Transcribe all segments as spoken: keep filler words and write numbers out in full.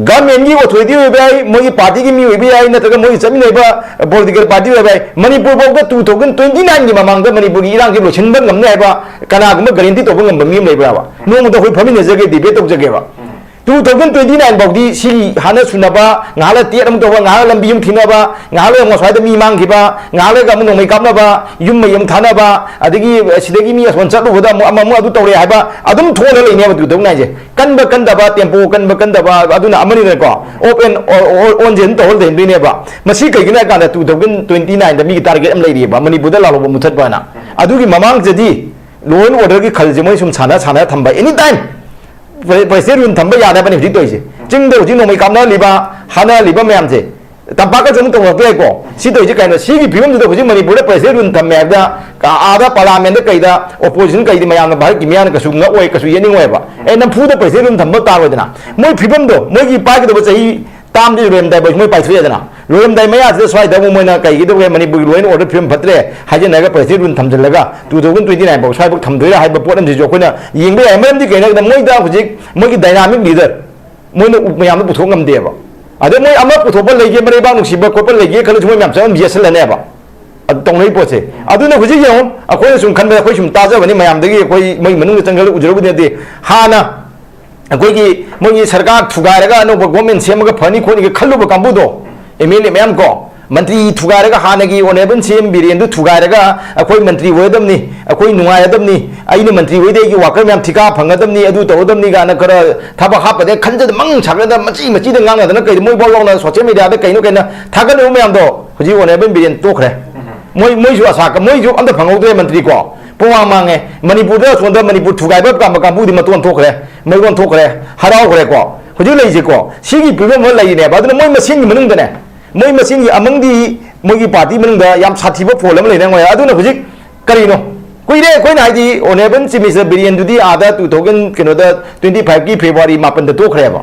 ꯒꯚꯔꯟꯃꯦꯟꯒꯤ ꯑꯣꯊꯣꯔꯤꯇꯤ ꯑꯣꯏꯕ ꯌꯥꯏ, ꯃꯣꯏꯒꯤ ꯄꯥꯔꯇꯤꯒꯤ ꯃꯤ ꯑꯣꯏꯕ ꯌꯥꯏ, ꯅꯠꯇ꯭ꯔꯒ ꯃꯣꯏꯒꯤ ꯆꯠꯃꯤꯟꯅꯔꯤꯕ ꯄꯣꯂꯤꯇꯤꯀꯦꯜ ꯄꯥꯔꯇꯤ ꯑꯣꯏꯕ ꯌꯥꯏ, ꯃꯅꯤꯄꯨꯔ ꯐꯥꯎꯗ ꯇꯨ ꯊꯥꯎꯖꯟ ꯇ꯭ꯋꯦꯟꯇꯤ ꯅꯥꯏꯟꯒꯤ ꯃꯃꯥꯡꯗ ꯃꯅꯤꯄꯨꯔꯒꯤ ꯏꯔꯥꯡꯁꯤ ꯂꯣꯏꯁꯤꯟꯕ ꯉꯝꯅꯤ ꯍꯥꯏꯕ ꯀꯅꯥꯒꯨꯝꯕ ꯒꯥꯔꯦꯟꯇꯤ ꯇꯧꯕ ꯉꯝꯕ ꯃꯤ ꯑꯃ ꯂꯩꯕ꯭ꯔꯥꯕ? ꯅꯣꯡꯃꯗ ꯑꯩꯈꯣꯏ ꯐꯝꯃꯤꯟꯅꯖꯒꯦ, ꯗꯤꯕꯦꯠ ꯇꯧꯖꯒꯦꯕ꯫ ꯇꯨ ꯊꯥꯎꯖꯟ ꯇ꯭ꯋꯦꯟꯇꯤ ꯅꯥꯏꯟ ꯐꯥꯎꯗꯤ ꯁꯤꯒꯤ ꯍꯥꯟꯅ ꯁꯨꯅꯕ, ꯉꯥꯏꯍꯥꯛ ꯂꯩ ꯇꯦꯠ ꯑꯃꯨꯛ ꯇꯧꯕ, ꯉꯥꯏꯍꯥꯛ ꯂꯝꯕꯤ ꯑꯃ ꯊꯤꯅꯕ, ꯉꯥꯏꯍꯥꯛ ꯂꯩ ꯑꯃꯨꯛ ꯁ꯭ꯋꯥꯏꯗ ꯃꯤ ꯃꯥꯡꯈꯤꯕ, ꯉꯥꯏꯍꯥꯛ ꯂꯩꯒ ꯑꯃꯨꯛ ꯅꯣꯡꯃꯩ ꯀꯥꯞꯅꯕ, ꯌꯨꯝ ꯃꯩ ꯑꯃꯨꯛ ꯊꯥꯅꯕ, ꯑꯗꯒꯤ ꯁꯤꯗꯒꯤ ꯃꯤ ꯑꯁꯣꯟ ꯆꯠꯂꯨꯕꯗ ꯑꯃꯨꯛ ꯑꯃ ꯑꯃꯨꯛ ꯑꯗꯨ ꯇꯧꯔꯦ ꯍꯥꯏꯕ ꯑꯗꯨꯝ ꯊꯣꯛꯑꯒ ꯂꯩꯅꯦꯕ ꯇꯨ ꯊꯥꯎꯖꯟ ꯅꯥꯏꯟꯁꯦ꯫ ꯀꯟꯕ ꯀꯟꯗꯕ, ꯇꯦꯝꯄꯣ ꯀꯟꯕ ꯀꯟꯗꯕ, ꯑꯗꯨꯅ ꯑꯃꯅꯤꯗꯅꯀꯣ, ꯑꯣꯞ ꯑꯦꯟ ꯑꯣꯟꯁꯦ ꯑꯗꯨꯝ ꯇꯧꯍꯜ ꯂꯩꯍꯟꯗꯣꯏꯅꯦꯕ꯫ ꯃꯁꯤ ꯀꯩꯒꯤꯅꯣ ꯍꯥꯏ ꯀꯥꯟꯗ ꯇꯨ ꯊꯥꯎꯖꯟ ꯇ꯭ꯋꯦꯟꯇꯤ ꯅꯥꯏꯟꯗ ꯃꯤꯒꯤ ꯇꯥꯔꯒꯦꯠ ꯑꯃ ꯂꯩꯔꯤꯑꯕ, ꯃꯅꯤꯄꯨꯔꯗ ꯂꯥꯜꯍꯧꯕ ꯃꯨꯊꯠꯄ ꯍꯥꯏꯅ꯫ ꯑꯗꯨꯒꯤ ꯃꯃꯥꯡꯗꯗꯤ ꯂꯣ ꯑꯦꯟ ꯑꯣꯔꯗꯔꯒꯤ ꯈꯜꯁꯦ ꯃꯣꯏ ꯁꯨꯝ ꯁꯥꯟꯅ ꯁꯥꯟꯅ ꯊꯝꯕ, ꯑꯦꯅꯤ ꯇꯥꯏꯝ ꯄ꯭ꯔꯦꯁꯤꯗꯦꯟ ꯔꯨꯜ ꯊꯝꯕ ꯌꯥꯅꯕꯅꯦ ꯍꯧꯖꯤꯛ ꯇꯧꯔꯤꯁꯦ꯫ ꯆꯤꯡꯗ ꯍꯧꯖꯤꯛ ꯅꯣꯡꯃꯩ ꯀꯥꯞꯅꯍꯜꯂꯤꯕ, ꯍꯥꯠꯅꯍꯜꯂꯤꯕ ꯃꯌꯥꯝꯁꯦ ꯇꯝꯄꯥꯛꯀꯁꯨ ꯑꯃꯨꯛ ꯇꯧꯅꯔꯛꯄ ꯌꯥꯏꯀꯣ꯫ ꯁꯤ ꯇꯧꯔꯤꯁꯦ ꯀꯩꯅꯣ? ꯁꯤꯒꯤ ꯐꯤꯕꯝꯁꯤꯗ ꯍꯧꯖꯤꯛ ꯃꯅꯤꯄꯨꯔꯗ ꯄ꯭ꯔꯦꯁꯤꯗꯦꯟ ꯔꯨꯜ ꯊꯝꯃꯦ ꯍꯥꯏꯕꯗ, ꯑꯥꯗ ꯄꯥꯔꯂꯥꯃꯦꯟꯗ ꯀꯩꯗ ꯑꯣꯄꯣꯖꯤꯁꯟ ꯀꯩꯗꯤ ꯃꯌꯥꯝꯅ, ꯚꯥꯔꯠꯀꯤ ꯃꯤꯌꯥꯝꯅ ꯀꯩꯁꯨ ꯉꯛꯑꯣꯏ, ꯀꯩꯁꯨ ꯌꯦꯠꯅꯤꯡꯉꯣꯏꯕ꯫ ꯑꯦ, ꯅꯝꯐꯨꯗ ꯄ꯭ꯔꯦꯁꯤꯗꯦꯟ ꯔꯨꯜ ꯊꯝꯕ ꯇꯥꯔꯣꯏꯗꯅ? ꯃꯣꯏ ꯐꯤꯕꯝꯗꯣ, ꯃꯣꯏꯒꯤ ꯄꯥꯏꯒꯗꯕ ꯆꯍꯤ ꯇꯥꯝꯗꯤ ꯂꯣꯏꯔꯝꯗꯥꯏ ꯐꯥꯎ ꯃꯣꯏ ꯄꯥꯏꯊꯣꯛꯑꯦꯗꯅ꯫ ꯂꯣꯏꯔꯝꯗꯥꯏ ꯃꯌꯥꯁꯤꯗ ꯁ꯭ꯋꯥꯏꯗ ꯑꯃꯨꯛ ꯃꯣꯏꯅ ꯀꯩꯒꯤꯗꯧꯒꯦ, ꯃꯅꯤꯄꯨꯔꯒꯤ ꯂꯣ ꯑꯦꯟ ꯑꯣꯔꯗꯔ ꯐꯤꯕꯝ ꯐꯠꯇ꯭ꯔꯦ ꯍꯥꯏꯖꯤꯟꯅꯔꯒ ꯄ꯭ꯔꯦꯁꯤꯗꯦꯟ ꯔꯨꯜ ꯊꯝꯖꯤꯜꯂꯒ ꯇꯨ ꯊꯥꯎꯖꯟ ꯇ꯭ꯋꯦꯟꯇꯤ ꯅꯥꯏꯟ ꯐꯥꯎ ꯁ꯭ꯋꯥꯏꯐꯥꯎ ꯊꯝꯗꯣꯏꯔꯥ ꯍꯥꯏꯕ ꯄꯣꯠ ꯑꯃꯁꯤꯁꯨ ꯑꯩꯈꯣꯏꯅ ꯌꯦꯡꯕ ꯌꯥꯏ꯫ ꯃꯔꯝꯗꯤ ꯀꯩꯅꯣ ꯍꯥꯏꯕꯗ, ꯃꯣꯏꯗ ꯍꯧꯖꯤꯛ ꯃꯣꯏꯒꯤ ꯗꯥꯏꯅꯥꯃꯤꯛ ꯂꯤꯗꯔ ꯃꯣꯏꯅ ꯎ-, ꯃꯌꯥꯝꯗ ꯄꯨꯊꯣꯛ ꯉꯝꯗꯦꯕ꯫ ꯑꯗꯩ ꯃꯣꯏ ꯑꯃ ꯄꯨꯊꯣꯛꯄ ꯂꯩꯒꯦ, ꯃꯔꯩꯕꯥꯛ ꯅꯨꯡꯁꯤꯕ ꯈꯣꯠꯄ ꯂꯩꯒꯦ ꯈꯜꯂꯁꯨ ꯃꯣꯏ ꯃꯌꯥꯝ ꯆꯪꯉꯝ ꯌꯦꯠꯁꯜꯂꯅꯦꯕ꯫ ꯑꯗꯨ ꯇꯧꯅꯩ ꯄꯣꯠꯁꯦ꯫ ꯑꯗꯨꯅ ꯍꯧꯖꯤꯛ ꯌꯦꯡꯉꯨ, ꯑꯩꯈꯣꯏꯅ ꯁꯨꯝ ꯈꯟꯕꯗ, ꯑꯩꯈꯣꯏ ꯁꯨꯝ ꯇꯥꯖꯕꯅꯤ, ꯃꯌꯥꯝꯗꯒꯤ ꯑꯩꯈꯣꯏ ꯃꯣꯏ ꯃꯅꯨꯡꯗ ꯆꯪꯈꯠꯂ ꯎꯖꯔꯨꯕꯗꯤ ꯅꯠꯇꯦ꯫ ꯍꯥꯟꯅ ꯑꯩꯈꯣꯏꯒꯤ ꯃꯣꯏꯒꯤ ꯁꯔꯀꯥꯔ ꯊꯨꯒꯥꯏꯔꯒ ꯑꯅꯧꯕ ꯒꯣꯔꯃꯦꯟ ꯁꯦꯝꯃꯒ ꯐꯅꯤ ꯈꯣꯠꯅꯤꯒ ꯈꯜꯂꯨꯕ ꯀꯥꯡꯕꯨꯗꯣ, ꯑꯦꯝ ꯑꯦꯜ ꯑꯦ ꯃꯌꯥꯝ ꯀꯣ, ꯃꯟꯇ꯭ꯔꯤ ꯊꯨꯒꯥꯏꯔꯒ, ꯍꯥꯟꯅꯒꯤ ꯑꯣꯅꯔꯦꯕꯜ ꯁꯤ ꯑꯦꯝ ꯕꯤꯔꯦꯟꯗꯨ ꯊꯨꯒꯥꯏꯔꯒ, "ꯑꯩꯈꯣꯏ ꯃꯟꯇ꯭ꯔꯤ ꯑꯣꯏꯔꯗꯕꯅꯤ, ꯑꯩꯈꯣꯏ ꯅꯨꯡꯉꯥꯏꯔꯗꯕꯅꯤ, ꯑꯩꯅ ꯃꯟꯇ꯭ꯔꯤ ꯑꯣꯏꯗꯤ ꯑꯩꯒꯤ ꯋꯥꯀꯔ ꯃꯌꯥꯝ ꯊꯤꯀꯥ ꯐꯪꯒꯗꯕꯅꯤ, ꯑꯗꯨ ꯇꯧꯒꯗꯕꯅꯤ" ꯀꯥꯏꯅ ꯈꯔ ꯊꯕꯛ ꯍꯥꯞꯄꯗ ꯈꯟꯖꯗ ꯃꯪ ꯁꯥꯒꯠꯗ ꯃꯆꯤ ꯃꯆꯤꯗ ꯉꯥꯡꯅꯗꯅ ꯀꯩꯗ ꯃꯣꯏꯐꯥꯎ ꯌꯥꯎꯅ ꯁꯣꯁꯤꯌꯦꯜ ꯃꯦꯗꯤꯌꯥꯗ ꯀꯩꯅꯣ ꯀꯩꯅ ꯊꯥꯒꯠꯅꯕ ꯃꯌꯥꯝꯗꯣ ꯍꯧꯖꯤꯛ ꯑꯣꯅꯔꯦꯕꯜ ꯕꯤꯔꯦꯟ ꯇꯣꯛꯈ꯭ꯔꯦ꯫ ꯃꯣꯏ, ꯃꯣꯏꯁꯨ ꯑꯁꯥ ꯀ-, ꯃꯣꯏꯁꯨ ꯑꯝꯇ ꯐꯪꯍꯧꯗ꯭ꯔꯦ ꯃꯟꯇ꯭ꯔꯤ ꯀꯣ꯫ ꯄꯨꯡꯃꯥꯡ ꯃꯥꯡꯉꯦ꯫ ꯃꯅꯤꯄꯨꯔꯗ ꯑꯁꯣꯝꯗ ꯃꯅꯤꯄꯨꯔ ꯊꯨꯒꯥꯏꯕ ꯄꯥꯝꯕ ꯀꯥꯡꯕꯨꯗꯤ ꯃꯇꯣꯟ ꯊꯣꯛꯈ꯭ꯔꯦ, ꯃꯩꯔꯣꯟ ꯊꯣꯛꯈ꯭ꯔꯦ, ꯍꯔꯥꯎꯈ꯭ꯔꯦꯀꯣ꯫ ꯍꯧꯖꯤꯛ ꯂꯩꯁꯦꯀꯣ, ꯁꯤꯒꯤ ꯐꯤꯕꯝ ꯑꯃ ꯂꯩꯔꯤꯅꯦꯕ꯫ ꯑꯗꯨꯅ ꯃꯣꯏ ꯃꯁꯦꯟꯒꯤ ꯃꯅꯨꯡꯗꯅꯦ, ꯃꯣꯏ ꯃꯁꯦꯟꯒꯤ ꯑꯃꯪꯗꯤ ꯃꯣꯏꯒꯤ ꯄꯥꯔꯇꯤ ꯃꯅꯨꯡꯗ ꯌꯥꯝ ꯁꯥꯊꯤꯕ ꯐꯣꯜ ꯑꯃ ꯂꯩꯅꯉꯥꯏ꯫ ꯑꯗꯨꯅ ꯍꯧꯖꯤꯛ ꯀꯔꯤꯅꯣ? ꯀꯨꯏꯔꯦ ꯑꯩꯈꯣꯏꯅ ꯍꯥꯏꯗꯤ ꯑꯣꯅꯔꯦꯕꯜ ꯆꯤꯐ ꯃꯤꯅꯤꯁꯇꯔ ꯕꯤꯔꯦꯟꯗꯨꯗꯤ ꯑꯥꯗ ꯇꯨ ꯊꯥꯎꯖꯟ ꯀꯩꯅꯣꯗ ꯇ꯭ꯋꯦꯟꯇꯤ ꯐꯥꯏꯚꯀꯤ ꯐꯦꯕ꯭ꯔꯨꯋꯥꯔꯤ ꯃꯥꯄꯟꯗ ꯇꯣꯛꯈ꯭ꯔꯦꯕ꯫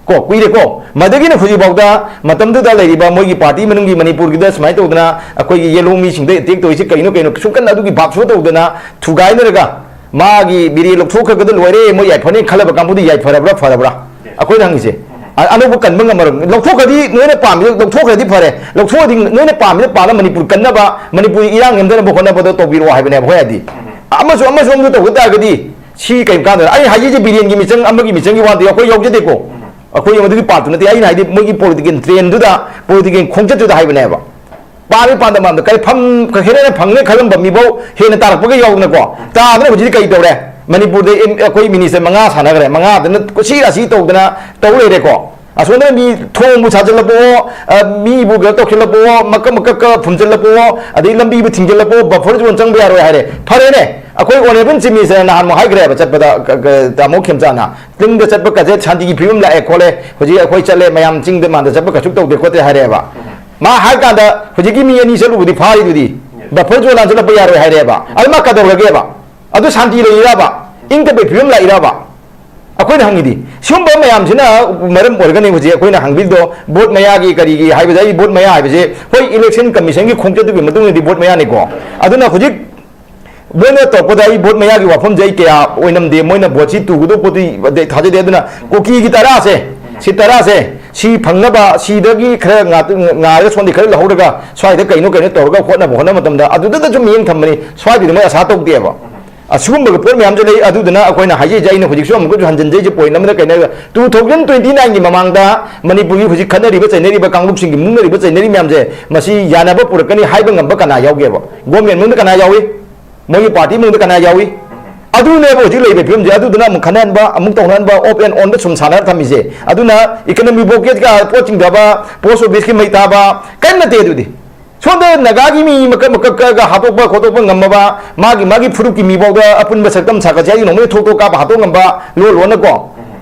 ꯀꯣ, ꯀꯨꯏꯔꯦꯀꯣ꯫ ꯃꯗꯨꯒꯤꯅ ꯍꯧꯖꯤꯛꯐꯥꯎꯗ ꯃꯇꯝꯗꯨꯗ ꯂꯩꯔꯤꯕ ꯃꯣꯏꯒꯤ ꯄꯥꯔꯇꯤ ꯃꯅꯨꯡꯒꯤ ꯃꯅꯤꯄꯨꯔꯒꯤꯗ ꯁꯨꯃꯥꯏꯅ ꯇꯧꯗꯅ ꯑꯩꯈꯣꯏꯒꯤ ꯌꯦꯜꯍꯧ ꯃꯤꯁꯤꯡꯗ ꯑꯦꯇꯦꯛ ꯇꯧꯔꯤꯁꯤ ꯀꯩꯅꯣ, ꯀꯩꯅꯣ, ꯁꯨꯝ ꯀꯟꯅ ꯑꯗꯨꯒꯤ ꯚꯥꯞꯁꯨ ꯇꯧꯗꯅ ꯊꯨꯒꯥꯏꯅꯔꯒ ꯃꯥꯒꯤ ꯕꯤꯔꯦꯟ ꯂꯧꯊꯣꯛꯈ꯭ꯔꯒꯗ ꯂꯣꯏꯔꯦ, ꯃꯣꯏ ꯌꯥꯏꯐꯅꯤ ꯈꯜꯂꯕ ꯀꯥꯡꯕꯨꯗꯤ ꯌꯥꯏꯐꯔꯕ꯭ꯔꯥ, ꯐꯔꯕ꯭ꯔꯥ? ꯑꯩꯈꯣꯏꯅ ꯍꯪꯉꯤꯁꯦ꯫ ꯑ- ꯑꯅꯧꯕ ꯀꯟꯕ ꯉꯝꯃꯔꯣꯏ꯫ ꯂꯧꯊꯣꯛꯈ꯭ꯔꯗꯤ, ꯅꯣꯏꯅ ꯄꯥꯝꯃꯤꯗꯣ ꯂꯧꯊꯣꯛꯈ꯭ꯔꯗꯤ ꯐꯔꯦ, ꯂꯧꯊꯣꯛꯑꯗꯤ ꯅꯣꯏꯅ ꯄꯥꯝꯃꯤꯗꯣ ꯄꯥꯝꯅ ꯃꯅꯤꯄꯨꯔ ꯀꯟꯅꯕ, ꯃꯅꯤꯄꯨꯔꯒꯤ ꯏꯔꯥꯡ ꯅꯦꯝꯊꯅꯕ ꯍꯣꯠꯅꯕꯗꯣ ꯇꯧꯕꯤꯔꯛꯑꯣ ꯍꯥꯏꯕꯅꯦꯕ꯫ ꯍꯣꯏ ꯍꯥꯏꯗꯤ ꯑꯃꯁꯨ ꯑꯃꯁꯨ ꯑꯃꯁꯨ ꯇꯧꯕ ꯇꯥꯔꯒꯗꯤ ꯁꯤ ꯀꯔꯤꯝ ꯀꯥꯟꯗ, ꯑꯩ ꯍꯥꯏꯖꯔꯤꯁꯦ ꯕꯤꯔꯦꯟꯒꯤ ꯃꯤꯆꯪ ꯑꯃꯒꯤ ꯃꯤꯆꯪꯒꯤ ꯋꯥꯗꯤ ꯑꯩꯈꯣꯏ ꯌꯥꯎꯖꯗꯦꯀꯣ꯫ ꯑꯩꯈꯣꯏ ꯃꯗꯨꯒꯤ ꯄꯥꯔꯠꯇꯨ ꯅꯠꯇꯦ꯫ ꯑꯩꯅ ꯍꯥꯏꯗꯤ ꯃꯣꯏꯒꯤ ꯄꯣꯂꯤꯇꯤꯀꯦꯜ ꯇ꯭ꯔꯦꯟꯗꯨꯗ, ꯄꯣꯂꯤꯇꯤꯀꯦꯜ ꯈꯣꯡꯆꯠꯇꯨꯗ ꯍꯥꯏꯕꯅꯦꯕ꯫ ꯄꯥꯝꯃꯤ ꯄꯥꯝꯗ ꯄꯥꯝꯗ ꯀꯔꯤ ꯐꯝ ꯍꯦꯟꯅ ꯐꯪꯅꯤ ꯈꯜꯂꯝꯕ ꯃꯤꯐꯥꯎ ꯍꯦꯟꯅ ꯇꯥꯔꯛꯄꯒ ꯌꯥꯎꯗꯅꯀꯣ꯫ ꯇꯥꯗꯅ ꯍꯧꯖꯤꯛꯇꯤ ꯀꯔꯤ ꯇꯧꯔꯦ? ꯃꯅꯤꯄꯨꯔꯗ ꯑꯦꯝ- ꯑꯩꯈꯣꯏ ꯃꯤꯅꯤꯁꯇꯔ ꯃꯉꯥ ꯁꯥꯟꯅꯈ꯭ꯔꯦ, ꯃꯉꯥꯗꯅ ꯀꯨꯁꯤ ꯔꯥꯁꯤ ꯇꯧꯗꯅ ꯇꯧ ꯂꯩꯔꯦꯀꯣ꯫ ꯑꯁꯣꯝꯗꯅ ꯃꯤ ꯊꯣꯡꯕꯨ ꯁꯥꯖꯤꯜꯂꯛꯄꯑꯣ, ꯑ, ꯃꯤꯕꯨ ꯀꯩꯅꯣ ꯇꯧꯁꯤꯜꯂꯛꯄꯑꯣ, ꯃꯀꯛ ꯃꯀꯛꯀ ꯐꯨꯝꯖꯤꯜꯂꯛꯄꯑꯣ, ꯑꯗꯩ ꯂꯝꯕꯤꯕꯨ ꯊꯤꯡꯖꯤꯜꯂꯛꯄꯑꯣ, ꯕꯐꯔ ꯖꯣꯟ ꯆꯪꯕ ꯌꯥꯔꯣꯏ ꯍꯥꯏꯔꯦ꯫ ꯐꯔꯦꯅꯦ, ꯑꯩꯈꯣꯏ ꯑꯣꯅꯔꯦꯕꯜ ꯆꯤꯐ ꯃꯤꯅꯤꯁꯇꯔꯅ ꯅꯍꯥꯟꯃꯨꯛ ꯍꯥꯏꯈ꯭ꯔꯦꯕ ꯆꯠꯄꯗ, ꯀ- ꯀ- ꯇꯥꯃꯣ ꯈꯦꯝꯆꯥꯅ ꯆꯤꯡꯗ ꯆꯠꯄ ꯀꯥꯁꯦ ꯁꯥꯟꯇꯤꯒꯤ ꯐꯤꯕꯝ ꯂꯥꯛꯑꯦ ꯈꯣꯠꯂꯦ, ꯍꯧꯖꯤꯛ ꯑꯩꯈꯣꯏ ꯆꯠꯂꯦ, ꯃꯌꯥꯝ ꯆꯤꯡꯗ ꯃꯥꯟꯗ ꯆꯠꯄ ꯀꯩꯁꯨ ꯇꯧꯗꯦ ꯈꯣꯠꯇꯦ ꯍꯥꯏꯔꯛꯑꯦꯕ꯫ ꯃꯥ ꯍꯥꯏ ꯀꯥꯟꯗ ꯍꯧꯖꯤꯛꯀꯤ ꯃꯤ ꯑꯅꯤ ꯆꯠꯂꯨꯕꯗꯤ ꯐꯥꯔꯤꯗꯨꯗꯤ, ꯕꯐꯔ ꯖꯣꯟ ꯂꯥꯟꯁꯤꯜꯂꯛꯄ ꯌꯥꯔꯣꯏ ꯍꯥꯏꯔꯛꯑꯦꯕ꯫ ꯑꯗꯨ ꯃꯥ ꯀꯩꯗꯧꯔꯒꯦꯕ? ꯑꯗꯨ ꯁꯥꯟꯇꯤ ꯂꯩꯔꯕ? ꯏꯪ ꯇꯞꯄꯩ ꯐꯤꯕꯝ ꯂꯥꯛꯏꯔꯕ? ꯑꯩꯈꯣꯏꯅ ꯍꯪꯉꯤꯗꯤ ꯁꯤꯒꯨꯝꯕ ꯃꯌꯥꯝꯁꯤꯅ ꯃꯔꯝ ꯑꯣꯏꯔꯒꯅꯤ ꯍꯧꯖꯤꯛ ꯑꯩꯈꯣꯏꯅ ꯍꯪꯕꯤꯗꯣ ꯚꯣꯠ ꯃꯌꯥꯒꯤ ꯀꯔꯤꯒꯤ ꯍꯥꯏꯕꯗ, ꯑꯩ ꯚꯣꯠ ꯃꯌꯥ ꯍꯥꯏꯕꯁꯦ ꯍꯣꯏ ꯏꯂꯦꯛꯁꯟ ꯀꯃꯤꯁꯟꯒꯤ ꯈꯣꯡꯆꯠꯇꯨꯒꯤ ꯃꯇꯨꯡ ꯏꯟꯅꯗꯤ ꯚꯣꯠ ꯃꯌꯥꯅꯤꯀꯣ꯫ ꯑꯗꯨꯅ ꯍꯧꯖꯤꯛ ꯃꯣꯏꯅ ꯇꯧꯔꯛꯄꯗ ꯑꯩ ꯚꯣꯠ ꯃꯌꯥꯒꯤ ꯋꯥꯐꯝꯁꯦ ꯑꯩ ꯀꯌꯥ ꯑꯣꯏꯅꯝꯗꯦ꯫ ꯃꯣꯏꯅ ꯚꯣꯠꯁꯤ ꯇꯨꯒꯗꯧꯕ ꯄꯣꯠꯇꯤ ꯑꯩ ꯊꯥꯖꯗꯦ꯫ ꯑꯗꯨꯅ ꯀꯨꯀꯤꯒꯤ ꯇꯔꯥꯁꯦ, ꯁꯤ ꯇꯔꯥꯁꯦ, ꯁꯤ ꯐꯪꯅꯕ, ꯁꯤꯗꯒꯤ ꯈꯔ ꯉꯥ- ꯉꯥꯏꯔꯒ ꯁꯣꯝꯗꯤ ꯈꯔ ꯂꯧꯍꯧꯔꯒ ꯁ꯭ꯋꯥꯏꯗ ꯀꯩꯅꯣ ꯀꯩꯅꯣ ꯇꯧꯔꯒ ꯍꯣꯠꯅꯕ ꯍꯣꯠꯅꯕ ꯃꯇꯝꯗ ꯑꯗꯨꯗꯁꯨ ꯃꯤꯠꯌꯦꯡ ꯊꯝꯕꯅꯤ꯫ ꯁ꯭ꯋꯥꯏꯗꯗꯤ ꯃꯣꯏ ꯑꯁꯥ ꯇꯧꯗꯦꯕ꯫ ꯑꯁꯤꯒꯨꯝꯕꯒꯤ ꯄꯣꯠ ꯃꯌꯥꯝꯁꯨ ꯂꯩ꯫ ꯑꯗꯨꯗꯨꯅ ꯑꯩꯈꯣꯏꯅ ꯍꯥꯏꯖꯔꯤꯁꯦ, ꯑꯩꯅ ꯍꯧꯖꯤꯛꯁꯨ ꯑꯃꯨꯛꯀꯁꯨ ꯍꯟꯖꯤꯟꯖꯔꯤꯁꯦ, ꯄꯣꯏꯟ ꯑꯃꯗ ꯀꯩꯅꯣ, ꯇꯨ ꯊꯥꯎꯖꯟ ꯇ꯭ꯋꯦꯟꯇꯤ ꯅꯥꯏꯟꯒꯤ ꯃꯃꯥꯡꯗ ꯃꯅꯤꯄꯨꯔꯒꯤ ꯍꯧꯖꯤꯛ ꯈꯠꯅꯔꯤꯕ ꯆꯩꯅꯔꯤꯕ ꯀꯥꯡꯂꯨꯞꯁꯤꯡꯒꯤ, ꯃꯨꯛꯅꯔꯤꯕ ꯆꯩꯅꯔꯤ ꯃꯌꯥꯝꯁꯦ, ꯃꯁꯤ ꯌꯥꯅꯕ ꯄꯨꯔꯛꯀꯅꯤ ꯍꯥꯏꯕ ꯉꯝꯕ ꯀꯅꯥ ꯌꯥꯎꯒꯦꯕ? ꯒꯣꯔꯃꯦꯟ ꯃꯅꯨꯡꯗ ꯀꯅꯥ ꯌꯥꯎꯏ? ꯃꯣꯏꯒꯤ ꯄꯥꯔꯇꯤ ꯃꯅꯨꯡꯗ ꯀꯅꯥ ꯌꯥꯎꯏ? ꯑꯗꯨꯅꯦꯕ ꯍꯧꯖꯤꯛ ꯂꯩꯔꯤꯕ ꯐꯤꯕꯝꯁꯦ꯫ ꯑꯗꯨꯗꯨꯅ ꯑꯃꯨꯛ ꯈꯟꯅꯍꯟꯕ, ꯑꯃꯨꯛ ꯇꯧꯅꯍꯟꯕ, ꯑꯣꯞ ꯑꯦꯟ ꯑꯣꯟꯗ ꯁꯨꯝ ꯁꯥꯟꯅꯔ ꯊꯝꯃꯤꯁꯦ꯫ ꯑꯗꯨꯅ ꯏꯀꯅꯃꯤ ꯕ꯭ꯂꯣꯀꯦꯠꯀ ꯄꯣꯠ ꯆꯤꯡꯗꯕ, ꯄꯣꯁ ꯑꯣꯐꯤꯁꯀꯤ ꯃꯩ ꯊꯥꯕ, ꯀꯔꯤꯝ ꯅꯠꯇꯦ ꯑꯗꯨꯗꯤ꯫ ꯁꯣꯝꯗ ꯅꯥꯒꯥꯒꯤ ꯃꯤ ꯃꯀꯛ ꯃꯀꯛ ꯀꯛꯑꯒ ꯍꯥꯠꯇꯣꯛꯄ ꯈꯣꯠꯇꯣꯛꯄ ꯉꯝꯃꯕ, ꯃꯥꯒꯤ ꯃꯥꯒꯤ ꯐꯨꯔꯨꯞꯀꯤ ꯃꯤꯐꯥꯎꯗ ꯑꯄꯨꯟꯕ ꯁꯛꯇꯝ ꯁꯥꯒꯠꯁꯦ ꯍꯥꯏꯗꯤ ꯅꯣꯡꯃꯩ ꯊꯣꯛ ꯊꯣꯛ ꯀꯥꯞꯄ ꯍꯥꯠꯇꯣꯛ ꯉꯝꯕ, ꯂꯣꯟ ꯂꯣꯟꯅꯀꯣ꯫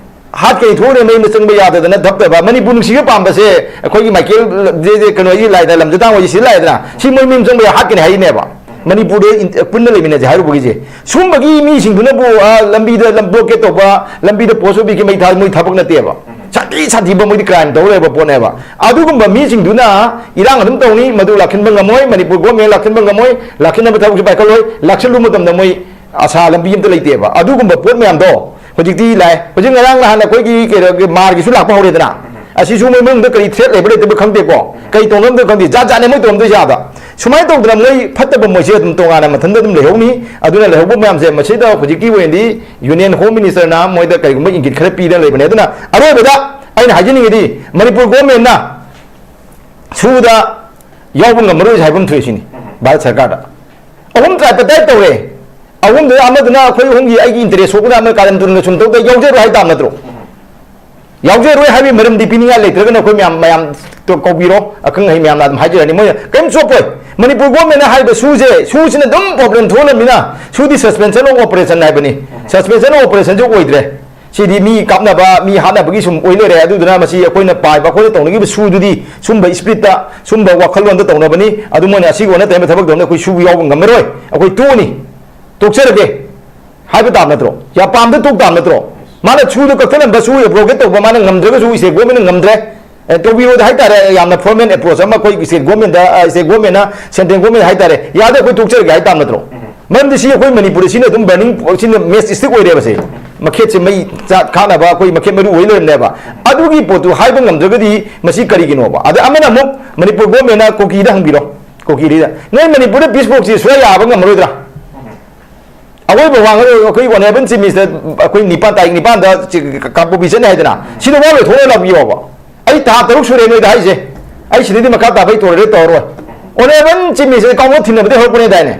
ꯍꯥꯠꯀꯅꯤ ꯊꯣꯛꯅ ꯃꯌꯨꯝꯗ ꯆꯪꯕ ꯌꯥꯗꯗꯅ ꯙꯞꯇꯕ꯫ ꯃꯅꯤꯄꯨꯔ ꯅꯨꯡꯁꯤꯕ ꯄꯥꯝꯕꯁꯦ ꯑꯩꯈꯣꯏꯒꯤ ꯃꯥꯏꯀꯦꯜ, ꯖꯦ- ꯖꯦ- ꯀꯩꯅꯣ, ꯑꯩꯒꯤ ꯂꯥꯏꯗ ꯂꯝꯖꯗꯥꯡ ꯍꯣꯏ ꯁꯤꯗ ꯂꯥꯛꯑꯦꯗꯅ, ꯁꯤ ꯃꯣꯏ ꯃꯌꯨꯝ ꯆꯪꯕ ꯌꯥ ꯍꯥꯠꯀꯅꯤ ꯍꯥꯏꯔꯤꯅꯦꯕ꯫ ꯃꯅꯤꯄꯨꯔꯗ ꯏꯟ- ꯄꯨꯟꯅ ꯂꯩꯃꯤꯟꯅꯁꯦ ꯍꯥꯏꯔꯨꯕꯒꯤꯁꯦ꯫ ꯁꯨꯝꯕꯒꯤ ꯃꯤꯁꯤꯡꯗꯨꯅꯕꯨ, ꯑ, ꯂꯝꯕꯤꯗ ꯂꯝ ꯕ꯭ꯂꯣꯀꯦꯠ ꯇꯧꯕ, ꯂꯝꯕꯤꯗ ꯄꯣꯁ ꯑꯣꯐꯤꯁꯀꯤ ꯃꯩ ꯊꯥ, ꯃꯣꯏ ꯊꯕꯛ ꯅꯠꯇꯦꯕ꯫ ꯁꯥꯊꯤ ꯁꯥꯊꯤꯕ ꯃꯣꯏꯗꯤ ꯀ꯭ꯔꯥꯏꯝ ꯇꯧ ꯂꯩꯕ ꯄꯣꯠꯅꯦꯕ꯫ ꯑꯗꯨꯒꯨꯝꯕ ꯃꯤꯁꯤꯡꯗꯨꯅ ꯏꯔꯥꯡ ꯑꯗꯨꯝ ꯇꯧꯅꯤ, ꯃꯗꯨ ꯂꯥꯛꯍꯟꯕ ꯉꯝꯃꯣꯏ, ꯃꯅꯤꯄꯨꯔ ꯒꯣꯔꯃꯦꯟ ꯂꯥꯛꯍꯟꯕ ꯉꯝꯃꯣꯏ, ꯂꯥꯛꯍꯟꯅꯕ ꯊꯕꯛꯁꯨ ꯄꯥꯏꯈꯠꯂꯣꯏ, ꯂꯥꯛꯁꯜꯂꯨ ꯃꯇꯝꯗ ꯃꯣꯏ ꯑꯁꯥ ꯂꯝꯕꯤ ꯑꯝꯇ ꯂꯩꯇꯦꯕ꯫ ꯑꯗꯨꯒꯨꯝꯕ ꯄꯣꯠ ꯃꯌꯥꯝꯗꯣ ꯍꯧꯖꯤꯛꯇꯤ ꯂꯥꯛꯑꯦ꯫ ꯍꯧꯖꯤꯛ ꯉꯔꯥꯡ ꯅꯍꯥꯟ ꯑꯩꯈꯣꯏꯒꯤ ꯀꯩꯅꯣꯒꯤ ꯃꯥꯔꯒꯤꯁꯨ ꯂꯥꯛꯄ ꯍꯧꯔꯦꯗꯅ꯫ ꯑꯁꯤꯁꯨ ꯃꯣꯏ ꯃꯅꯨꯡꯗ ꯀꯔꯤ ꯊ꯭ꯔꯦꯠ ꯂꯩꯕ꯭ꯔꯥ ꯂꯩꯇꯕ꯭ꯔꯥ ꯈꯪꯗꯦꯀꯣ꯫ ꯀꯔꯤ ꯇꯧꯅꯕꯗꯣ ꯈꯪꯗꯦ꯫ ꯖꯥꯠ ꯖꯥꯠꯅꯦ ꯃꯣꯏ ꯇꯧꯔꯝꯗꯣꯏꯁꯦ ꯑꯥꯗ꯫ ꯁꯨꯃꯥꯏꯅ ꯇꯧꯗꯅ ꯃꯣꯏ ꯐꯠꯇꯕ ꯃꯣꯏꯁꯦ ꯑꯗꯨꯝ ꯇꯣꯉꯥꯟꯅ ꯃꯊꯟꯇ ꯑꯗꯨꯝ ꯂꯩꯍꯧꯅꯤ꯫ ꯑꯗꯨꯅ ꯂꯩꯍꯧꯕ ꯃꯌꯥꯝꯁꯦ ꯃꯁꯤꯗ ꯍꯧꯖꯤꯛꯀꯤ ꯑꯣꯏꯅꯗꯤ ꯌꯨꯅꯤꯌꯟ ꯍꯣꯝ ꯃꯤꯅꯤꯁꯇꯔꯅ ꯃꯣꯏꯗ ꯀꯔꯤꯒꯨꯝꯕ ꯏꯪꯒꯤꯠ ꯈꯔ ꯄꯤꯗꯅ ꯂꯩꯕꯅꯦ꯫ ꯑꯗꯨꯅ ꯑꯔꯣꯏꯕꯗ ꯑꯩꯅ ꯍꯥꯏꯖꯅꯤꯡꯉꯤꯗꯤ ꯃꯅꯤꯄꯨꯔ ꯒꯣꯔꯃꯦꯟꯅ ꯁꯨꯗ ꯌꯥꯎꯕ ꯉꯝꯃꯔꯣꯏ ꯍꯥꯏꯕ ꯑꯃ ꯊꯣꯛꯑꯦ ꯁꯤꯅꯤ ꯚꯥꯔꯠ ꯁꯔꯀꯥꯔꯗ꯫ ꯑꯍꯨꯝ ꯇ꯭ꯔꯥꯏꯄꯇꯥꯏꯠ ꯇꯧꯔꯦ꯫ ꯑꯍꯨꯝꯗꯨꯗ ꯑꯃꯗꯨꯅ ꯑꯩꯈꯣꯏ ꯑꯍꯨꯝꯒꯤ ꯑꯩꯒꯤ ꯏꯟꯇꯔꯦꯁ ꯁꯣꯛꯄꯗ ꯑꯃ ꯀꯥꯔꯟ ꯇꯨꯔꯟꯒ ꯁꯨꯝ ꯇꯧꯗ ꯌꯥꯎꯖꯔꯣꯏ ꯍꯥꯏ ꯇꯥꯕ ꯅꯠꯇ꯭ꯔꯣ? ꯌꯥꯎꯖꯔꯣꯏ ꯍꯥꯏꯕꯒꯤ ꯃꯔꯝꯗꯤ ꯄꯤꯅꯤꯡꯉꯥꯏ ꯂꯩꯇ꯭ꯔꯒꯅ ꯑꯩꯈꯣꯏ ꯃꯌꯥꯝ, ꯃꯌꯥꯝ ꯀꯧꯕꯤꯔꯣ, ꯑꯈꯪ ꯑꯍꯩ ꯃꯌꯥꯝꯅ ꯑꯗꯨꯝ ꯍꯥꯏꯖꯔꯅꯤ꯫ ꯃꯣꯏꯅ ꯀꯔꯤꯝ ꯆꯣꯞꯄꯣꯏ꯫ ꯃꯅꯤꯄꯨꯔ ꯒꯣꯔꯃꯦꯟꯅ ꯍꯥꯏꯔꯤꯕ ꯁꯨꯁꯦ, ꯁꯨꯁꯤꯅ ꯑꯗꯨꯝ ꯄ꯭ꯔꯣꯕ꯭ꯂꯦꯝ ꯊꯣꯛꯍꯜꯂꯝꯅꯤꯅ ꯁꯨꯗꯤ ꯁꯁꯄꯦꯟꯁꯟ ꯑꯣꯐ ꯑꯣꯄꯔꯦꯁꯟ ꯍꯥꯏꯕꯅꯤ꯫ ꯁꯁꯄꯦꯟꯁꯟ ꯑꯣꯐ ꯑꯣꯄꯔꯦꯁꯟꯁꯨ ꯑꯣꯏꯗ꯭ꯔꯦ꯫ ꯁꯤꯗꯤ ꯃꯤ ꯀꯥꯞꯅꯕ, ꯃꯤ ꯍꯥꯠꯅꯕꯒꯤ ꯁꯨꯝ ꯑꯣꯏ ꯂꯩꯔꯦ꯫ ꯑꯗꯨꯗꯨꯅ ꯃꯁꯤ ꯑꯩꯈꯣꯏꯅ ꯄꯥꯏꯕ, ꯑꯩꯈꯣꯏꯅ ꯇꯧꯅꯈꯤꯕ ꯁꯨꯗꯨꯗꯤ ꯁꯨꯝꯕ ꯏꯁꯄꯤꯠꯇ, ꯁꯨꯝꯕ ꯋꯥꯈꯜꯂꯣꯟꯗ ꯇꯧꯅꯕꯅꯤ꯫ ꯑꯗꯨ ꯃꯣꯏꯅ ꯑꯁꯤꯒꯤ ꯑꯣꯟꯅ ꯇꯩꯅꯕ ꯊꯕꯛ ꯇꯧꯅ ꯑꯩꯈꯣꯏ ꯁꯨ ꯌꯥꯎꯕ ꯉꯝꯃꯔꯣꯏ, ꯑꯩꯈꯣꯏ ꯇꯣꯛꯑꯅꯤ, ꯇꯣꯛꯆꯔꯒꯦ ꯍꯥꯏꯕ ꯇꯥꯕ ꯅꯠꯇ꯭ꯔꯣ? ꯌꯥꯄꯥꯝꯗ ꯇꯣꯛ ꯇꯥꯕ ꯅꯠꯇ꯭ꯔꯣ? ꯃꯥꯅ ꯁꯨꯗꯣ ꯀꯛꯊꯠꯂꯝꯕ, ꯁꯨ ꯑꯦꯕ꯭ꯔꯣꯒꯦꯠ ꯇꯧꯕ ꯃꯥꯅ ꯉꯝꯗ꯭ꯔꯒꯁꯨ, ꯏꯁꯇꯦꯠ ꯒꯣꯔꯃꯦꯟꯅ ꯉꯝꯗ꯭ꯔꯦ, ꯑꯦ, ꯇꯧꯕꯤꯔꯣꯗ ꯍꯥꯏꯇꯥꯔꯦ꯫ ꯌꯥꯝꯅ ꯐꯣꯔꯃꯦꯜ ꯑꯦꯄ꯭ꯔꯣꯆ ꯑꯃ ꯑꯩꯈꯣꯏ ꯏꯁꯇꯦꯠ ꯒꯣꯔꯃꯦꯟꯗ, ꯑ, ꯏꯁꯇꯦꯠ ꯒꯣꯔꯃꯦꯟꯅ ꯁꯦꯟꯇ꯭ꯔꯦꯜ ꯒꯣꯔꯃꯦꯟ ꯍꯥꯏꯇꯥꯔꯦ, ꯌꯥꯗ ꯑꯩꯈꯣꯏ ꯇꯣꯛꯆꯔꯒꯦ ꯍꯥꯏ ꯇꯥꯕ ꯅꯠꯇ꯭ꯔꯣ? ꯃꯔꯝꯗꯤ ꯁꯤ ꯑꯩꯈꯣꯏ ꯃꯅꯤꯄꯨꯔꯗ ꯁꯤꯅ ꯑꯗꯨꯝ ꯕꯔꯅꯤꯡ, ꯁꯤꯅ ꯃꯦꯁ ꯁ꯭ꯇꯤꯛ ꯑꯣꯏꯔꯦꯕ꯫ ꯁꯤ ꯃꯈꯦꯠꯁꯦ ꯃꯩ ꯆꯥꯛ ꯈꯥꯛꯅꯕ ꯑꯩꯈꯣꯏ ꯃꯈꯦꯠ ꯃꯔꯨ ꯑꯣꯏ ꯂꯩꯔꯝꯅꯦꯕ꯫ ꯑꯗꯨꯒꯤ ꯄꯣꯠꯇꯨ ꯍꯥꯏꯕ ꯉꯝꯗ꯭ꯔꯒꯗꯤ ꯃꯁꯤ ꯀꯔꯤꯒꯤꯅꯣꯕ? ꯑꯗ ꯑꯃꯅ ꯑꯃꯨꯛ ꯃꯅꯤꯄꯨꯔ ꯒꯣꯔꯃꯦꯟꯅ ꯀꯨꯀꯤꯗ ꯍꯪꯕꯤꯔꯣ, ꯀꯨꯀꯤꯗ, "ꯅꯣꯏ ꯃꯅꯤꯄꯨꯔꯗ ꯄꯤꯁ ꯄꯣꯛꯁꯤ ꯁꯨꯡꯌꯥ ꯌꯥꯕ ꯉꯝꯃꯔꯣꯏꯗ꯭ꯔꯥ?" ꯑꯩꯈꯣꯏ ꯕꯕꯥ ꯑꯩꯈꯣꯏ ꯑꯣꯅꯔꯦꯕꯜ ꯆꯤꯐ ꯃꯤꯅꯤꯁꯇꯔ ꯑꯩꯈꯣꯏ ꯅꯤꯄꯥꯟ, ꯇꯥꯔꯤꯛ ꯅꯤꯄꯥꯟꯗ ꯆꯤ-, ꯀꯥꯡꯄꯣꯛꯄꯤ ꯆꯠꯅꯤ ꯍꯥꯏꯗꯅ, ꯁꯤꯗ ꯋꯥ ꯂꯣꯏꯊꯣꯛꯅ ꯂꯥꯛꯄꯤꯌꯣꯕ꯫ ꯑꯩ ꯊꯥ ꯇꯔꯨꯛ ꯁꯨꯔꯦ ꯅꯣꯏꯗ ꯍꯥꯏꯁꯦ꯫ ꯑꯩ ꯁꯤꯗꯩꯗꯤ ꯃꯈꯥ ꯇꯥꯕ ꯑꯩ ꯇꯧꯔꯔꯣꯏ, ꯇꯧꯔꯔꯣꯏ꯫ ꯑꯣꯅꯔꯦꯕꯜ ꯆꯤꯐ ꯃꯤꯅꯤꯁꯇꯔ ꯀꯥꯎꯅ ꯊꯤꯟꯅꯕꯗꯤ ꯍꯧꯔꯛꯄꯅꯦ ꯍꯥꯏꯗꯥꯏꯅꯦ?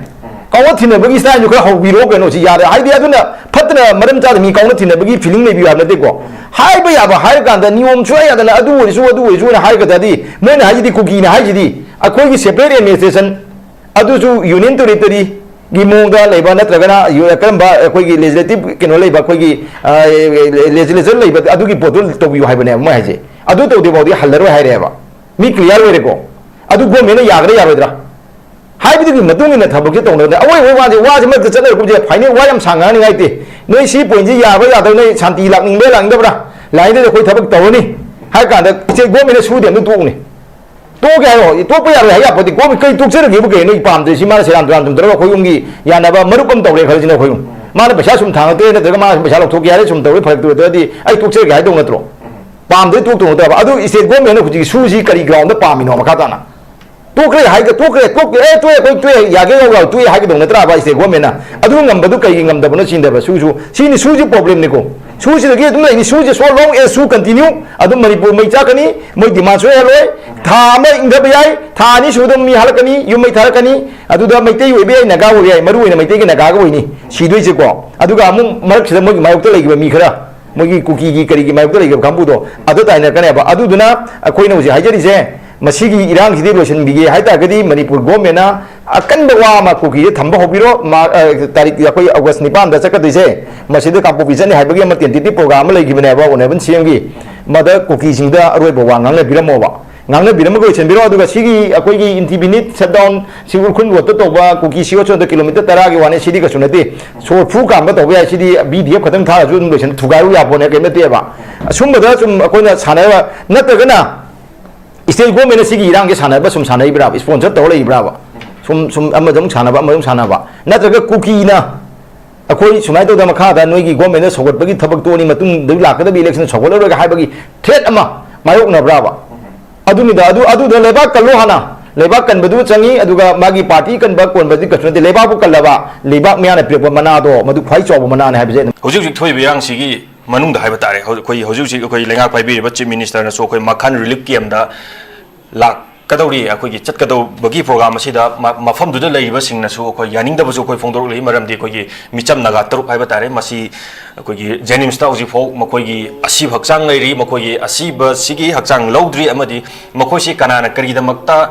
ꯀꯥꯎꯅ ꯊꯤꯟꯅꯕꯒꯤ ꯁ꯭ꯇꯥꯏꯜꯗꯨ ꯈꯔ ꯍꯧꯕꯤꯔꯣ ꯀꯩꯅꯣ, ꯁꯤ ꯌꯥꯔꯦ꯫ ꯍꯥꯏꯗꯤ ꯑꯗꯨꯅ ꯐꯠꯇꯅ ꯃꯔꯝ ꯆꯥꯗ ꯃꯤ ꯀꯥꯎꯅ ꯊꯤꯟꯅꯕꯒꯤ ꯐꯤꯂꯤꯡ ꯂꯩꯕꯤꯌꯨ ꯍꯥꯏꯕ ꯅꯠꯇꯦꯀꯣ꯫ ꯍꯥꯏꯕ ꯌꯥꯕ ꯍꯥꯏꯔꯀꯥꯟꯗ ꯅꯤꯌꯣꯝ ꯁꯨꯡꯌꯥ ꯌꯥꯗꯅ ꯑꯗꯨ ꯑꯣꯏꯔꯁꯨ, ꯑꯗꯨ ꯑꯣꯏꯔꯁꯨꯅ ꯍꯥꯏꯔꯒ ꯇꯥꯔꯗꯤ, ꯃꯣꯏꯅ ꯍꯥꯏꯁꯤꯗꯤ, ꯀꯨꯀꯤꯅ ꯍꯥꯏꯁꯤꯗꯤ ꯑꯩꯈꯣꯏꯒꯤ ꯁꯦꯄꯔꯦꯠ ꯑꯦꯗꯃꯤꯅꯤꯁꯇ꯭ꯔꯦꯁꯟ, ꯑꯗꯨꯁꯨ ꯌꯨꯅꯤꯌꯟ ꯇꯦꯔꯤꯇꯣꯔꯤꯒꯤ ꯃꯑꯣꯡꯗ ꯂꯩꯕ ꯅꯠꯇ꯭ꯔꯒꯅ ꯌꯨ-, ꯀꯔꯝꯕ ꯑꯩꯈꯣꯏꯒꯤ ꯂꯦꯖꯤꯁꯂꯦꯇꯤꯚ ꯀꯩꯅꯣ ꯂꯩꯕ, ꯑꯩꯈꯣꯏꯒꯤ, ꯑ, ꯂꯦꯖꯤꯁꯂꯦꯆꯔ ꯂꯩꯕ ꯑꯗꯨꯒꯤ ꯄꯣꯠꯇꯨ ꯇꯧꯕꯤꯌꯨ ꯍꯥꯏꯕꯅꯦꯕ ꯃꯣꯏ ꯍꯥꯏꯁꯦ꯫ ꯑꯗꯨ ꯇꯧꯗ꯭ꯔꯤ ꯐꯥꯎꯗꯤ ꯍꯜꯂꯔꯣꯏ ꯍꯥꯏꯔꯦꯕ꯫ ꯃꯤ ꯀ꯭ꯂꯤꯌꯥꯔ ꯑꯣꯏꯔꯦꯀꯣ꯫ ꯑꯗꯨ ꯒꯣꯔꯃꯦꯟꯅ ꯌꯥꯒꯗ꯭ꯔꯥ ꯌꯥꯔꯣꯏꯗ꯭ꯔꯥ ꯍꯥꯏꯕꯗꯨꯒꯤ ꯃꯇꯨꯡ ꯏꯟꯅ ꯊꯕꯛꯁꯦ ꯇꯧꯅꯕꯅꯦ꯫ ꯑꯋꯣꯏ ꯑꯣꯏ ꯋꯥꯁꯦ, ꯋꯥꯁꯦ ꯃꯔꯛꯇ ꯆꯠꯅꯔꯛꯄꯁꯦ ꯐꯥꯏꯅꯦꯜ ꯋꯥ ꯌꯥꯝ ꯁꯥꯡ ꯉꯥꯡꯅꯤꯡꯉꯥꯏ ꯂꯩꯇꯦ꯫ ꯅꯣꯏ ꯁꯤ ꯄꯣꯏꯟꯠꯁꯤ ꯌꯥꯕ꯭ꯔꯥ ꯌꯥꯗꯕ꯭ꯔꯥ, ꯅꯣꯏ ꯁꯥꯟꯇꯤ ꯂꯥꯛꯅꯤꯡꯕ꯭ꯔꯥ ꯂꯥꯛꯅꯤꯡꯗꯕ꯭ꯔꯥ, ꯂꯥꯏꯟꯗꯨꯗ ꯑꯩꯈꯣꯏ ꯊꯕꯛ ꯇꯧꯔꯅꯤ ꯍꯥꯏ ꯀꯥꯟꯗ ꯏꯁꯇꯦꯠ ꯒꯣꯔꯃꯦꯟꯅ ꯁꯨꯗꯦ ꯑꯗꯨ ꯇꯣꯛꯎꯅꯤ꯫ ꯇꯣꯛꯀꯦ ꯍꯥꯏꯔꯣ? ꯇꯣꯛꯄ ꯌꯥꯔꯣꯏ ꯍꯥꯏ ꯌꯥꯄꯣꯠꯇꯦ꯫ ꯒꯣꯔꯃꯦꯟ ꯀꯔꯤ ꯇꯣꯛꯆꯔꯒꯦꯕꯨ ꯀꯩꯅꯣ? ꯅꯣꯏ ꯄꯥꯝꯗ꯭ꯔꯦ ꯁꯤ ꯃꯥꯅ ꯁꯦꯔꯥꯟ ꯇꯨꯔꯥꯟ ꯇꯧꯔꯒ ꯑꯩꯈꯣꯏ ꯌꯨꯝꯒꯤ ꯌꯥꯅꯕ ꯃꯔꯨꯞ ꯑꯃ ꯇꯧꯔꯦ ꯈꯜꯂꯁꯤꯅꯦ ꯑꯩꯈꯣꯏ ꯌꯨꯝ꯫ ꯃꯥꯅ ꯄꯩꯁꯥ ꯁꯨꯝ ꯊꯥꯡꯉꯛꯇ꯭ꯔꯦ, ꯅꯠꯇ꯭ꯔꯒ ꯃꯥꯅ ꯁꯨꯝ ꯄꯩꯁꯥ ꯂꯧꯊꯣꯛꯀꯦ ꯍꯥꯏꯔꯦ, ꯁꯨꯝ ꯇꯧꯔꯦ, ꯐꯔꯛ ꯇꯨꯔꯗꯤ ꯑꯩ ꯇꯣꯛꯆꯔꯒꯦ ꯍꯥꯏꯗꯧ ꯅꯠꯇ꯭ꯔꯣ? ꯄꯥꯝꯗ꯭ꯔꯗꯤ ꯇꯣꯛꯇꯧ ꯅꯠꯇ꯭ꯔꯕ? ꯑꯗꯨ state government ꯅ ꯍꯧꯖꯤꯛ ꯁꯨꯁꯤ ꯀꯔꯤ ground ꯗ ꯄꯥꯝꯃꯤꯅꯣ? ꯃꯈꯥ ꯇꯥꯅ ꯇꯣꯛꯈ꯭ꯔꯦ ꯍꯥꯏꯒ ꯇꯣꯛꯈ꯭ꯔꯦ, ꯇꯣꯛꯈ꯭ꯔꯦ, ꯑꯦ, ꯇꯣꯛꯑꯦ, ꯑꯩꯈꯣꯏ ꯇꯣꯛꯑꯦ, ꯌꯥꯒꯦ ꯌꯥꯎ ꯌꯥꯎ ꯇꯣꯛꯑꯦ ꯍꯥꯏꯒꯗꯧ ꯅꯠꯇ꯭ꯔꯕ state government ꯅ? ꯑꯗꯨ ꯉꯝꯕꯗꯨ ꯀꯩꯒꯤ ꯉꯝꯗꯕꯅꯣ ꯁꯤꯅꯦꯕ ꯁꯨꯁꯨ꯫ ꯁꯤꯅꯤ ꯁꯨꯁꯤ problem ꯅꯤꯀꯣ꯫ ꯁꯨꯁꯤꯗꯒꯤ ꯑꯗꯨꯝ ꯂꯩꯅꯤ, ꯁꯨꯁꯤ so long as ꯁꯨ continue ꯑꯗꯨꯝ ꯃꯅꯤꯄꯨꯔ ꯃꯩ ꯆꯥꯛꯀꯅꯤ, ꯃꯣꯏ demand ꯁꯨꯡꯍꯜꯂꯣꯏ꯫ ꯊꯥ ꯑꯃ ꯏꯪꯊꯕ ꯌꯥꯏ, ꯊꯥ ꯑꯅꯤ ꯁꯨꯕꯗ ꯃꯤ ꯍꯜꯂꯛꯀꯅꯤ, ꯌꯨꯝ ꯃꯩ ꯊꯥꯔꯛꯀꯅꯤ꯫ ꯑꯗꯨꯗ ꯃꯩꯇꯩ ꯑꯣꯏꯕ ꯌꯥꯏ, ꯅꯥꯒꯥ ꯑꯣꯏꯕ ꯌꯥꯏ, ꯃꯔꯨ ꯑꯣꯏꯅ ꯃꯩꯇꯩꯒ ꯅꯥꯒꯥꯒ ꯑꯣꯏꯅꯤ ꯁꯤꯗꯣꯏꯁꯦꯀꯣ꯫ ꯑꯗꯨꯒ ꯑꯃꯨꯛ ꯃꯔꯛꯁꯤꯗ ꯃꯣꯏꯒꯤ ꯃꯥꯌꯣꯛꯇ ꯂꯩꯈꯤꯕ ꯃꯤ ꯈꯔ, ꯃꯣꯏꯒꯤ ꯀꯨꯀꯤꯒꯤ ꯀꯔꯤꯒꯤ ꯃꯥꯌꯣꯛꯇ ꯂꯩꯈꯤꯕ ꯀꯥꯡꯕꯨꯗꯣ ꯑꯗꯨ ꯇꯥꯏꯅꯔꯛꯀꯅꯦꯕ꯫ ꯑꯗꯨꯗꯨꯅ ꯑꯩꯈꯣꯏꯅ ꯍꯧꯖꯤꯛ ꯍꯥꯏꯖꯔꯤꯁꯦ, ꯃꯁꯤꯒꯤ ꯏꯔꯥꯡꯁꯤꯗꯤ ꯂꯣꯏꯁꯤꯟꯕꯤꯒꯦ ꯍꯥꯏ ꯇꯥꯔꯒꯗꯤ ꯃꯅꯤꯄꯨꯔ government ꯅ ꯑꯀꯟꯕ ꯋꯥ ꯑꯃ ꯀꯨꯀꯤꯗ ꯊꯝꯕ ꯍꯧꯕꯤꯔꯣ꯫ ꯃꯥ-, ꯑ, ꯇꯥꯔꯤꯛ ꯑꯩꯈꯣꯏ August ꯅꯤꯄꯥꯟꯗ ꯆꯠꯀꯗꯣꯏꯁꯦ, ꯃꯁꯤꯗ ꯀꯥꯡꯄꯣꯛꯄꯤ ꯆꯠꯅꯤ ꯍꯥꯏꯕꯒꯤ ꯑꯃ tentative program ꯑꯃ ꯂꯩꯈꯤꯕꯅꯦꯕ ꯑꯣꯅꯔꯦꯕꯜ ꯁꯤ ꯑꯦꯝꯒꯤ꯫ ꯃꯗ ꯀꯨꯀꯤꯁꯤꯡꯗ ꯑꯔꯣꯏꯕ ꯋꯥ ꯉꯥꯡꯅꯕꯤꯔꯝꯃꯣꯕ꯫ ꯉꯥꯡꯅꯕꯤꯔꯝꯃꯒ ꯂꯣꯏꯁꯤꯟꯕꯤꯔꯣ꯫ ꯑꯗꯨꯒ ꯁꯤꯒꯤ ꯑꯩꯈꯣꯏꯒꯤ indefinite shutdown, ꯁꯤ ꯎꯈ꯭ꯔꯨꯜ road ꯇ ꯇꯧꯕ ꯀꯨꯀꯤ ꯁꯤ ꯑꯣ ꯁꯣꯗ kilometre ꯇꯔꯥꯒꯤ ꯋꯥꯅꯤ, ꯁꯤꯗꯤ ꯀꯩꯁꯨ ꯅꯠꯇꯦ꯫ ꯁꯣꯔ ꯐꯨ ꯀꯥꯝꯕ ꯇꯧꯕ ꯌꯥꯏ, ꯁꯤꯗꯤ B D F ꯈꯛꯇꯪ ꯊꯥꯔꯁꯨ ꯑꯗꯨꯝ ꯂꯣꯏꯁꯤꯟ, ꯊꯨꯒꯥꯏꯔꯨ ꯌꯥꯄꯣꯠꯅꯦ, ꯀꯩꯝ ꯅꯠꯇꯦꯕ꯫ ꯑꯁꯨꯝꯕꯗ ꯁꯨꯝ ꯑꯩꯈꯣꯏꯅ ꯁꯥꯟꯅꯔ, ꯅꯠꯇ꯭ꯔꯒꯅ state government ꯅ ꯁꯤꯒꯤ ꯏꯔꯥꯡꯁꯦ ꯁꯥꯟꯅꯕ ꯁꯨꯝ ꯁꯥꯟꯅꯔꯤꯕ꯭ꯔꯥ, sponsor ꯇꯧꯔ ꯂꯩꯕ꯭ꯔꯥꯕ? ꯁꯨꯝ, ꯁꯨꯝ ꯑꯃꯗ ꯑꯃꯨꯛ ꯁꯥꯟꯅꯕ, ꯑꯃꯗ ꯑꯃꯨꯛ ꯁꯥꯟꯅꯕ, ꯅꯠꯇ꯭ꯔꯒ ꯀꯨꯀꯤꯅ ꯑꯩꯈꯣꯏ ꯁꯨꯃꯥꯏꯅ ꯇꯧꯗꯅ ꯃꯈꯥꯗ ꯅꯣꯏꯒꯤ government ꯅ ꯁꯧꯒꯠꯄꯒꯤ ꯊꯕꯛ ꯇꯣꯛꯑꯅꯤ, ꯃꯇꯨꯡꯗ ꯂꯥꯛꯀꯗꯕ election ꯁꯧꯒꯠꯂꯔꯣꯏꯒ ꯍꯥꯏꯕꯒꯤ threat ꯑꯃ ꯃꯥꯌꯣꯛꯅꯕ꯭ꯔꯥꯕ? ꯑꯗꯨꯅꯤꯗ, ꯑꯗꯨ, ꯑꯗꯨꯗ ꯂꯩꯕꯥꯛ ꯀꯜꯂꯣ ꯍꯥꯟꯅ꯫ ꯂꯩꯕꯥꯛ ꯀꯟꯕꯗꯨ ꯆꯪꯉꯤ, ꯑꯗꯨꯒ ꯃꯥꯒꯤ party ꯀꯟꯕ ꯀꯣꯟꯕꯗꯤ ꯀꯩꯁꯨ ꯅꯠꯇꯦ꯫ ꯂꯩꯕꯥꯛꯄꯨ ꯀꯜꯂꯕ, ꯂꯩꯕꯥꯛ ꯃꯌꯥꯅ ꯄꯤꯔꯛꯄ ꯃꯅꯥꯗꯣ, ꯃꯗꯨ ꯈ꯭ꯋꯥꯏ ꯆꯥꯎꯕ ꯃꯅꯥꯅꯤ ꯍꯥꯏꯕꯁꯦ ꯑꯩꯅ ꯍꯧꯖꯤꯛ ꯍꯧꯖꯤꯛ ꯊꯣꯛꯏꯕ ꯏꯔꯥꯡꯁꯤꯒꯤ ꯃꯅꯨꯡꯗ ꯍꯥꯏꯕ ꯇꯥꯔꯦ, ꯍꯧ-, ꯑꯩꯈꯣꯏ ꯍꯧꯖꯤꯛ ꯍꯧꯖꯤꯛ ꯑꯩꯈꯣꯏ ꯂꯩꯉꯥꯛ ꯄꯥꯏꯕꯤꯔꯤꯕ Chief Minister ꯅꯁꯨ ꯑꯩꯈꯣꯏ ꯃꯈꯥꯟ relief camp ꯇ ꯂꯥꯛꯀꯗꯧꯔꯤ, ꯑꯩꯈꯣꯏꯒꯤ ꯆꯠꯀꯗꯧꯕꯒꯤ program ꯑꯁꯤꯗ ꯃ-, ꯃꯐꯝꯗꯨꯗ ꯂꯩꯔꯤꯕꯁꯤꯡꯅꯁꯨ ꯑꯩꯈꯣꯏ ꯌꯥꯅꯤꯡꯗꯕꯁꯨ ꯑꯩꯈꯣꯏ ꯐꯣꯡꯗꯣꯔꯛꯂꯤ꯫ ꯃꯔꯝꯗꯤ ꯑꯩꯈꯣꯏꯒꯤ ꯃꯤꯆꯝ ꯅꯥꯒꯥ ꯇꯔꯨꯛ ꯍꯥꯏꯕ ꯇꯥꯔꯦ, ꯃꯁꯤ ꯑꯩꯈꯣꯏꯒꯤ JNIMS ꯇ ꯍꯧꯖꯤꯛꯐꯥꯎ ꯃꯈꯣꯏꯒꯤ ꯑꯁꯤꯕ ꯍꯛꯆꯥꯡ ꯂꯩꯔꯤ, ꯃꯈꯣꯏꯒꯤ ꯑꯁꯤꯕꯁꯤꯒꯤ ꯍꯛꯆꯥꯡ ꯂꯧꯗ꯭ꯔꯤ, ꯑꯃꯗꯤ ꯃꯈꯣꯏꯁꯤ ꯀꯅꯥꯅ ꯀꯔꯤꯒꯤꯗꯃꯛꯇ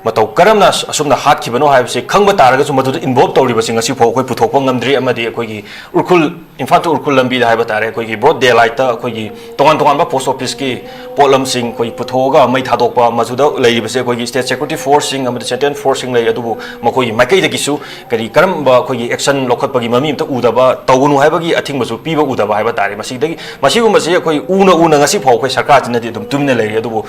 ꯃꯇꯧ ꯀꯔꯝꯅ ꯑꯁ-, ꯑꯁꯨꯝꯅ ꯍꯥꯠꯈꯤꯕꯅꯣ ꯍꯥꯏꯕꯁꯤ ꯈꯪꯕ ꯇꯥꯔꯒꯁꯨ ꯃꯗꯨꯗ involve ꯇꯧꯔꯤꯕꯁꯤꯡ ꯑꯁꯤꯐꯥꯎ ꯑꯩꯈꯣꯏ ꯄꯨꯊꯣꯛꯄ ꯉꯝꯗ꯭ꯔꯤ꯫ ꯑꯃꯗꯤ ꯑꯩꯈꯣꯏꯒꯤ ꯎꯈ꯭ꯔꯨꯜ, ꯏꯝꯐꯥꯜ to ꯎꯈ꯭ꯔꯨꯜ ꯂꯝꯕꯤꯗ ꯍꯥꯏꯕ ꯇꯥꯔꯦ, ꯑꯩꯈꯣꯏꯒꯤ broad daylight ꯇ ꯑꯩꯈꯣꯏꯒꯤ ꯇꯣꯉꯥꯟ ꯇꯣꯉꯥꯟꯕ post office ꯀꯤ ꯄꯣꯠꯂꯝꯁꯤꯡ ꯑꯩꯈꯣꯏ ꯄꯨꯊꯣꯛꯑꯒ ꯃꯩ ꯊꯥꯗꯣꯛꯄ, ꯃꯗꯨꯗ ꯂꯩꯔꯤꯕꯁꯦ ꯑꯩꯈꯣꯏꯒꯤ state security force ꯁꯤꯡ ꯑꯃꯗꯤ central force ꯁꯤꯡ ꯂꯩ, ꯑꯗꯨꯕꯨ ꯃꯈꯣꯏꯒꯤ ꯃꯥꯏꯀꯩꯗꯒꯤꯁꯨ ꯀꯔꯤ ꯀꯔꯝꯕ ꯑꯩꯈꯣꯏꯒꯤ action ꯂꯧꯈꯠꯄꯒꯤ ꯃꯃꯤ ꯑꯃꯇ ꯎꯗꯕ, ꯇꯧꯒꯅꯨ ꯍꯥꯏꯕꯒꯤ ꯑꯊꯤꯡꯕꯁꯨ ꯄꯤꯕ ꯎꯗꯕ ꯍꯥꯏꯕ ꯇꯥꯔꯦ꯫ ꯃꯁꯤꯗꯒꯤ, ꯃꯁꯤꯒꯨꯝꯕꯁꯤ ꯑꯩꯈꯣꯏ ꯎꯅ ꯎꯅ ꯉꯁꯤ ꯐꯥꯎ ꯑꯩꯈꯣꯏ ꯁꯔꯀꯥꯔꯁꯤꯅꯗꯤ ꯑꯗꯨꯝ ꯇꯨꯃꯤꯟꯅ ꯂꯩꯔꯤ꯫ ꯑꯗꯨꯕꯨ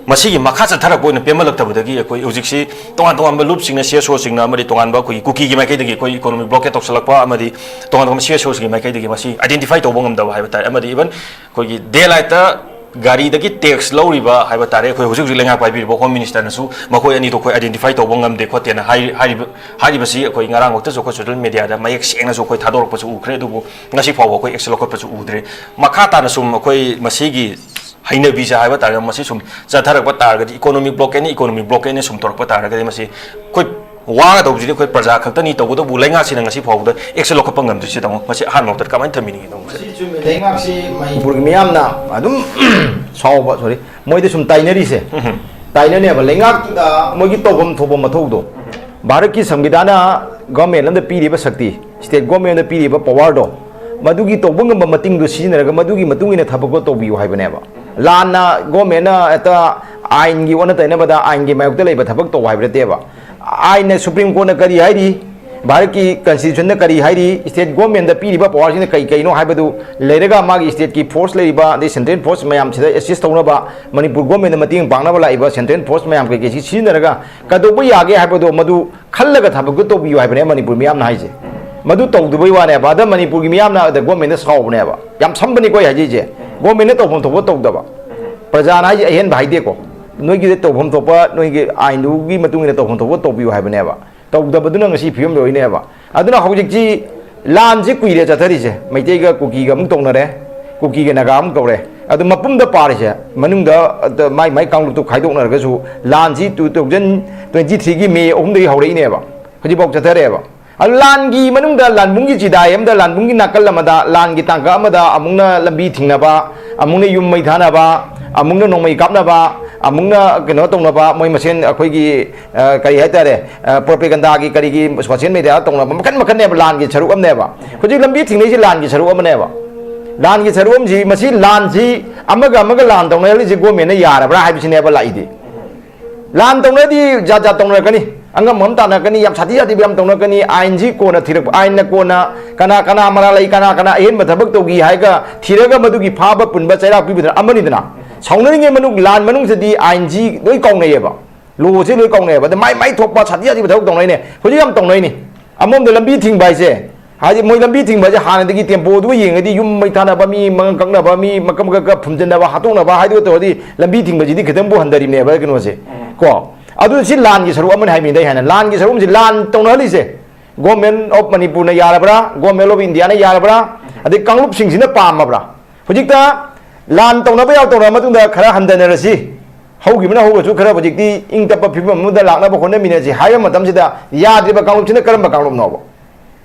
ꯃꯁꯤꯒꯤ ꯃꯈꯥ ꯆꯠꯊꯔꯛꯄ ꯑꯣꯏꯅ ꯄꯦꯝꯍꯜꯂꯛꯇꯕꯗꯒꯤ ꯑꯩꯈꯣꯏ ꯍꯧꯖꯤꯛꯁꯤ ꯇꯣꯉꯥꯟ ꯇꯣꯉꯥꯟꯕ ꯂꯨꯞꯁꯤꯡꯅ, ꯁꯤ ꯑꯦꯁ ꯑꯣꯁꯤꯡꯅ ꯑꯃꯗꯤ ꯇꯣꯉꯥꯟꯕ ꯑꯩꯈꯣꯏꯒꯤ ꯀꯨꯀꯤꯒꯤ ꯃꯥꯏꯀꯩꯗꯒꯤ ꯑꯩꯈꯣꯏ ꯏꯀꯣꯅꯣꯃꯤꯛ ꯕ꯭ꯂꯣꯀꯦꯠ ꯇꯧꯁꯜꯂꯛꯄ ꯑꯃꯗꯤ ꯇꯣꯉꯥꯟ ꯇꯣꯉꯥꯟꯕ ꯁꯤ ꯑꯦꯁ ꯑꯣꯁꯤꯡꯒꯤ ꯃꯥꯏꯀꯩꯗꯒꯤ ꯃꯁꯤ ꯑꯥꯏꯗꯦꯟꯇꯤꯐꯥꯏ ꯇꯧꯕ ꯉꯝꯗꯕ ꯍꯥꯏꯕ ꯇꯥꯔꯦ꯫ ꯑꯃꯗꯤ ꯏꯚꯟ ꯑꯩꯈꯣꯏꯒꯤ ꯗꯦ ꯂꯥꯏꯠꯇ ꯒꯥꯔꯤꯗꯒꯤ ꯇꯦꯛꯁ ꯂꯧꯔꯤꯕ ꯍꯥꯏꯕ ꯇꯥꯔꯦ, ꯑꯩꯈꯣꯏ ꯍꯧꯖꯤꯛ ꯍꯧꯖꯤꯛ ꯂꯩꯉꯥꯛ ꯄꯥꯏꯕꯤꯔꯤꯕ ꯍꯣꯝ ꯃꯤꯅꯤꯁꯇꯔꯅꯁꯨ ꯃꯈꯣꯏ ꯑꯅꯤꯗꯣ ꯑꯩꯈꯣꯏ ꯑꯥꯏꯗꯦꯟꯇꯤꯐꯥꯏ ꯇꯧꯕ ꯉꯝꯗꯦ ꯈꯣꯠꯇꯦꯅ ꯍꯥꯏꯔꯤ-, ꯍꯥꯏꯔꯤꯕ, ꯍꯥꯏꯔꯤꯕꯁꯤ ꯑꯩꯈꯣꯏ ꯉꯔꯥꯡꯃꯛꯇꯁꯨ ꯑꯩꯈꯣꯏ ꯁꯣꯁꯤꯌꯦꯜ ꯃꯦꯗꯤꯌꯥꯗ ꯃꯌꯦꯛ ꯁꯦꯡꯅꯁꯨ ꯑꯩꯈꯣꯏ ꯊꯥꯗꯣꯔꯛꯄꯁꯨ ꯎꯈ꯭ꯔꯦ꯫ ꯑꯗꯨꯕꯨ ꯉꯁꯤ ꯐꯥꯎꯕ ꯑꯩꯈꯣꯏ ꯑꯦꯛꯁꯟ ꯂꯧꯈꯠꯄꯁꯨ ꯎꯗ꯭ꯔꯦ꯫ ꯃꯈꯥ ꯇꯥꯅ ꯁꯨꯝ ꯑꯩꯈꯣꯏ ꯃꯁꯤꯒꯤ ꯍꯩꯅꯕꯤꯁꯦ ꯍꯥꯏꯕ ꯇꯥꯔꯦ, ꯃꯁꯤ ꯁꯨꯝ ꯆꯠꯊꯔꯛꯄ ꯇꯥꯔꯒꯗꯤ, ꯏꯀꯣꯅꯣꯃꯤꯛ ꯕ꯭ꯂꯣꯀꯦꯠꯅ ꯏꯀꯣꯅꯣꯃꯤꯛ ꯕ꯭ꯂꯣꯀꯦꯠꯅ ꯁꯨꯝ ꯇꯧꯔꯛꯄ ꯇꯥꯔꯒꯗꯤ, ꯃꯁꯤ ꯑꯩꯈꯣꯏ ꯋꯥꯒꯗꯧꯕꯁꯤꯗꯤ ꯑꯩꯈꯣꯏ ꯄ꯭ꯔꯖꯥ ꯈꯛꯇꯅꯤ꯫ ꯇꯧꯕꯇꯕꯨ ꯂꯩꯉꯥꯛꯁꯤꯅ ꯉꯁꯤ ꯐꯥꯎꯕꯗ ꯑꯦꯛꯁꯟ ꯂꯧꯈꯠꯄ ꯉꯝꯗ꯭ꯔꯤꯁꯦ꯫ ꯇꯥꯃꯣ, ꯃꯁꯤ ꯑꯍꯥꯟꯕ ꯃꯛꯇꯗ ꯀꯃꯥꯏꯅ ꯊꯝꯕꯤꯅꯤꯡꯉꯤ, ꯇꯥꯃꯣ? ꯃꯁꯤ ꯆꯨꯝꯃꯦ꯫ ꯂꯩꯉꯥꯛꯁꯤ ꯃꯅꯤꯄꯨꯔꯒꯤ ꯃꯤꯌꯥꯝꯅ ꯑꯗꯨꯝ ꯁꯥꯎꯕ, ꯁꯣꯔꯤ, ꯃꯣꯏꯗ ꯁꯨꯝ ꯇꯥꯏꯅꯔꯤꯁꯦ꯫ ꯎꯝ꯫ ꯇꯥꯏꯅꯅꯦꯕ ꯂꯩꯉꯥꯛꯇꯨꯗ ꯃꯣꯏꯒꯤ ꯇꯧꯐꯝ ꯊꯣꯛꯄ ꯃꯊꯧꯗꯣ꯫ ꯚꯥꯔꯠꯀꯤ ꯁꯪꯕꯤꯙꯥꯟꯅ ꯒꯣꯔꯃꯦꯟ ꯑꯃꯗ ꯄꯤꯔꯤꯕ ꯁꯛꯇꯤ, ꯁ꯭ꯇꯦꯠ ꯒꯣꯔꯃꯦꯟ ꯑꯃꯗ ꯄꯤꯔꯤꯕ ꯄꯋꯥꯔꯗꯣ, ꯃꯗꯨꯒꯤ ꯇꯧꯕ ꯉꯝꯕ ꯃꯇꯤꯡꯗꯣ ꯁꯤꯖꯤꯟꯅꯔꯒ ꯃꯗꯨꯒꯤ ꯃꯇꯨꯡ ꯏꯟꯅ ꯊꯕꯛꯇꯣ ꯇꯧꯕꯤꯌꯨ ꯍꯥꯏꯕꯅꯦꯕ꯫ ꯂꯥꯟꯅ ꯒꯣꯔꯃꯦꯟꯅ ꯍꯦꯛꯇ ꯑꯥꯏꯟꯒꯤ ꯑꯣꯟꯅ ꯇꯩꯅꯕꯗ ꯑꯥꯏꯟꯒꯤ ꯃꯥꯌꯣꯛꯇ ꯂꯩꯕ ꯊꯕꯛ ꯇꯧ ꯍꯥꯏꯕ ꯅꯠꯇꯦꯕ꯫ ꯑꯥꯏꯟꯅ, ꯁꯨꯄ꯭ꯔꯤꯝ ꯀꯣꯔꯠꯅ ꯀꯔꯤ ꯍꯥꯏꯔꯤ, ꯚꯥꯔꯠꯀꯤ ꯀꯟꯁꯇꯤꯇ꯭ꯌꯨꯁꯟꯗ ꯀꯔꯤ ꯍꯥꯏꯔꯤ, ꯁ꯭ꯇꯦꯠ ꯒꯣꯔꯃꯦꯟꯗ ꯄꯤꯔꯤꯕ ꯄꯋꯥꯔꯁꯤꯅ ꯀꯔꯤ ꯀꯔꯤꯅꯣ ꯍꯥꯏꯕꯗꯨ ꯂꯩꯔꯒ, ꯃꯥꯒꯤ ꯁ꯭ꯇꯦꯠꯀꯤ ꯐꯣꯔꯁ ꯂꯩꯔꯤꯕ, ꯑꯗꯩ ꯁꯦꯟꯇ꯭ꯔꯦꯜ ꯐꯣꯔꯁ ꯃꯌꯥꯝꯁꯤꯗ ꯑꯦꯁꯤꯁ ꯇꯧꯅꯕ, ꯃꯅꯤꯄꯨꯔ ꯒꯣꯔꯃꯦꯟꯗ ꯃꯇꯦꯡ ꯄꯥꯡꯅꯕ ꯂꯥꯛꯏꯕ ꯁꯦꯟꯇ꯭ꯔꯦꯜ ꯐꯣꯔꯁ ꯃꯌꯥꯝ ꯀꯩꯀꯩꯁꯤ ꯁꯤꯖꯤꯟꯅꯔꯒ ꯀꯩꯗꯧꯕ ꯌꯥꯒꯦ ꯍꯥꯏꯕꯗꯣ ꯃꯗꯨ ꯈꯜꯂꯒ ꯊꯕꯛꯇꯨ ꯇꯧꯕꯤꯌꯨ ꯍꯥꯏꯕꯅꯦ ꯃꯅꯤꯄꯨꯔ ꯃꯤꯌꯥꯝꯅ ꯍꯥꯏꯁꯦ꯫ ꯃꯗꯨ ꯇꯧꯗꯕꯩ ꯋꯥꯅꯦꯕ꯫ ꯑꯗ ꯃꯅꯤꯄꯨꯔꯒꯤ ꯃꯤꯌꯥꯝꯅ ꯑꯗ ꯒꯣꯔꯃꯦꯟꯗ ꯁꯥꯎꯕꯅꯦꯕ꯫ ꯌꯥꯝ ꯁꯝꯕꯅꯤꯀꯣ ꯑꯩ ꯍꯥꯏꯖꯩꯁꯦ꯫ ꯒꯣꯔꯃꯦꯟꯅ ꯇꯧꯐꯝ ꯊꯣꯛꯄ ꯇꯧꯗꯕ꯫ ꯄ꯭ꯔꯖꯥꯅ ꯍꯥꯏꯁꯦ ꯑꯍꯦꯟꯕ ꯍꯥꯏꯗꯦꯀꯣ꯫ ꯅꯣꯏꯒꯤ ꯇꯧꯐꯝ ꯊꯣꯛꯄ, ꯅꯣꯏꯒꯤ ꯑꯥꯏꯟꯗꯨꯒꯤ ꯃꯇꯨꯡ ꯏꯟꯅ ꯇꯧꯐꯝ ꯊꯣꯛꯄ ꯇꯧꯕꯤꯌꯨ ꯍꯥꯏꯕꯅꯦꯕ꯫ ꯇꯧꯗꯕꯗꯨꯅ ꯉꯁꯤ ꯐꯤꯕꯝ ꯂꯣꯏꯅꯦꯕ꯫ ꯑꯗꯨꯅ ꯍꯧꯖꯤꯛꯁꯤ ꯂꯥꯟꯁꯤ ꯀꯨꯏꯔꯦ ꯆꯠꯊꯔꯤꯁꯦ꯫ ꯃꯩꯇꯩꯒ ꯀꯨꯀꯤꯒ ꯑꯃꯨꯛ ꯇꯧꯅꯔꯦ, ꯀꯨꯀꯤꯒ ꯅꯥꯒꯥ ꯑꯃꯨꯛ ꯇꯧꯔꯦ꯫ ꯑꯗꯨ ꯃꯄꯨꯝꯗ ꯄꯥꯔꯤꯁꯦ, ꯃꯅꯨꯡꯗ, ꯑꯗ, ꯃꯥꯏ ꯃꯥꯏ ꯀꯥꯡꯂꯨꯞꯇꯨ ꯈꯥꯏꯗꯣꯛꯅꯔꯒꯁꯨ ꯂꯥꯟꯁꯤ two thousand twenty three ꯒꯤ ꯃꯦ ꯑꯍꯨꯝꯗꯒꯤ ꯍꯧꯔꯛꯏꯅꯦꯕ, ꯍꯧꯖꯤꯛꯐꯥꯎ ꯆꯠꯊꯔꯛꯑꯦꯕ꯫ ꯑꯗꯨ ꯂꯥꯟꯒꯤ ꯃꯅꯨꯡꯗ ꯂꯥꯟꯕꯨꯡꯒꯤ ꯆꯤꯗꯥꯏ ꯑꯃꯗ, ꯂꯥꯟꯕꯨꯡꯒꯤ ꯅꯥꯀꯜ ꯑꯃꯗ, ꯂꯥꯟꯒꯤ ꯇꯥꯡꯀꯛ ꯑꯃꯗ ꯑꯃꯨꯛꯅ ꯂꯝꯕꯤ ꯊꯤꯡꯅꯕ, ꯑꯃꯨꯛꯅ ꯌꯨꯝ ꯃꯩ ꯊꯥꯅꯕ, ꯑꯃꯨꯛꯅ ꯅꯣꯡꯃꯩ ꯀꯥꯞꯅꯕ, ꯑꯃꯨꯛꯅ ꯀꯩꯅꯣ ꯇꯧꯅꯕ, ꯃꯣꯏ ꯃꯁꯦꯟ ꯑꯩꯈꯣꯏꯒꯤ, ꯑ, ꯀꯔꯤ ꯍꯥꯏꯇꯥꯔꯦ, ꯑ, ꯄ꯭ꯔꯣꯄꯦꯒꯟꯗꯥꯒꯤ ꯀꯔꯤꯒꯤ ꯁꯣꯁꯤꯌꯦꯜ ꯃꯦꯗꯤꯌꯥꯗ ꯇꯧꯅꯕ ꯃꯈꯟ ꯃꯈꯟꯅꯦꯕ, ꯂꯥꯟꯒꯤ ꯁꯔꯨꯛ ꯑꯃꯅꯦꯕ꯫ ꯍꯧꯖꯤꯛ ꯂꯝꯕꯤ ꯊꯤꯡꯅꯩꯁꯦ ꯂꯥꯟꯒꯤ ꯁꯔꯨꯛ ꯑꯃꯅꯦꯕ꯫ ꯂꯥꯟꯒꯤ ꯁꯔꯨꯛ ꯑꯃꯁꯤ, ꯃꯁꯤ ꯂꯥꯟꯁꯤ ꯑꯃꯒ ꯑꯃꯒ ꯂꯥꯟ ꯇꯧꯅꯔꯤꯁꯤ ꯒꯣꯔꯃꯦꯟꯅ ꯌꯥꯔꯕ꯭ꯔꯥ ꯍꯥꯏꯕꯁꯤꯅꯦꯕ ꯂꯥꯛꯏꯗꯤ꯫ ꯂꯥꯟ ꯇꯧꯅꯔꯗꯤ ꯖꯥꯠ ꯖꯥꯠ ꯇꯧꯅꯔꯛꯀꯅꯤ, ꯑꯉꯝ ꯑꯉꯝ ꯇꯥꯟꯅꯔꯛꯀꯅꯤ, ꯌꯥꯝ ꯁꯥꯊꯤ ꯁꯥꯊꯤꯕ ꯌꯥꯝ ꯇꯧꯅꯔꯛꯀꯅꯤ꯫ ꯑꯥꯏꯟꯁꯤ ꯀꯣꯟꯅ ꯊꯤꯔꯛꯄ, ꯑꯥꯏꯟꯅ ꯀꯣꯟꯅ ꯀꯅꯥ ꯀꯅꯥ ꯃꯔꯥꯜ ꯂꯩ, ꯀꯅꯥ ꯀꯅꯥ ꯑꯍꯦꯟꯕ ꯊꯕꯛ ꯇꯧꯈꯤ ꯍꯥꯏꯔꯒ ꯊꯤꯔꯒ ꯃꯗꯨꯒꯤ ꯐꯥꯕ ꯄꯨꯟꯕ ꯆꯩꯔꯥꯛ ꯄꯤꯕꯗꯨꯅ ꯑꯃꯅꯤꯗꯅ꯫ ꯁꯥꯎꯅꯔꯤꯉꯩ ꯃꯅꯨꯡ, ꯂꯥꯟ ꯃꯅꯨꯡꯁꯤꯗꯤ ꯑꯥꯏꯟꯁꯤ ꯂꯣꯏ ꯀꯥꯎꯅꯩꯌꯦꯕ, ꯂꯣꯁꯦ ꯂꯣꯏ ꯀꯥꯎꯅꯩꯌꯦꯕ꯫ ꯑꯗ ꯃꯥꯏ ꯃꯥꯏ ꯊꯣꯛꯄ ꯁꯥꯊꯤ ꯁꯥꯊꯤꯕ ꯊꯕꯛ ꯇꯧꯅꯩꯅꯦ꯫ ꯍꯧꯖꯤꯛ ꯌꯥꯝ ꯇꯧꯅꯩꯅꯤ꯫ ꯑꯃꯔꯣꯝꯗ ꯂꯝꯕꯤ ꯊꯤꯡꯕ ꯍꯥꯏꯁꯦ, ꯍꯥꯏꯗꯤ ꯃꯣꯏ ꯂꯝꯕꯤ ꯊꯤꯡꯕ ꯍꯥꯏꯁꯦ ꯍꯥꯟꯅꯗꯒꯤ ꯇꯦꯝꯄꯣꯗꯨꯒ ꯌꯦꯡꯉꯗꯤ ꯌꯨꯝ ꯃꯩ ꯊꯥꯅꯕ, ꯃꯤ ꯃꯉꯛ ꯀꯛꯅꯕ, ꯃꯤ ꯃꯀꯛ ꯃꯀꯛꯀ ꯐꯨꯝꯖꯤꯟꯅꯕ, ꯍꯥꯠꯇꯣꯛꯅꯕ ꯍꯥꯏꯗꯨꯒ ꯇꯧꯔꯗꯤ ꯂꯝꯕꯤ ꯊꯤꯡꯕꯁꯤꯗꯤ ꯈꯤꯇꯪꯕꯨ ꯍꯟꯊꯔꯤꯕꯅꯦꯕ ꯀꯩꯅꯣꯁꯦ꯫ ꯀꯣ, ꯑꯗꯨ ꯁꯤ ꯂꯥꯟꯒꯤ ꯁꯔꯨꯛ ꯑꯃꯅꯤ ꯍꯥꯏꯕꯅꯤꯗ꯫ ꯑꯩ ꯍꯥꯏꯅ ꯂꯥꯟꯒꯤ ꯁꯔꯨꯛ ꯑꯃꯁꯤ, ꯂꯥꯟ ꯇꯧꯅꯍꯜꯂꯤꯁꯦ Government of ꯃꯅꯤꯄꯨꯔꯅ ꯌꯥꯔꯕ꯭ꯔꯥ, Government of ꯏꯟꯗꯤꯌꯥꯅ ꯌꯥꯔꯕ꯭ꯔꯥ, ꯑꯗꯩ ꯀꯥꯡꯂꯨꯞꯁꯤꯡꯁꯤꯅ ꯄꯥꯝꯃꯕ꯭ꯔꯥ? ꯍꯧꯖꯤꯛꯇ ꯂꯥꯟ ꯇꯧꯅꯕ ꯌꯥꯎ ꯇꯧꯔꯕ ꯃꯇꯨꯡꯗ ꯈꯔ ꯍꯟꯊꯅꯔꯁꯤ, ꯍꯧꯈꯤꯕꯅ ꯍꯧꯔꯁꯨ ꯈꯔ ꯍꯧꯖꯤꯛꯇꯤ ꯏꯪ ꯇꯞꯄ ꯐꯤꯕꯝ ꯑꯃꯗ ꯂꯥꯛꯅꯕ ꯍꯣꯠꯅꯃꯤꯟꯅꯁꯤ ꯍꯥꯏꯕ ꯃꯇꯝꯁꯤꯗ ꯌꯥꯗ꯭ꯔꯤꯕ ꯀꯥꯡꯂꯨꯞꯁꯤꯅ ꯀꯔꯝꯕ ꯀꯥꯡꯂꯨꯞꯅꯣꯕ?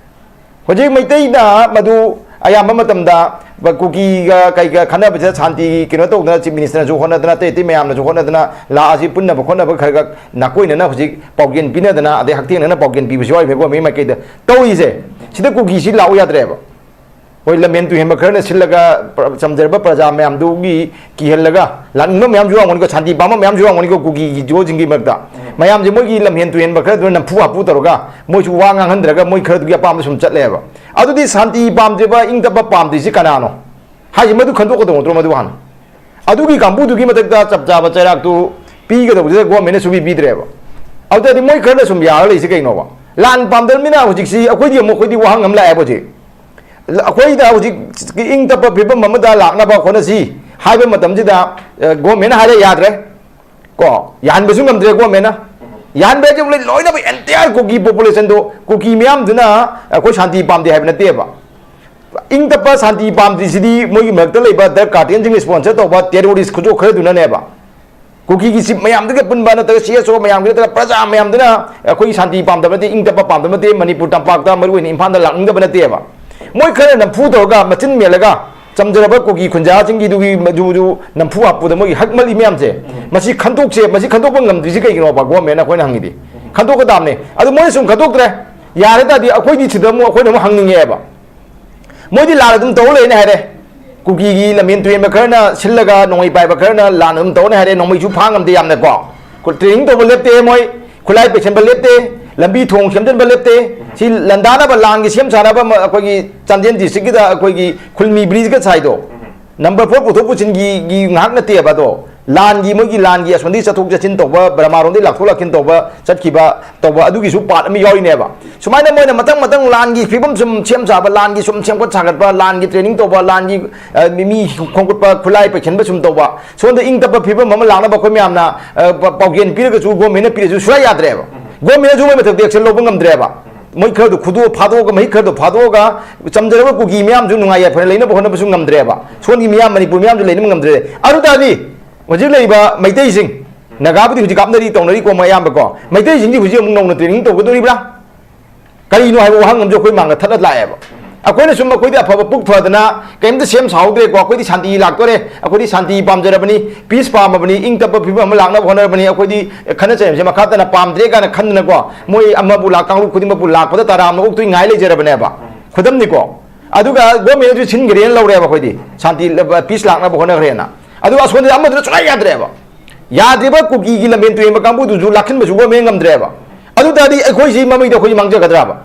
ꯍꯧꯖꯤꯛ ꯃꯩꯇꯩꯅ ꯃꯗꯨ ꯑꯌꯥꯝꯕ ꯃꯇꯝꯗ ꯀꯨꯀꯤꯒ ꯀꯩꯒ ꯈꯟꯅꯕꯁꯤꯗ ꯁꯥꯟꯇꯤ ꯀꯩꯅꯣ ꯇꯧꯗꯅ Chief Minister ꯅꯁꯨ ꯍꯣꯠꯅꯗꯅ, ꯑꯇꯩ ꯑꯇꯩ ꯃꯌꯥꯝꯅꯁꯨ ꯍꯣꯠꯅꯗꯅ ꯂꯥꯛꯑꯁꯤ ꯄꯨꯟꯅꯕ ꯈꯣꯠꯅꯕ ꯈꯔ ꯈꯔ ꯅꯥꯀꯣꯏꯅꯅ ꯍꯧꯖꯤꯛ ꯄꯥꯎꯖꯦꯜ ꯄꯤꯅꯗꯅ, ꯑꯗꯩ ꯍꯛꯊꯦꯡꯅꯅ ꯄꯥꯎꯖꯦꯜ ꯄꯤꯕꯁꯨ ꯌꯥꯎꯔꯤꯕꯅꯤꯀꯣ ꯃꯤ ꯃꯥꯏꯀꯩꯗ꯫ ꯇꯧꯔꯤꯁꯦ ꯁꯤꯗ ꯀꯨꯀꯤꯁꯤ ꯂꯥꯛꯎ ꯌꯥꯗ꯭ꯔꯦꯕ꯫ ꯍꯣꯏ, ꯂꯝꯍꯦꯟ ꯇꯨꯍꯦꯟꯕ ꯈꯔꯅ ꯁꯤꯜꯂꯒ ꯄ꯭ꯔ-, ꯆꯝꯖꯔꯕ ꯄ꯭ꯔꯖꯥ ꯃꯌꯥꯝꯗꯨꯒꯤ ꯀꯤꯍꯜꯂꯒ ꯂꯥꯛꯅꯤꯡꯕ ꯃꯌꯥꯝꯁꯨ ꯌꯥꯎꯔꯝꯒꯅꯤꯀꯣ, ꯁꯥꯟꯇꯤ ꯄꯥꯝꯕ ꯃꯌꯥꯝꯁꯨ ꯌꯥꯎꯔꯝꯒꯅꯤꯀꯣ ꯀꯨꯀꯤꯒꯤ ꯖꯤꯑꯣꯁꯤꯡꯒꯤ ꯃꯔꯛꯇ꯫ ꯃꯌꯥꯝꯁꯦ ꯃꯣꯏꯒꯤ ꯂꯝꯍꯦꯟ ꯇꯨꯍꯦꯟꯕ ꯈꯔꯗꯨꯅ ꯅꯝꯐꯨ ꯍꯥꯐꯨ ꯇꯧꯔꯒ ꯃꯣꯏꯁꯨ ꯋꯥ ꯉꯥꯡꯍꯟꯗ꯭ꯔꯒ ꯃꯣꯏ ꯈꯔꯗꯨꯒꯤ ꯑꯄꯥꯝꯕ ꯁꯨꯝ ꯆꯠꯂꯦꯕ꯫ ꯑꯗꯨꯗꯤ ꯁꯥꯟꯇꯤ ꯄꯥꯝꯗ꯭ꯔꯤꯕ, ꯏꯪ ꯇꯞꯄ ꯄꯥꯝꯗ꯭ꯔꯤꯁꯤ ꯀꯅꯥꯅꯣ ꯍꯥꯏꯁꯦ ꯃꯗꯨ ꯈꯟꯗꯣꯛꯀꯗꯧ ꯅꯠꯇ꯭ꯔꯣ? ꯃꯗꯨ ꯍꯥꯟꯅ ꯑꯗꯨꯒꯤ ꯀꯥꯡꯕꯨꯗꯨꯒꯤ ꯃꯊꯛꯇ ꯆꯞ ꯆꯥꯕ ꯆꯩꯔꯥꯛꯇꯨ ꯄꯤꯒꯗꯧꯕꯗꯨꯗ government ꯅ ꯁꯨꯄꯤ ꯄꯤꯗ꯭ꯔꯦꯕ꯫ ꯑꯗꯨꯗꯤ ꯃꯣꯏ ꯈꯔꯅ ꯁꯨꯝ ꯌꯥꯔ ꯂꯩꯁꯤ ꯀꯩꯅꯣꯕ? ꯂꯥꯟ ꯄꯥꯝꯗꯕꯅꯤꯅ ꯍꯧꯖꯤꯛꯁꯤ ꯑꯩꯈꯣꯏꯗꯤ ꯑꯃꯨꯛ, ꯑꯩꯈꯣꯏꯗꯤ ꯋꯥꯍꯪ ꯑꯃ ꯂꯥꯛꯑꯦꯕ ꯍꯧꯖꯤꯛ꯫ ꯑꯩꯈꯣꯏꯗ ꯍꯧꯖꯤꯛ ꯏꯪ ꯇꯞꯄ ꯐꯤꯕꯝ ꯑꯃꯗ ꯂꯥꯛꯅꯕ ꯍꯣꯠꯅꯁꯤ ꯍꯥꯏꯕ ꯃꯇꯝꯁꯤꯗ, ꯑ, government ꯅ ꯍꯥꯏꯔꯦ ꯌꯥꯗ꯭ꯔꯦ꯫ ꯀꯣ, ꯌꯥꯍꯟꯕꯁꯨ ꯉꯝꯗ꯭ꯔꯦ government ꯅ꯫ ꯌꯥꯍꯟꯕ ꯍꯥꯏꯁꯦ ꯂꯣꯏ-, ꯂꯣꯏꯅꯃꯛ entire ꯀꯨꯀꯤ population ꯗꯣ, ꯀꯨꯀꯤ ꯃꯤꯌꯥꯝꯗꯨꯅ ꯑꯩꯈꯣꯏ ꯁꯥꯟꯇꯤ ꯄꯥꯝꯗꯦ ꯍꯥꯏꯕ ꯅꯠꯇꯦꯕ꯫ ꯏꯪ ꯇꯞꯄ ꯁꯥꯟꯇꯤ ꯄꯥꯝꯗ꯭ꯔꯤꯁꯤꯗꯤ ꯃꯣꯏꯒꯤ ꯃꯔꯛꯇ ꯂꯩꯕ ꯗꯔꯛ cartel ꯁꯤꯡꯅ sponsor ꯇꯧꯕ terrorist ꯈꯨꯆꯣꯛ ꯈꯔꯗꯨꯅꯅꯦꯕ꯫ ꯀꯨꯀꯤꯒꯤ chief ꯃꯌꯥꯝꯗꯨꯒ ꯄꯨꯟꯕ ꯅꯠꯇ꯭ꯔꯒ C S O ꯃꯌꯥꯝꯗꯨ ꯅꯠꯇ꯭ꯔꯒ ꯄ꯭ꯔꯖꯥ ꯃꯌꯥꯝꯗꯨꯅ ꯑꯩꯈꯣꯏꯒꯤ ꯁꯥꯟꯇꯤ ꯄꯥꯝꯗꯕ ꯅꯠꯇꯦ, ꯏꯪ ꯇꯞꯄ ꯄꯥꯝꯗꯕ ꯅꯠꯇꯦ, ꯃꯅꯤꯄꯨꯔ ꯇꯝꯄꯥꯛꯇ ꯃꯔꯨꯑꯣꯏꯅ ꯏꯝꯐꯥꯜꯗ ꯂꯥꯛꯅꯤꯡꯗꯕ ꯅꯠꯇꯦꯕ꯫ ꯃꯣꯏ ꯈꯔ ꯅꯝꯐꯨ ꯇꯧꯔꯒ ꯃꯆꯤꯟ ꯃꯦꯜꯂꯒ ꯆꯝꯖꯔꯕ ꯀꯨꯀꯤ ꯈꯨꯟꯖꯥꯁꯤꯡꯒꯤꯗꯨꯒꯤ ꯃꯗꯨꯗꯨ ꯅꯝꯐꯨ ꯍꯥꯞꯄꯗ ꯃꯣꯏꯒꯤ ꯍꯛ ꯃꯜꯂꯤ ꯃꯌꯥꯝꯁꯦ, ꯃꯁꯤ ꯈꯟꯗꯣꯛꯁꯦ, ꯃꯁꯤ ꯈꯟꯗꯣꯛꯄ ꯉꯝꯗ꯭ꯔꯤꯁꯤ ꯀꯩꯒꯤꯅꯣꯕ? Government ꯅ ꯑꯩꯈꯣꯏꯅ ꯍꯪꯉꯤꯗꯤ ꯈꯟꯗꯣꯛꯀꯗꯕꯅꯦ꯫ ꯑꯗꯨ ꯃꯣꯏꯅ ꯁꯨꯝ ꯈꯟꯗꯣꯛꯇ꯭ꯔꯦ, ꯌꯥꯔꯦ ꯇꯥꯔꯗꯤ ꯑꯩꯈꯣꯏꯗꯤ ꯁꯤꯗ ꯑꯃꯨꯛ ꯑꯩꯈꯣꯏꯅ ꯑꯃꯨꯛ ꯍꯪꯅꯤꯡꯉꯦꯕ꯫ ꯃꯣꯏꯗꯤ ꯂꯥꯟ ꯑꯗꯨꯝ ꯇꯧꯔ ꯂꯩꯅꯦ ꯍꯥꯏꯔꯦ꯫ ꯀꯨꯀꯤꯒꯤ ꯂꯝꯍꯦꯟ ꯇꯨꯍꯦꯟꯕ ꯈꯔꯅ ꯁꯤꯜꯂꯒ ꯅꯣꯡꯃꯩ ꯄꯥꯏꯕ ꯈꯔꯅ ꯂꯥꯟ ꯑꯗꯨꯝ ꯇꯧꯔꯅꯤ ꯍꯥꯏꯔꯦ꯫ ꯅꯣꯡꯃꯩꯁꯨ ꯐꯥ ꯉꯝꯗꯦ ꯌꯥꯝꯅꯀꯣ꯫ Training ꯇꯧꯕ ꯂꯦꯞꯇꯦ ꯃꯣꯏ, ꯈꯨꯠꯂꯥꯏ ꯄꯩꯁꯟꯕ ꯂꯦꯞꯇꯦ, ꯂꯝꯕꯤ ꯊꯣꯡ ꯁꯦꯝꯖꯤꯟꯕ ꯂꯦꯞꯇꯦ꯫ ꯁꯤ ꯂꯥꯟꯗꯥꯅꯕ, ꯂꯥꯟꯒꯤ ꯁꯦꯝ ꯁꯥꯅꯕ ꯑꯃ ꯑꯩꯈꯣꯏꯒꯤ ꯆꯥꯟꯗꯦꯜ district ꯀꯤꯗ ꯑꯩꯈꯣꯏꯒꯤ ꯈꯨꯜꯃꯤ bridge ꯀ ꯁꯥꯏꯗꯣ, ꯅꯝꯕꯔ ꯐꯣꯔ ꯄꯨꯊꯣꯛ ꯄꯨꯁꯤꯟꯒꯤ ꯒꯤ ꯉꯥꯏꯍꯥꯛ ꯅꯠꯇꯦꯕ ꯑꯗꯣ꯫ ꯂꯥꯟꯒꯤ, ꯃꯣꯏꯒꯤ ꯂꯥꯟꯒꯤ ꯑꯁꯣꯝꯗꯒꯤ ꯆꯠꯊꯣꯛ ꯆꯠꯁꯤꯟ ꯇꯧꯕ, ꯕꯔꯃꯥꯔꯣꯝꯗꯒꯤ ꯂꯥꯛꯊꯣꯛ ꯂꯥꯛꯁꯤꯟ ꯇꯧꯕ, ꯆꯠꯈꯤꯕ ꯇꯧꯕ, ꯑꯗꯨꯒꯤꯁꯨ ꯄꯥꯔꯠ ꯑꯃ ꯌꯥꯎꯔꯤꯅꯦꯕ꯫ ꯁꯨꯃꯥꯏꯅ ꯃꯣꯏꯅ ꯃꯊꯪ ꯃꯊꯪ ꯂꯥꯟꯒꯤ ꯐꯤꯕꯝ ꯁꯨꯝ ꯁꯦꯝ ꯁꯥꯕ, ꯂꯥꯟꯒꯤ ꯁꯨꯝ ꯁꯦꯝꯒꯠ ꯁꯥꯒꯠꯄ, ꯂꯥꯟꯒꯤ ꯇ꯭ꯔꯦꯅꯤꯡ ꯇꯧꯕ, ꯂꯥꯟꯒꯤ, ꯑ, ꯃꯤ, ꯃꯤ ꯈꯣꯝꯒꯠꯄ, ꯈꯨꯠꯂꯥꯏ ꯄꯩꯁꯤꯟꯕ ꯁꯨꯝ ꯇꯧꯕ, ꯁꯣꯝꯗ ꯏꯪ ꯇꯞꯄ ꯐꯤꯕꯝ ꯑꯃ ꯂꯥꯛꯅꯕ ꯑꯩꯈꯣꯏ ꯃꯌꯥꯝꯅ, ꯑ, ꯄ-, ꯄꯥꯎꯖꯦꯜ ꯄꯤꯔꯒꯁꯨ, ꯒꯣꯔꯃꯦꯟꯅ ꯄꯤꯔꯁꯨ ꯁꯨꯡꯌꯥ ꯌꯥꯗ꯭ꯔꯦꯕ꯫ ꯒꯣꯔꯃꯦꯟꯅꯁꯨ ꯃꯣꯏ ꯃꯊꯛꯇ ꯑꯦꯛꯁꯟ ꯂꯧꯕ ꯉꯝꯗ꯭ꯔꯦꯕ꯫ ꯃꯣꯏ ꯈꯔꯗꯣ ꯈꯨꯗꯣ-, ꯐꯥꯗꯣꯛꯑꯒ, ꯃꯍꯤꯛ ꯈꯔꯗꯣ ꯐꯥꯗꯣꯛꯑꯒ, ꯆꯝꯖꯔꯕ ꯀꯨꯀꯤ ꯃꯌꯥꯝꯁꯨ ꯅꯨꯡꯉꯥꯏ ꯌꯥꯏꯐꯅ ꯂꯩꯅꯕ ꯍꯣꯠꯅꯕꯁꯨ ꯉꯝꯗ꯭ꯔꯦꯕ꯫ ꯁꯣꯝꯒꯤ ꯃꯤꯌꯥꯝ, ꯃꯅꯤꯄꯨꯔ ꯃꯤꯌꯥꯝꯁꯨ ꯂꯩꯅꯕ ꯉꯝꯗ꯭ꯔꯦ꯫ ꯑꯗꯨ ꯇꯥꯔꯗꯤ ꯍꯧꯖꯤꯛ ꯂꯩꯔꯤꯕ ꯃꯩꯇꯩꯁꯤꯡ, ꯅꯥꯒꯥꯕꯨꯗꯤ ꯍꯧꯖꯤꯛ ꯀꯥꯞꯅꯔꯤ, ꯇꯧꯅꯔꯤꯀꯣ, ꯃꯣꯏ ꯑꯌꯥꯝꯕꯀꯣ꯫ ꯃꯩꯇꯩꯁꯤꯡꯗꯤ ꯍꯧꯖꯤꯛ ꯑꯃꯨꯛ ꯅꯧꯅ ꯇ꯭ꯔꯦꯅꯤꯡ ꯇꯧꯒꯗꯧꯔꯤꯕ꯭ꯔꯥ? ꯀꯔꯤꯅꯣ ꯍꯥꯏꯕ ꯋꯥꯍꯪ ꯑꯃꯁꯨ ꯑꯩꯈꯣꯏ ꯃꯥꯡꯗ ꯊꯠꯂ ꯂꯥꯛꯑꯦꯕ꯫ ꯑꯩꯈꯣꯏꯅ ꯁꯨꯝ, ꯑꯩꯈꯣꯏꯗꯤ ꯑꯐꯕ ꯄꯨꯛ ꯐꯗꯅ ꯀꯩꯝꯇ ꯁꯦꯝ ꯁꯥꯍꯧꯗ꯭ꯔꯦꯀꯣ, ꯑꯩꯈꯣꯏꯗꯤ ꯁꯥꯟꯇꯤ ꯂꯥꯛꯇꯣꯔꯦ, ꯑꯩꯈꯣꯏꯗꯤ ꯁꯥꯟꯇꯤ ꯄꯥꯝꯖꯔꯕꯅꯤ, ꯄꯤꯁ ꯄꯥꯝꯃꯕꯅꯤ, ꯏꯪ ꯇꯞꯄ ꯐꯤꯕꯝ ꯑꯃ ꯂꯥꯛꯅꯕ ꯍꯣꯠꯅꯔꯕꯅꯤ, ꯑꯩꯈꯣꯏꯗꯤ ꯈꯠꯅ ꯆꯩꯅꯕꯁꯦ ꯃꯈꯥ ꯇꯥꯅ ꯄꯥꯝꯗ꯭ꯔꯦ ꯀꯥꯏꯅ ꯈꯟꯗꯅꯀꯣ, ꯃꯣꯏ ꯑꯃꯕꯨ ꯂꯥꯛ, ꯀꯥꯡꯂꯨꯞ ꯈꯨꯗꯤꯡꯃꯛꯄꯨ ꯂꯥꯛꯄꯗ ꯇꯔꯥꯝꯅ ꯑꯣꯛꯇꯣꯏ ꯉꯥꯏ ꯂꯩꯖꯔꯕꯅꯦꯕ꯫ ꯈꯨꯗꯝꯅꯤꯀꯣ꯫ ꯑꯗꯨꯒ ꯒꯣꯔꯃꯦꯟꯅꯁꯨ ꯁꯤꯟꯈ꯭ꯔꯦꯅ ꯂꯧꯔꯦꯕ ꯑꯩꯈꯣꯏꯗꯤ꯫ ꯁꯥꯟꯇꯤ, ꯄꯤꯁ ꯂꯥꯛꯅꯕ ꯍꯣꯠꯅꯈ꯭ꯔꯦꯅ꯫ ꯑꯗꯨꯒ ꯑꯁꯣꯝꯗꯗꯤ ꯑꯃꯗꯨꯅ ꯁꯨꯡꯌꯥ ꯌꯥꯗ꯭ꯔꯦꯕ꯫ ꯌꯥꯗ꯭ꯔꯤꯕ ꯀꯨꯀꯤꯒꯤ ꯂꯝꯕꯦꯟ ꯇꯨꯔꯦꯟꯕ ꯀꯥꯡꯕꯨꯗꯨꯁꯨ ꯂꯥꯛꯍꯟꯕꯁꯨ ꯒꯣꯔꯃꯦꯟ ꯉꯝꯗ꯭ꯔꯦꯕ꯫ ꯑꯗꯨ ꯇꯥꯔꯗꯤ ꯑꯩꯈꯣꯏꯁꯤ ꯃꯃꯩꯗ ꯑꯩꯈꯣꯏꯁꯤ ꯃꯥꯡꯖꯒꯗ꯭ꯔꯕ?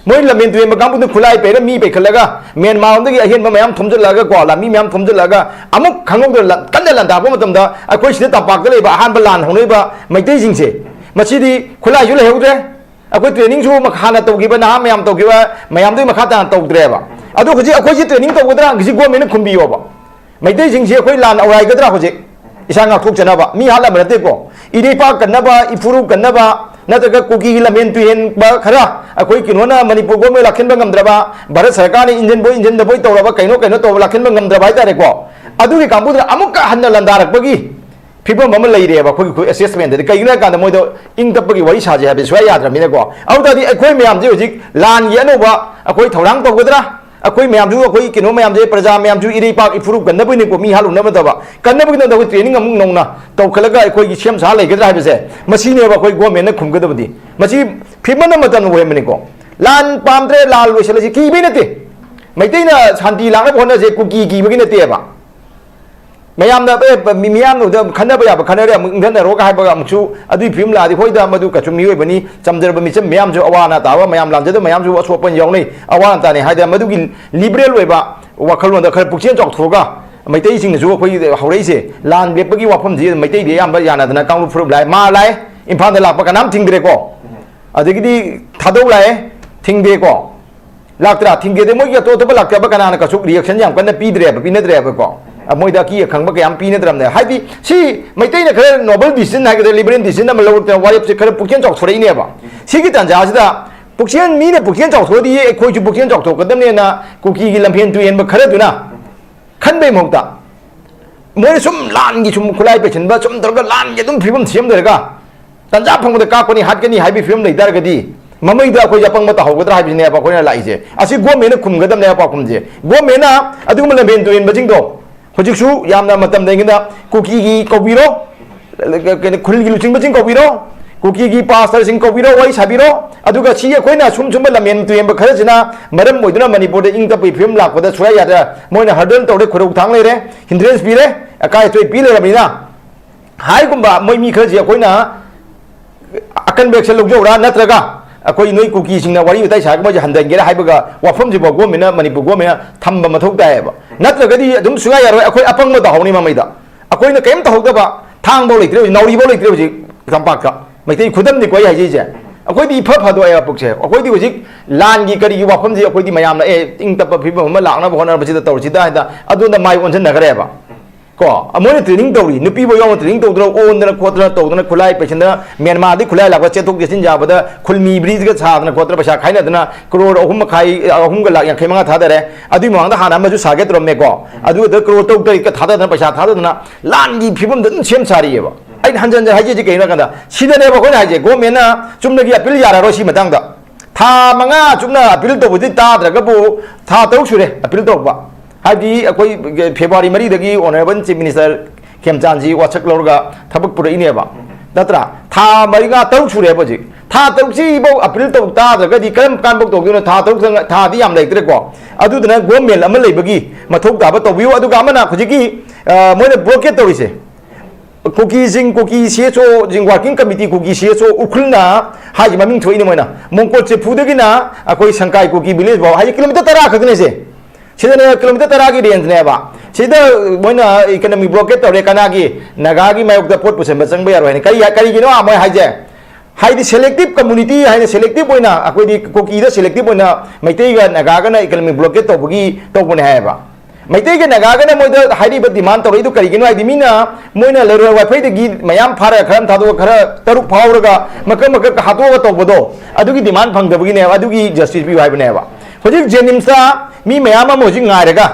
ꯃꯣꯏ ꯂꯝꯕꯦꯟ ꯇꯨꯔꯦꯟꯕ ꯀꯥꯡꯕꯨꯗꯨ ꯈꯨꯠꯂꯥꯏ ꯄꯩꯔ ꯃꯤ ꯄꯩꯈꯠꯂꯒ, ꯃ꯭ꯌꯥꯟꯃꯥꯔ ꯂꯣꯝꯗꯒꯤ ꯑꯍꯦꯟꯕ ꯃꯌꯥꯝ ꯊꯣꯝꯖꯤꯜꯂꯛꯑꯒ ꯀꯣ, ꯂꯥꯟꯃꯤ ꯃꯌꯥꯝ ꯊꯣꯝꯖꯤꯜꯂꯛꯑꯒ, ꯑꯃꯨꯛ ꯈꯪꯍꯧꯗꯅ ꯂꯥꯟ-, ꯀꯟꯅ ꯂꯥꯟꯗꯥꯔꯛꯄ ꯃꯇꯝꯗ ꯑꯩꯈꯣꯏ ꯁꯤꯗ ꯇꯝꯄꯥꯛꯇ ꯂꯩꯕ ꯑꯍꯥꯟꯕ ꯂꯥꯟ ꯍꯧꯅꯔꯤꯕ ꯃꯩꯇꯩꯁꯤꯡꯁꯦ, ꯃꯁꯤꯗꯤ ꯈꯨꯠꯂꯥꯏꯁꯨ ꯂꯩꯍꯧꯗ꯭ꯔꯦ, ꯑꯩꯈꯣꯏ ꯇ꯭ꯔꯦꯅꯤꯡꯁꯨ ꯃꯈ-, ꯍꯥꯟꯅ ꯇꯧꯈꯤꯕ, ꯅꯍꯥ ꯃꯌꯥꯝ ꯇꯧꯈꯤꯕ ꯃꯌꯥꯝꯗꯨꯒꯤ ꯃꯈꯥ ꯇꯥꯅ ꯇꯧꯗ꯭ꯔꯦꯕ꯫ ꯑꯗꯣ ꯍꯧꯖꯤꯛ ꯑꯩꯈꯣꯏꯁꯤ ꯇ꯭ꯔꯦꯅꯤꯡ ꯇꯧꯒꯗ꯭ꯔꯥ? ꯍꯧꯖꯤꯛ ꯒꯣꯔꯃꯦꯟꯅ ꯈꯨꯝꯕꯤꯌꯣꯕ꯫ ꯃꯩꯇꯩꯁꯤꯡꯁꯤ ꯑꯩꯈꯣꯏ ꯂꯥꯟ ꯑꯧꯔꯥꯏꯒꯗ꯭ꯔꯥ ꯍꯧꯖꯤꯛ? ꯏꯁꯥ ꯉꯥꯛꯊꯣꯛꯆꯅꯕ꯫ ꯃꯤ ꯍꯥꯠꯂꯝꯕ ꯅꯠꯇꯦꯀꯣ꯫ ꯏꯔꯩꯄꯥꯛ ꯀꯟꯅꯕ, ꯏꯐꯨꯔꯨꯞ ꯀꯟꯅꯕ, ꯅꯠꯇ꯭ꯔꯒ ꯀꯨꯀꯤꯒꯤ ꯂꯝꯍꯦꯟ ꯇꯨꯍꯦꯟꯕ ꯈꯔ, ꯑꯩꯈꯣꯏ ꯀꯩꯅꯣꯅ, ꯃꯅꯤꯄꯨꯔ ꯒꯣꯔꯃꯦꯟ ꯂꯥꯛꯍꯟꯕ ꯉꯝꯗ꯭ꯔꯕ, ꯚꯥꯔꯠ ꯁꯔꯀꯥꯔꯅ ꯏꯟꯖꯟꯕꯣꯏ ꯏꯟꯖꯟꯗꯕꯣꯏ ꯇꯧꯔꯕ, ꯀꯩꯅꯣ ꯀꯩꯅꯣ ꯇꯧꯕ ꯂꯥꯛꯍꯟꯕ ꯉꯝꯗ꯭ꯔꯕ ꯍꯥꯏꯇꯥꯔꯦꯀꯣ꯫ ꯑꯗꯨꯒꯤ ꯀꯥꯡꯕꯨꯗꯨꯅ ꯑꯃꯨꯛꯀ ꯍꯟꯅ ꯂꯥꯟꯗꯥꯔꯛꯄꯒꯤ ꯐꯤꯕꯝ ꯑꯃ ꯂꯩꯔꯦꯕ ꯑꯩꯈꯣꯏꯒꯤ, ꯑꯩꯈꯣꯏ ꯑꯦꯁꯦꯁꯃꯦꯟꯗꯗꯤ꯫ ꯀꯩꯒꯤꯅꯣ ꯍꯥꯏ ꯀꯥꯟꯗ ꯃꯣꯏꯗ ꯏꯪ ꯇꯞꯄꯒꯤ ꯋꯥꯔꯤ ꯁꯥꯁꯦ ꯍꯥꯏꯕꯗꯤ ꯁꯨꯡꯌꯥ ꯌꯥꯗ꯭ꯔꯕꯅꯤꯅꯀꯣ꯫ ꯑꯗꯨ ꯇꯥꯔꯗꯤ ꯑꯩꯈꯣꯏ ꯃꯌꯥꯝꯁꯦ ꯍꯧꯖꯤꯛ ꯂꯥꯟꯒꯤ ꯑꯅꯧꯕ ꯑꯩꯈꯣꯏ ꯊꯧꯔꯥꯡ ꯇꯧꯒꯗ꯭ꯔꯥ? ꯑꯩꯈꯣꯏ ꯃꯌꯥꯝꯁꯨ, ꯑꯩꯈꯣꯏ ꯀꯩꯅꯣ ꯃꯌꯥꯝꯁꯦ, ꯄ꯭ꯔꯖꯥ ꯃꯌꯥꯝꯁꯨ ꯏꯔꯩꯄꯥꯛ ꯏꯐꯨꯔꯨꯞ ꯀꯟꯅꯕꯒꯤꯅꯤꯀꯣ, ꯃꯤ ꯍꯥꯠꯂꯨꯅꯕ ꯅꯠꯇꯕ, ꯀꯟꯅꯕꯒꯤꯗꯃꯛꯇ ꯑꯩꯈꯣꯏ ꯇ꯭ꯔꯦꯅꯤꯡ ꯑꯃꯨꯛ ꯅꯧꯅ ꯇꯧꯈꯠꯂꯒ ꯑꯩꯈꯣꯏꯒꯤ ꯁꯦꯝ ꯁꯥ ꯂꯩꯒꯗ꯭ꯔꯥ ꯍꯥꯏꯕꯁꯦ, ꯃꯁꯤꯅꯦꯕ ꯑꯩꯈꯣꯏ ꯒꯣꯔꯃꯦꯟꯅ ꯈꯨꯝꯒꯗꯕꯗꯤ꯫ ꯃꯁꯤ ꯐꯤꯞꯃꯟ ꯑꯃꯇꯪ ꯑꯣꯏꯍꯟꯕꯅꯤꯀꯣ꯫ ꯂꯥꯟ ꯄꯥꯝꯗ꯭ꯔꯦ, ꯂꯥꯟ ꯂꯣꯏꯁꯤꯜꯂꯁꯤ ꯀꯤꯕꯩ ꯅꯠꯇꯦ꯫ ꯃꯩꯇꯩꯅ ꯁꯥꯟꯇꯤ ꯂꯥꯛꯅꯕ ꯍꯣꯠꯅꯁꯦ ꯀꯨꯀꯤ ꯀꯤꯕꯒꯤ ꯅꯠꯇꯦꯕ꯫ ꯃꯌꯥꯝꯅ, "ꯑꯦ, ꯃꯤ-, ꯃꯤꯌꯥꯝꯅ ꯈꯟꯅꯕ ꯌꯥꯕ ꯈꯟꯅꯔꯦ, ꯑꯃꯨꯛ ꯏꯪꯊꯅꯔꯣꯒ" ꯍꯥꯏꯕꯒ ꯑꯃꯨꯛꯁꯨ ꯑꯗꯨꯒꯤ ꯐꯤꯕꯝ ꯂꯥꯛꯑꯗꯤ, ꯍꯣꯏꯗ, ꯃꯗꯨ ꯀꯩꯁꯨ ꯃꯤꯑꯣꯏꯕꯅꯤ, ꯆꯝꯖꯔꯕ ꯃꯤꯆꯝ ꯃꯌꯥꯝꯁꯨ, ꯑꯋꯥ ꯑꯅꯥ ꯇꯥꯕ ꯃꯌꯥꯝ, ꯂꯥꯟꯖꯗꯕ ꯃꯌꯥꯝꯁꯨ ꯑꯁꯣꯛꯄ ꯌꯥꯎꯅꯩ, ꯑꯋꯥ ꯑꯅꯥ ꯇꯥꯅꯩ ꯍꯥꯏꯗꯅ ꯃꯗꯨꯒꯤ ꯂꯤꯕꯔꯦꯜ ꯑꯣꯏꯕ ꯋꯥꯈꯜꯂꯣꯟꯗ ꯈꯔ ꯄꯨꯛꯆꯦꯜ ꯆꯥꯎꯊꯣꯛꯑꯒ ꯃꯩꯇꯩꯁꯤꯡꯅꯁꯨ ꯑꯩꯈꯣꯏ ꯍꯧꯔꯛꯏꯁꯦ, ꯂꯥꯟ ꯂꯦꯞꯄꯒꯤ ꯋꯥꯐꯝꯁꯤ ꯃꯩꯇꯩꯗꯤ ꯑꯌꯥꯝꯕ ꯌꯥꯅꯗꯅ ꯀꯥꯡꯂꯨꯞ ꯐꯨꯔꯨꯞ ꯂꯥꯛꯑꯦ, ꯃꯥ ꯂꯥꯛꯑꯦ, ꯏꯝꯐꯥꯜꯗ ꯂꯥꯛꯄ ꯀꯅꯥꯝ ꯊꯤꯡꯗ꯭ꯔꯦꯀꯣ꯫ ꯑꯗꯒꯤꯗꯤ ꯊꯥꯗꯧ ꯂꯥꯛꯑꯦ, ꯊꯤꯡꯗꯦꯀꯣ꯫ ꯂꯥꯛꯇ꯭ꯔꯥ? ꯊꯤꯡꯗꯦꯗꯤ ꯃꯣꯏꯒꯤ ꯑꯇꯣꯞ ꯑꯇꯣꯞꯄ ꯂꯥꯛꯇꯕ ꯀꯅꯥꯅ ꯀꯩꯁꯨ reaction ꯌꯥꯝ ꯀꯟꯅ ꯄꯤꯗ꯭ꯔꯦꯕ, ꯄꯤꯅꯗ꯭ꯔꯦꯕꯀꯣ꯫ ꯑ, ꯃꯣꯏꯗ ꯑꯀꯤ ꯑꯈꯪꯕ ꯀꯌꯥꯝ ꯄꯤꯅꯗ꯭ꯔꯕꯅꯦ꯫ ꯍꯥꯏꯗꯤ ꯁꯤ ꯃꯩꯇꯩꯅ ꯈꯔ noble decision ꯍꯥꯏꯒꯗ꯭ꯔꯥ, liberal decision ꯑꯃ ꯂꯧꯔꯛꯇꯅ ꯋꯥꯔꯦꯞꯁꯦ ꯈꯔ ꯄꯨꯛꯆꯦꯜ ꯆꯥꯎꯊꯣꯔꯛꯏꯅꯦꯕ꯫ ꯁꯤꯒꯤ ꯇꯥꯟꯖꯥꯁꯤꯗ ꯄꯨꯛꯆꯦꯜ, ꯃꯤꯅ ꯄꯨꯛꯆꯦꯜ ꯆꯥꯎꯊꯣꯛꯑꯗꯤ ꯑꯩꯈꯣꯏꯁꯨ ꯄꯨꯛꯆꯦꯜ ꯆꯥꯎꯊꯣꯛꯀꯗꯕꯅꯦꯅ ꯀꯨꯀꯤꯒꯤ ꯂꯝꯐꯦꯟ ꯇꯨꯍꯦꯟꯕ ꯈꯔꯗꯨꯅ ꯈꯟꯕꯩ ꯃꯍꯨꯠꯇ ꯃꯣꯏꯅ ꯁꯨꯝ ꯂꯥꯟꯒꯤ ꯁꯨꯝ ꯈꯨꯠꯂꯥꯏ ꯄꯩꯁꯤꯟꯕ ꯁꯨꯝ ꯇꯧꯔꯒ ꯂꯥꯟꯒꯤ ꯑꯗꯨꯝ ꯐꯤꯕꯝ ꯁꯦꯝ ꯂꯩꯔꯒ ꯇꯟꯖꯥ ꯐꯪꯕꯗ ꯀꯥꯞꯀꯅꯤ, ꯍꯥꯠꯀꯅꯤ ꯍꯥꯏꯕꯒꯤ ꯐꯤꯕꯝ ꯂꯩ ꯇꯥꯔꯒꯗꯤ ꯃꯃꯩꯗ ꯑꯩꯈꯣꯏꯁꯦ ꯑꯄꯪꯕ ꯇꯥꯍꯧꯒꯗ꯭ꯔꯥ ꯍꯥꯏꯕꯁꯤꯅꯦꯕ ꯑꯩꯈꯣꯏꯅ ꯂꯥꯛꯏꯁꯦ꯫ ꯑꯁꯤ government ꯅ ꯈꯨꯝꯒꯗꯕꯅꯦꯕ ꯄꯥꯎꯈꯨꯝꯁꯦ꯫ Government ꯅ ꯑꯗꯨꯒꯨꯝꯕ ꯂꯝꯐꯦꯟ ꯇꯨꯔꯦꯟꯕꯁꯤꯡꯗꯣ ꯍꯧꯖꯤꯛꯁꯨ ꯌꯥꯝꯅ ꯃꯇꯝ ꯂꯩꯉꯩꯗ ꯀꯨꯀꯤꯒꯤ ꯀꯧꯕꯤꯔꯣ, ꯀꯩꯅꯣ, ꯈꯨꯜꯒꯤ ꯂꯨꯆꯤꯡꯕꯁꯤꯡ ꯀꯧꯕꯤꯔꯣ, ꯀꯨꯀꯤꯒꯤ pastor ꯁꯤꯡ ꯀꯧꯕꯤꯔꯣ, ꯋꯥꯔꯤ ꯁꯥꯕꯤꯔꯣ꯫ ꯑꯗꯨꯒ ꯁꯤ ꯑꯩꯈꯣꯏꯅ ꯁꯨꯝ ꯁꯨꯝꯕ ꯂꯝꯍꯦꯟ ꯇꯨꯍꯦꯟꯕ ꯈꯔꯁꯤꯅ ꯃꯔꯝ ꯑꯣꯏꯗꯨꯅ ꯃꯅꯤꯄꯨꯔꯗ ꯏꯪ ꯇꯞꯄꯒꯤ ꯐꯤꯕꯝ ꯂꯥꯛꯄꯗ ꯁꯨꯡꯌꯥ ꯌꯥꯗ꯭ꯔꯦ꯫ ꯃꯣꯏꯅ hurdle ꯇꯧꯔꯦ, ꯈꯨꯔꯧ ꯊꯥꯡ ꯂꯩꯔꯦ, hindrance ꯄꯤꯔꯦ, ꯑꯀꯥꯏ ꯑꯇꯣꯏ ꯄꯤ ꯂꯩꯔꯕꯅꯤꯅ ꯍꯥꯏꯒꯨꯝꯕ ꯃꯣꯏ ꯃꯤ ꯈꯔꯁꯤ ꯑꯩꯈꯣꯏꯅ ꯑꯀꯟꯕ action ꯂꯧꯖꯧꯔꯥ, ꯅꯠꯇ꯭ꯔꯒ ꯑꯩꯈꯣꯏ ꯅꯣꯏ ꯀꯨꯀꯤꯁꯤꯡꯅ ꯋꯥꯔꯤ ꯋꯥꯇꯥꯏ ꯁꯥꯔꯒ ꯃꯣꯏꯁꯦ ꯍꯟꯊꯍꯟꯒꯦꯔꯥ ꯍꯥꯏꯕꯒ ꯋꯥꯐꯝꯁꯤꯐꯥꯎ government ꯅ, ꯃꯅꯤꯄꯨꯔ government ꯅ ꯊꯝꯕ ꯃꯊꯧ ꯇꯥꯏꯌꯦꯕ꯫ ꯅꯠꯇ꯭ꯔꯒꯗꯤ ꯑꯗꯨꯝ ꯁꯨꯡꯌꯥ ꯌꯥꯔꯣꯏ꯫ ꯑꯩꯈꯣꯏ ꯑꯄꯪꯕ ꯇꯧꯍꯧꯅꯤ ꯃꯃꯩꯗ꯫ ꯑꯩꯈꯣꯏꯅ ꯀꯔꯤꯝ ꯇꯧꯍꯧꯗꯕ, ꯊꯥꯡꯐꯧ ꯂꯩꯇ꯭ꯔꯦ ꯍꯧꯖꯤꯛ, ꯅꯥꯎꯔꯤꯐꯧ ꯂꯩꯇ꯭ꯔꯦ ꯍꯧꯖꯤꯛ ꯇꯝꯄꯥꯛꯇ꯫ ꯃꯩꯇꯩ ꯈꯨꯗꯝꯅꯤꯀꯣ ꯑꯩ ꯍꯥꯏꯖꯩꯁꯦ꯫ ꯑꯩꯈꯣꯏꯗꯤ ꯏꯐ ꯐꯗꯣꯛꯑꯦꯕ ꯄꯨꯛꯁꯦ꯫ ꯑꯩꯈꯣꯏꯗꯤ ꯍꯧꯖꯤꯛ ꯂꯥꯟꯒꯤ ꯀꯔꯤꯒꯤ ꯋꯥꯐꯝꯁꯤ ꯑꯩꯈꯣꯏꯗꯤ ꯃꯌꯥꯝꯅ ꯑꯦ ꯏꯪ ꯇꯞꯄ ꯐꯤꯕꯝ ꯑꯃ ꯂꯥꯛꯅꯕ ꯍꯣꯠꯅꯕꯁꯤꯗ ꯇꯧꯔꯁꯤꯗ ꯍꯥꯏꯗ ꯑꯗꯣꯝꯗ ꯃꯥꯏ ꯑꯣꯟꯁꯤꯟꯅꯈ꯭ꯔꯦꯕ꯫ ꯀꯣ, ꯃꯣꯏꯅ training ꯇꯧꯔꯤ, ꯅꯨꯄꯤꯕꯨ ꯌꯥꯎꯅ training ꯇꯧꯗꯅ, ꯑꯣꯟꯗꯅ ꯈꯣꯠꯇꯅ ꯇꯧꯗꯅ, ꯈꯨꯠꯂꯥꯏ ꯄꯩꯁꯤꯟꯗꯅ, ꯃ꯭ꯌꯥꯟꯃꯥꯔꯗꯒꯤ ꯈꯨꯠꯂꯥꯏ ꯂꯥꯛꯄ ꯆꯦꯟꯊꯣꯛ ꯆꯦꯟꯁꯤꯟ ꯌꯥꯕꯗ ꯈꯨꯜꯃꯤ bridge ꯒ ꯁꯥꯗꯅ ꯈꯣꯠꯇꯅ ꯄꯩꯁꯥ ꯈꯥꯏꯅꯗꯅ ꯀ꯭ꯔꯣꯔ ꯑꯍꯨꯝ ꯃꯈꯥꯏ, ꯑꯍꯨꯝꯒ ꯂꯥꯛ ꯌꯥꯡꯈꯩ ꯃꯉꯥ ꯊꯥꯗꯔꯦ꯫ ꯑꯗꯨꯒꯤ ꯃꯃꯥꯡꯗ ꯍꯥꯟꯅ ꯑꯃꯁꯨ ꯁꯥꯒꯦ ꯇꯧꯔꯝꯃꯦꯀꯣ, ꯑꯗꯨꯗ ꯀ꯭ꯔꯣꯔ ꯇꯔꯨꯛ ꯇꯔꯦꯠꯀ ꯊꯥꯗꯗꯅ ꯄꯩꯁꯥ ꯊꯥꯗꯗꯅ ꯂꯥꯟꯒꯤ ꯐꯤꯕꯝꯗ ꯑꯗꯨꯝ ꯁꯦꯝ ꯁꯥꯔꯤꯑꯕ꯫ ꯑꯩꯅ ꯍꯟꯖꯟ ꯍꯟꯖꯟ ꯍꯥꯏꯖꯩꯁꯦ ꯀꯩꯅꯣ ꯍꯥꯏ ꯀꯥꯟꯗ, ꯁꯤꯗꯅꯦꯕ ꯑꯩꯈꯣꯏꯅ ꯍꯥꯏꯁꯦ, government ꯅ ꯆꯨꯝꯅꯒꯤ appeal ꯌꯥꯔꯔꯣꯏ ꯁꯤ ꯃꯇꯥꯡꯗ꯫ ꯊꯥ ꯃꯉꯥ ꯆꯨꯞꯅ appeal ꯇꯧꯕꯗꯤ ꯇꯥꯗ꯭ꯔꯒꯕꯨ ꯊꯥ ꯇꯔꯨꯛ ꯁꯨꯔꯦ appeal ꯇꯧꯕ꯫ ꯍꯥꯏꯕꯗꯤ ꯑꯩꯈꯣꯏ ꯐꯦꯕ꯭ꯔꯨꯋꯥꯔꯤ ꯃꯔꯤꯗꯒꯤ Honourable Chief Minister ꯈꯦꯝꯆꯥꯟꯁꯤ ꯋꯥꯁꯛ ꯂꯧꯔꯒ ꯊꯕꯛ ꯄꯨꯔꯛꯏꯅꯦꯕ, ꯅꯠꯇ꯭ꯔꯥ? ꯊꯥ ꯃꯔꯤ, ꯃꯉꯥ, ꯇꯔꯨꯛ ꯁꯨꯔꯦꯕ ꯍꯧꯖꯤꯛ꯫ ꯊꯥ ꯇꯔꯨꯛꯁꯤꯐꯥꯎ appeal ꯇꯧ ꯇꯥꯗ꯭ꯔꯒꯗꯤ ꯀꯔꯝ ꯀꯥꯟꯐꯧ ꯇꯧꯗꯣꯏꯅꯣ? ꯊꯥ ꯇꯔꯨꯛꯇ ꯉ-, ꯊꯥꯗꯤ ꯌꯥꯝ ꯂꯩꯇ꯭ꯔꯦꯀꯣ꯫ ꯑꯗꯨꯗꯨꯅ government ꯑꯃ ꯂꯩꯕꯒꯤ ꯃꯊꯧ ꯇꯥꯕ ꯇꯧꯕꯤꯌꯨ꯫ ꯑꯗꯨꯒ ꯑꯃꯅ ꯍꯧꯖꯤꯛꯀꯤ, ꯑ, ꯃꯣꯏꯅ blockade ꯇꯧꯔꯤꯁꯦ, ꯀꯨꯀꯤꯁꯤꯡ, ꯀꯨꯀꯤ C S O ꯁꯤꯡ, working committee ꯀꯨꯀꯤ C S O ꯎꯈ꯭ꯔꯨꯜꯅ ꯍꯥꯏꯁꯦ ꯃꯃꯤꯡ ꯊꯣꯛꯏꯅꯦ ꯃꯣꯏꯅ꯫ ꯃꯣꯡꯀꯣꯠ ꯆꯦꯐꯨꯗꯒꯤꯅ ꯑꯩꯈꯣꯏ ꯁꯪꯀꯥꯏ ꯀꯨꯀꯤ village ꯐꯥꯎ ꯍꯥꯏꯁꯦ kilometre ꯇꯔꯥ ꯈꯛꯇꯅꯦ ꯁꯦ꯫ ꯁꯤꯗꯅꯦ kilometre ꯇꯔꯥꯒꯤ range ꯅꯦꯕ꯫ ꯁꯤꯗ ꯃꯣꯏꯅ ꯏꯀꯅꯃꯤ ꯕ꯭ꯂꯣꯀꯦꯠ ꯇꯧꯔꯦ, ꯀꯅꯥꯒꯤ? ꯅꯥꯒꯥꯒꯤ ꯃꯥꯌꯣꯛꯇ ꯄꯣꯠ ꯄꯨꯁꯟꯕ ꯆꯪꯕ ꯌꯥꯔꯣꯏ ꯍꯥꯏꯅ꯫ ꯀꯔꯤ, ꯀꯔꯤꯒꯤꯅꯣ ꯃꯣꯏ ꯍꯥꯏꯁꯦ? ꯍꯥꯏꯗꯤ ꯁꯦꯂꯦꯛꯇꯤꯞ ꯀꯝꯃꯨꯅꯤꯇꯤ ꯍꯥꯏꯅ, ꯁꯦꯂꯦꯛꯇꯤꯞ ꯑꯣꯏꯅ ꯑꯩꯈꯣꯏꯗꯤ ꯀꯨꯀꯤꯗ ꯁꯦꯂꯦꯛꯇꯤꯞ ꯑꯣꯏꯅ ꯃꯩꯇꯩꯒ ꯅꯥꯒꯥꯒꯅ ꯏꯀꯅꯃꯤ ꯕ꯭ꯂꯣꯀꯦꯠ ꯇꯧꯕꯒꯤ ꯇꯧꯕꯅꯦ ꯍꯥꯏꯌꯦꯕ꯫ ꯃꯩꯇꯩꯒ ꯅꯥꯒꯥꯒꯅ ꯃꯣꯏꯗ ꯍꯥꯏꯔꯤꯕ ꯗꯤꯃꯥꯟ ꯇꯧꯔꯛꯏꯗꯨ ꯀꯔꯤꯒꯤꯅꯣ ꯍꯥꯏꯗꯤ, ꯃꯤꯅ, ꯃꯣꯏꯅ ꯂꯩꯔꯣꯏ ꯋꯥꯏꯐꯩꯗꯒꯤ ꯃꯌꯥꯝ ꯐꯥꯔꯒ ꯈꯔ ꯑꯃ ꯊꯥꯗꯣꯛꯑꯒ, ꯈꯔ ꯇꯔꯨꯛ ꯐꯥꯍꯧꯔꯒ ꯃꯀꯛ ꯃꯀꯛ ꯍꯥꯠꯇꯣꯛꯑꯒ ꯇꯧꯕꯗꯣ, ꯑꯗꯨꯒꯤ ꯗꯤꯃꯥꯟ ꯐꯪꯗꯕꯒꯤꯅꯦꯕ, ꯑꯗꯨꯒꯤ ꯖꯁꯇꯤꯁ ꯄꯤꯌꯨ ꯍꯥꯏꯕꯅꯦꯕ꯫ ꯍꯧꯖꯤꯛ ꯖꯦꯅꯤꯝꯁꯇ ꯃꯤ ꯃꯌꯥꯝ ꯑꯃ ꯍꯧꯖꯤꯛ ꯉꯥꯏꯔꯒ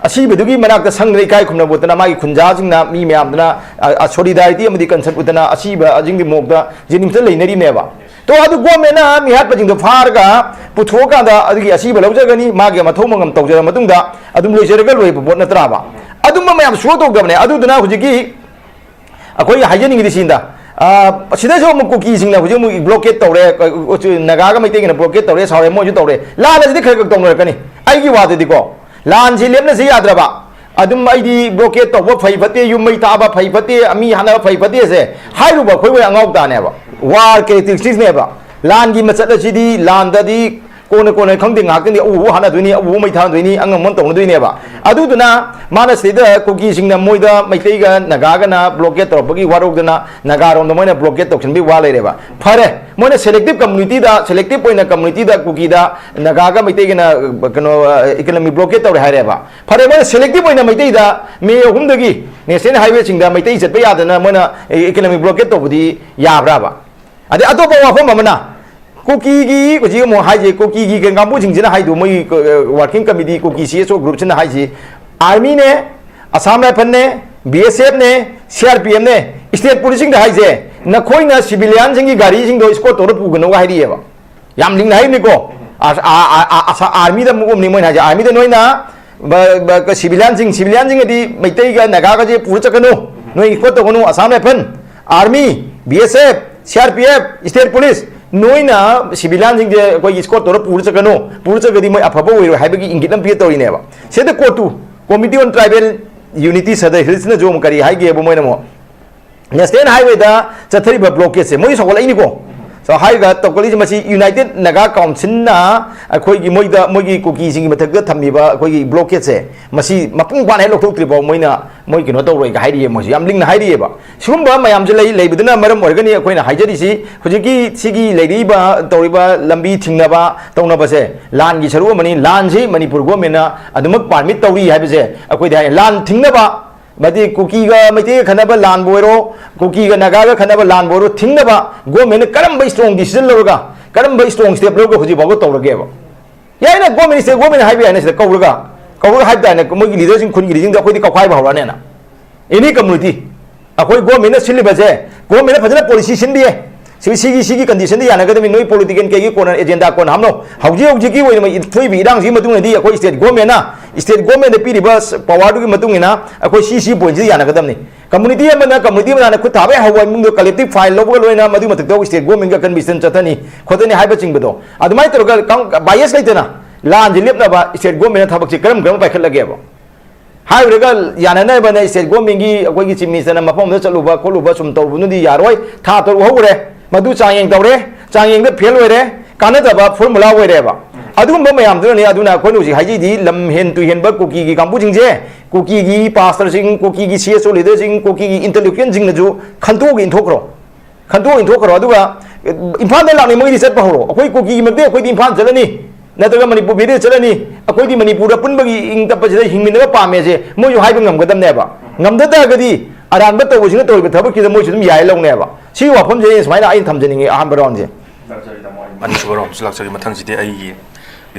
ꯑꯁꯤꯕꯗꯨꯒꯤ ꯃꯅꯥꯛꯇ ꯁꯪꯗꯅ ꯏꯀꯥꯏ ꯈꯨꯝꯅꯕ ꯎꯠꯇꯅ, ꯃꯥꯒꯤ ꯈꯨꯟꯖꯥꯁꯤꯡꯅ, ꯃꯤ ꯃꯌꯥꯝꯗꯨꯅ, ꯑ, ꯑ, ꯁꯣꯂꯤꯗꯥꯔꯤꯇꯤ ꯑꯃꯗꯤ ꯀꯟꯁꯔꯟ ꯎꯠꯇꯅ ꯑꯁꯤꯕꯁꯤꯡꯒꯤ ꯃꯣꯛꯇ ꯖꯦꯅꯤꯝꯁꯇ ꯂꯩꯅꯔꯤꯅꯦꯕ꯫ ꯇꯣ, ꯑꯗꯨ ꯒꯣꯔꯃꯦꯟꯅ ꯃꯤꯍꯥꯠꯄꯁꯤꯡꯗꯣ ꯐꯥꯔꯒ ꯄꯨꯊꯣꯛꯑꯀꯥꯟꯗ ꯑꯗꯨꯒꯤ ꯑꯁꯤꯕ ꯂꯧꯖꯒꯅꯤ, ꯃꯥꯒꯤ ꯃꯊꯧ ꯃꯉꯝ ꯇꯧꯖꯔ ꯃꯇꯨꯡꯗ ꯑꯗꯨꯝ ꯂꯣꯏꯖꯔꯒ ꯂꯣꯏꯕ ꯄꯣꯠ ꯅꯠꯇ꯭ꯔꯥꯕ? ꯑꯗꯨꯝꯕ ꯃꯌꯥꯝ ꯁꯣ ꯇꯧꯗꯕꯅꯦ꯫ ꯑꯗꯨꯗꯨꯅ ꯍꯧꯖꯤꯛꯀꯤ ꯑꯩꯈꯣꯏ ꯍꯥꯏꯖꯅꯤꯡꯉꯤꯗꯤ ꯁꯤꯗ, ꯑ, ꯁꯤꯗꯁꯨ ꯑꯃꯨꯛ ꯀꯨꯀꯤꯁꯤꯡꯅ ꯍꯧꯖꯤꯛ ꯑꯃꯨꯛ ꯕ꯭ꯂꯣꯀꯦꯠ ꯇꯧꯔꯦ, ꯑ, ꯅꯥꯒꯥꯒ ꯃꯩꯇꯩꯒꯅ ꯕ꯭ꯂꯣꯀꯦꯠ ꯇꯧꯔꯦ, ꯁꯥꯎꯔꯦ, ꯃꯣꯏꯁꯨ ꯇꯧꯔꯦ꯫ ꯂꯥꯜꯂꯁꯤꯗꯤ ꯈꯔ ꯈꯔ ꯇꯧꯅꯔꯛꯀꯅꯤ꯫ ꯑꯩꯒꯤ ꯋꯥꯗꯗꯤꯀꯣ, ꯂꯥꯟꯁꯤ ꯂꯦꯞꯅꯁꯤ ꯌꯥꯗ꯭ꯔꯕ, ꯑꯗꯨꯝ ꯑꯩꯗꯤ ꯕ꯭ꯂꯣꯀꯦꯠ ꯇꯧꯕ ꯐꯩ ꯐꯠꯇꯦ, ꯌꯨꯝ ꯃꯩ ꯊꯥꯕ ꯐꯩ ꯐꯠꯇꯦ, ꯃꯤ ꯍꯥꯠꯅꯕ ꯐꯩ ꯐꯠꯇꯦꯁꯦ ꯍꯥꯏꯔꯨꯕ ꯑꯩꯈꯣꯏ ꯃꯣꯏ ꯑꯉꯥꯎ ꯇꯥꯅꯦꯕ꯫ ꯋꯥꯔ ꯀꯦꯔꯦꯛꯇꯔꯤꯁꯇꯤꯛꯁꯅꯦꯕ꯫ ꯂꯥꯟꯒꯤ ꯃꯆꯠ ꯑꯁꯤꯗꯤ, ꯂꯥꯟꯗꯗꯤ ꯀꯣꯟꯅ ꯀꯣꯟꯅ ꯈꯪꯗꯦ, ꯉꯥꯏꯍꯥꯛꯇꯪꯗꯤ ꯑꯎ ꯑꯎ ꯍꯥꯠꯅꯗꯣꯏꯅꯤ, ꯑꯎ ꯑꯎ ꯃꯩ ꯊꯥꯅꯗꯣꯏꯅꯤ, ꯑꯉꯝ ꯑꯉꯝ ꯇꯧꯅꯗꯣꯏꯅꯦꯕ꯫ ꯑꯗꯨꯗꯨꯅ ꯃꯥꯅ ꯁꯤꯗꯩꯗ ꯀꯨꯀꯤꯁꯤꯡꯅ ꯃꯣꯏꯗ, ꯃꯩꯇꯩꯒ ꯅꯥꯒꯥꯒꯅ ꯕ꯭ꯂꯣꯀꯦꯠ ꯇꯧꯔꯛꯄꯒꯤ ꯋꯥꯔꯧꯗꯅ ꯅꯥꯒꯥꯔꯣꯝꯗ ꯃꯣꯏꯅ ꯕ꯭ꯂꯣꯀꯦꯠ ꯇꯧꯁꯤꯟꯕꯒꯤ ꯋꯥ ꯂꯩꯔꯦꯕ꯫ ꯐꯔꯦ, ꯃꯣꯏꯅ ꯁꯦꯂꯦꯛꯇꯤꯞ ꯀꯝꯃꯨꯅꯤꯇꯤꯗ, ꯁꯦꯂꯦꯛꯇꯤꯞ ꯑꯣꯏꯅ ꯀꯝꯃꯨꯅꯤꯇꯤꯗ ꯀꯨꯀꯤꯗ, ꯅꯥꯒꯥꯒ ꯃꯩꯇꯩꯒꯅ, ꯀꯩꯅꯣ, ꯏꯀꯅꯃꯤ ꯕ꯭ꯂꯣꯀꯦꯠ ꯇꯧꯔꯦ ꯍꯥꯏꯔꯦꯕ꯫ ꯐꯔꯦ, ꯃꯣꯏꯅ ꯁꯦꯂꯦꯛꯇꯤꯞ ꯑꯣꯏꯅ ꯃꯩꯇꯩꯗ ꯃꯦ ꯑꯍꯨꯝꯗꯒꯤ ꯅꯦꯁꯅꯦꯜ ꯍꯥꯏꯋꯦꯁꯤꯡꯗ ꯃꯩꯇꯩ ꯆꯠꯄ ꯌꯥꯗꯅ ꯃꯣꯏꯅ ꯏꯀꯅꯃꯤ ꯕ꯭ꯂꯣꯀꯦꯠ ꯇꯧꯕꯗꯤ ꯌꯥꯕ꯭ꯔꯥꯕ? ꯑꯗꯩ ꯑꯇꯣꯞꯄ ꯋꯥꯐꯝ ꯑꯃꯅ, ꯀꯨꯀꯤꯒꯤ ꯍꯧꯖꯤꯛ ꯑꯃꯨꯛ ꯍꯥꯏꯁꯦ, ꯀꯨꯀꯤꯒꯤ ꯀꯩꯅꯣ ꯀꯥꯡꯕꯨꯁꯤꯡꯁꯤꯅ ꯍꯥꯏꯗꯣ, ꯃꯣꯏ, ꯑ, ꯋꯥꯔꯀꯤꯡ ꯀꯃꯤꯇꯤ, ꯀꯨꯀꯤ ꯁꯤ ꯑꯦꯁ ꯑꯣ ꯒ꯭ꯔꯨꯞꯁꯤꯅ ꯍꯥꯏꯁꯤ, ꯑꯥꯔꯃꯤꯅꯦ, ꯑꯁꯥꯝ ꯔꯥꯏꯐꯜꯅꯦ, ꯕꯤ ꯑꯦꯁ ꯑꯦꯐꯅꯦ, ꯁꯤ ꯑꯥꯔ ꯄꯤ ꯑꯦꯐꯅꯦ, ꯁ꯭ꯇꯦꯠ ꯄꯨꯂꯤꯁꯁꯤꯡꯗ ꯍꯥꯏꯁꯦ, "ꯅꯈꯣꯏꯅ ꯁꯤꯚꯤꯂꯤꯌꯥꯟꯁꯤꯡꯒꯤ ꯒꯥꯔꯤꯁꯤꯡꯗꯣ ꯏꯁꯀꯣꯔꯠ ꯇꯧꯔ ꯄꯨꯒꯅꯨꯒ" ꯍꯥꯏꯔꯤꯑꯕ꯫ ꯌꯥꯝ ꯂꯤꯡꯅ ꯍꯥꯏꯔꯤꯅꯤꯀꯣ꯫ ꯑ-, ꯑ-, ꯑ-, ꯑ-, ꯑꯁꯥ-, ꯑꯥꯔꯃꯤꯗ ꯑꯃꯨꯛ ꯑꯃꯅꯤ ꯃꯣꯏꯅ ꯍꯥꯏꯁꯦ, ꯑꯥꯔꯃꯤꯗ ꯅꯣꯏꯅ ꯕ-, ꯕ-, ꯀ-, ꯁꯤꯚꯤꯂꯤꯌꯥꯟꯁꯤꯡ, ꯁꯤꯚꯤꯂꯤꯌꯥꯟꯁꯤꯡ ꯑꯗꯤ ꯃꯩꯇꯩꯒ ꯅꯥꯒꯥꯒꯁꯦ ꯄꯨꯔ ꯆꯠꯀꯅꯨ, ꯅꯣꯏ ꯏꯁꯀꯣꯔꯠ ꯇꯧꯒꯅꯨ, Assam rifle, army, B S F, C R P F, state police, ꯅꯣꯏꯅ ꯁꯤꯚꯤꯂꯤꯌꯥꯟꯁꯤꯡꯁꯦ ꯑꯩꯈꯣꯏꯒꯤ ꯏꯁꯀꯣꯔꯠ ꯇꯧꯔ ꯄꯨꯔ ꯆꯠꯀꯅꯨ, ꯄꯨꯔ ꯆꯠꯂꯒꯗꯤ ꯃꯣꯏ ꯑꯐꯕ ꯑꯣꯏꯔꯣꯏ ꯍꯥꯏꯕꯒꯤ ꯏꯪꯒꯤꯠ ꯑꯃ ꯄꯤꯒꯦ ꯇꯧꯔꯤꯅꯦꯕ꯫ ꯁꯤꯗ ꯀꯣꯔꯠꯇꯨ, Committee on Tribal Unity Southern Hillsꯅꯁꯨ ꯑꯃꯨꯛ ꯀꯔꯤ ꯍꯥꯏꯒꯦꯕ, ꯃꯣꯏꯅ ꯑꯃꯨꯛ ꯅꯦꯁꯅꯦꯜ ꯍꯥꯏꯋꯦꯗ ꯆꯠꯊꯔꯤꯕ ꯕ꯭ꯂꯣꯀꯦꯠꯁꯦ ꯃꯣꯏ ꯁꯧꯒꯠꯂꯛꯏꯅꯤꯀꯣ꯫ So, ꯍꯥꯏꯔꯒ ꯇꯧꯈꯠꯂꯤꯁꯦ, ꯃꯁꯤ United Naga Council ꯅ ꯑꯩꯈꯣꯏꯒꯤ ꯃꯣꯏꯗ, ꯃꯣꯏꯒꯤ ꯀꯨꯀꯤꯁꯤꯡꯒꯤ ꯃꯊꯛꯇ ꯊꯝꯃꯤꯕ ꯑꯩꯈꯣꯏꯒꯤ blockade ꯁꯦ, ꯃꯁꯤ ꯃꯄꯨꯡ ꯐꯥꯅ ꯍꯦꯛ ꯂꯧꯊꯣꯛꯇ꯭ꯔꯤꯐꯥꯎ ꯃꯣꯏꯅ, ꯃꯣꯏ ꯀꯩꯅꯣ ꯇꯧꯔꯣꯏꯒ ꯍꯥꯏꯔꯤꯌꯦ, ꯃꯣꯏꯁꯦ ꯌꯥꯝ ꯂꯤꯡꯅ ꯍꯥꯏꯔꯤꯑꯕ꯫ ꯁꯤꯒꯨꯝꯕ ꯃꯌꯥꯝꯁꯦ ꯂꯩ, ꯂꯩꯕꯗꯨꯅ ꯃꯔꯝ ꯑꯣꯏꯔꯒꯅꯤ ꯑꯩꯈꯣꯏꯅ ꯍꯥꯏꯖꯔꯤꯁꯤ, ꯍꯧꯖꯤꯛꯀꯤ ꯁꯤꯒꯤ ꯂꯩꯔꯛꯏꯕ, ꯇꯧꯔꯤꯕ ꯂꯝꯕꯤ ꯊꯤꯡꯅꯕ ꯇꯧꯅꯕꯁꯦ ꯂꯥꯟꯒꯤ ꯁꯔꯨꯛ ꯑꯃꯅꯤ꯫ ꯂꯥꯟꯁꯤ ꯃꯅꯤꯄꯨꯔ government ꯅ ꯑꯗꯨꯃꯛ permit ꯇꯧꯔꯤ ꯍꯥꯏꯕꯁꯦ ꯑꯩꯈꯣꯏꯗꯤ ꯍꯥꯏ꯫ ꯂꯥꯟ ꯊꯤꯡꯅꯕ, ꯃꯗꯤ ꯀꯨꯀꯤꯒ ꯃꯩꯇꯩꯒ ꯈꯠꯅꯕ ꯂꯥꯟꯕꯨ ꯑꯣꯏꯔꯣ, ꯀꯨꯀꯤꯒ ꯅꯥꯒꯥꯒ ꯈꯠꯅꯕ ꯂꯥꯟꯕꯨ ꯑꯣꯏꯔꯣ, ꯊꯤꯡꯅꯕ government ꯅ ꯀꯔꯝꯕ strong decision ꯂꯧꯔꯒ, ꯀꯔꯝꯕ strong step ꯂꯧꯔꯒ ꯍꯧꯖꯤꯛ ꯐꯥꯎꯕ ꯇꯧꯔꯒꯦꯕ? ꯌꯥꯏꯅ, government, state government ꯍꯥꯏꯕ ꯌꯥꯏꯅ, ꯁꯤꯗ ꯀꯧꯔꯒ, ꯀꯧꯔꯒ ꯍꯥꯏꯕ ꯇꯥꯏꯅꯦ, ꯃꯣꯏꯒꯤ leader ꯁꯤꯡ, ꯈꯨꯟꯒꯤ leader ꯁꯤꯡꯗꯣ ꯑꯩꯈꯣꯏꯗꯤ ꯀꯧꯈꯥꯏꯕ ꯍꯧꯔꯛꯑꯅꯦꯅ꯫ Any community, ꯑꯩꯈꯣꯏ government ꯅ ꯁꯤꯜꯂꯤꯕꯁꯦ, government ꯅ ꯐꯖꯅ policy ꯁꯤꯟꯕꯤꯌꯦ꯫ ꯁꯤ, ꯁꯤꯒꯤ, ꯁꯤꯒꯤ condition ꯗ ꯌꯥꯅꯒꯗꯕꯅꯤ, ꯅꯣꯏ political ꯀꯩꯒꯤ ꯀꯣꯟꯅ agenda ꯀꯣꯟꯅ ꯍꯥꯞꯅꯧ꯫ ꯍꯧꯖꯤꯛ ꯍꯧꯖꯤꯛꯀꯤ ꯑꯣꯏꯅ ꯊꯣꯛꯏꯕ ꯏꯔꯥꯡꯁꯤꯒꯤ ꯃꯇꯨꯡ ꯏꯟꯅꯗꯤ ꯑꯩꯈꯣꯏ state government ꯅ, state government ꯗ ꯄꯤꯔꯤꯕ power ꯗꯨꯒꯤ ꯃꯇꯨꯡ ꯏꯟꯅ ꯑꯩꯈꯣꯏ ꯁꯤ, ꯁꯤ point ꯁꯤꯗ ꯌꯥꯅꯒꯗꯕꯅꯤ꯫ Community ꯑꯃꯅ community ꯑꯃꯅ ꯈꯨꯠ ꯊꯥꯕ ꯍꯦꯛ ꯍꯧꯕ ꯏꯃꯨꯡꯗꯣ collective file ꯂꯧꯕꯒ ꯂꯣꯏꯅ ꯃꯗꯨꯒꯤ ꯃꯊꯛꯇ state government ꯒ conversation ꯆꯠꯊꯅꯤ, ꯈꯣꯠꯊꯅꯤ ꯍꯥꯏꯕꯆꯤꯡꯕꯗꯣ꯫ ꯑꯗꯨꯃꯥꯏꯅ ꯇꯧꯔꯒ ꯀꯝ-, bias ꯂꯩꯇꯅ ꯂꯥꯟꯁꯦ ꯂꯦꯞꯅꯕ state government ꯅ ꯊꯕꯛꯁꯦ ꯀꯔꯝ ꯀꯔꯝ ꯄꯥꯏꯈꯠꯂꯒꯦꯕ? ꯍꯥꯏꯔꯨꯔꯒ ꯌꯥꯅꯅꯕꯅ state government ꯒꯤ ꯑꯩꯈꯣꯏꯒꯤ chief minister ꯅ ꯃꯐꯝ ꯑꯃꯗ ꯆꯠꯂꯨꯕ ꯈꯣꯠꯂꯨꯕ ꯁꯨꯝ ꯇꯧꯔꯨꯕꯅꯗꯤ ꯌꯥꯔꯣꯏ꯫ ꯊꯥ ꯇꯔꯨꯛ ꯍꯧꯈ꯭ꯔꯦ, ꯃꯗꯨ ꯆꯥꯡꯌꯦꯡ ꯇꯧꯔꯦ, ꯆꯥꯡꯌꯦꯡꯗ fail ꯑꯣꯏꯔꯦ, ꯀꯥꯟꯅꯗꯕ formula ꯑꯣꯏꯔꯦꯕ꯫ ꯑꯗꯨꯒꯨꯝꯕ ꯃꯌꯥꯝꯗꯨꯅꯅꯤ꯫ ꯑꯗꯨꯅ ꯑꯩꯈꯣꯏꯅ ꯍꯧꯖꯤꯛ ꯍꯥꯏꯖꯩꯗꯤ, ꯂꯝ ꯍꯦꯟ ꯇꯨ ꯍꯦꯟꯕ ꯀꯨꯀꯤꯒꯤ ꯀꯥꯡꯕꯨꯁꯤꯡꯁꯦ, ꯀꯨꯀꯤꯒꯤ pastor ꯁꯤꯡ, ꯀꯨꯀꯤꯒꯤ C S O leader ꯁꯤꯡ, ꯀꯨꯀꯤꯒꯤ intellectual ꯁꯤꯡꯅꯁꯨ ꯈꯟꯇꯣꯛꯑꯒ ꯏꯟꯊꯣꯛꯈ꯭ꯔꯣ, ꯈꯟꯇꯣꯛꯑꯒ ꯏꯟꯊꯣꯛꯈ꯭ꯔꯣ꯫ ꯑꯗꯨꯒ ꯏꯝꯐꯥꯜꯗ ꯂꯥꯛꯅꯤꯡꯕꯒꯤꯗꯤ ꯆꯠꯄ ꯍꯧꯔꯣ꯫ ꯑꯩꯈꯣꯏ ꯀꯨꯀꯤꯒꯤ ꯃꯇꯦꯛ ꯑꯩꯈꯣꯏꯗꯤ ꯏꯝꯐꯥꯜ ꯆꯠꯂꯅꯤ, ꯅꯠꯇ꯭ꯔꯒ ꯃꯅꯤꯄꯨꯔ ꯚꯦꯂꯤꯗ ꯆꯠꯂꯅꯤ꯫ ꯑꯩꯈꯣꯏꯗꯤ ꯃꯅꯤꯄꯨꯔꯗ ꯄꯨꯟꯕꯒꯤ ꯏꯪ ꯇꯞꯄꯁꯤꯗ ꯍꯤꯡꯃꯤꯟꯅꯕ ꯄꯥꯝꯃꯦꯁꯦ ꯃꯣꯏꯁꯨ ꯍꯥꯏꯕ ꯉꯝꯒꯗꯕꯅꯦꯕ꯫ ꯉꯝꯗ ꯇꯥꯔꯒꯗꯤ ꯑꯔꯥꯟꯕ ꯇꯧꯕꯁꯤꯡꯅ ꯇꯧꯔꯤꯕ ꯊꯕꯛꯁꯤꯗ ꯃꯣꯏꯁꯨ ꯑꯗꯨꯝ ꯌꯥꯏ ꯂꯧꯅꯦꯕ꯫ ꯁꯤꯒꯤ ꯋꯥꯐꯝꯁꯦ ꯑꯩꯅ ꯁꯨꯃꯥꯏꯅ ꯑꯩꯅ ꯊꯝꯖꯅꯤꯡꯉꯤ ꯑꯍꯥꯟꯕ round ꯁꯦ꯫ ꯂꯥꯛꯆꯔꯤ ꯇꯥꯃꯣ, ꯑꯩ ꯑꯅꯤꯁꯨꯕ round ꯁꯤ ꯂꯥꯛꯆꯔꯤ꯫ ꯃꯊꯪꯁꯤꯗꯤ ꯑꯩꯒꯤ,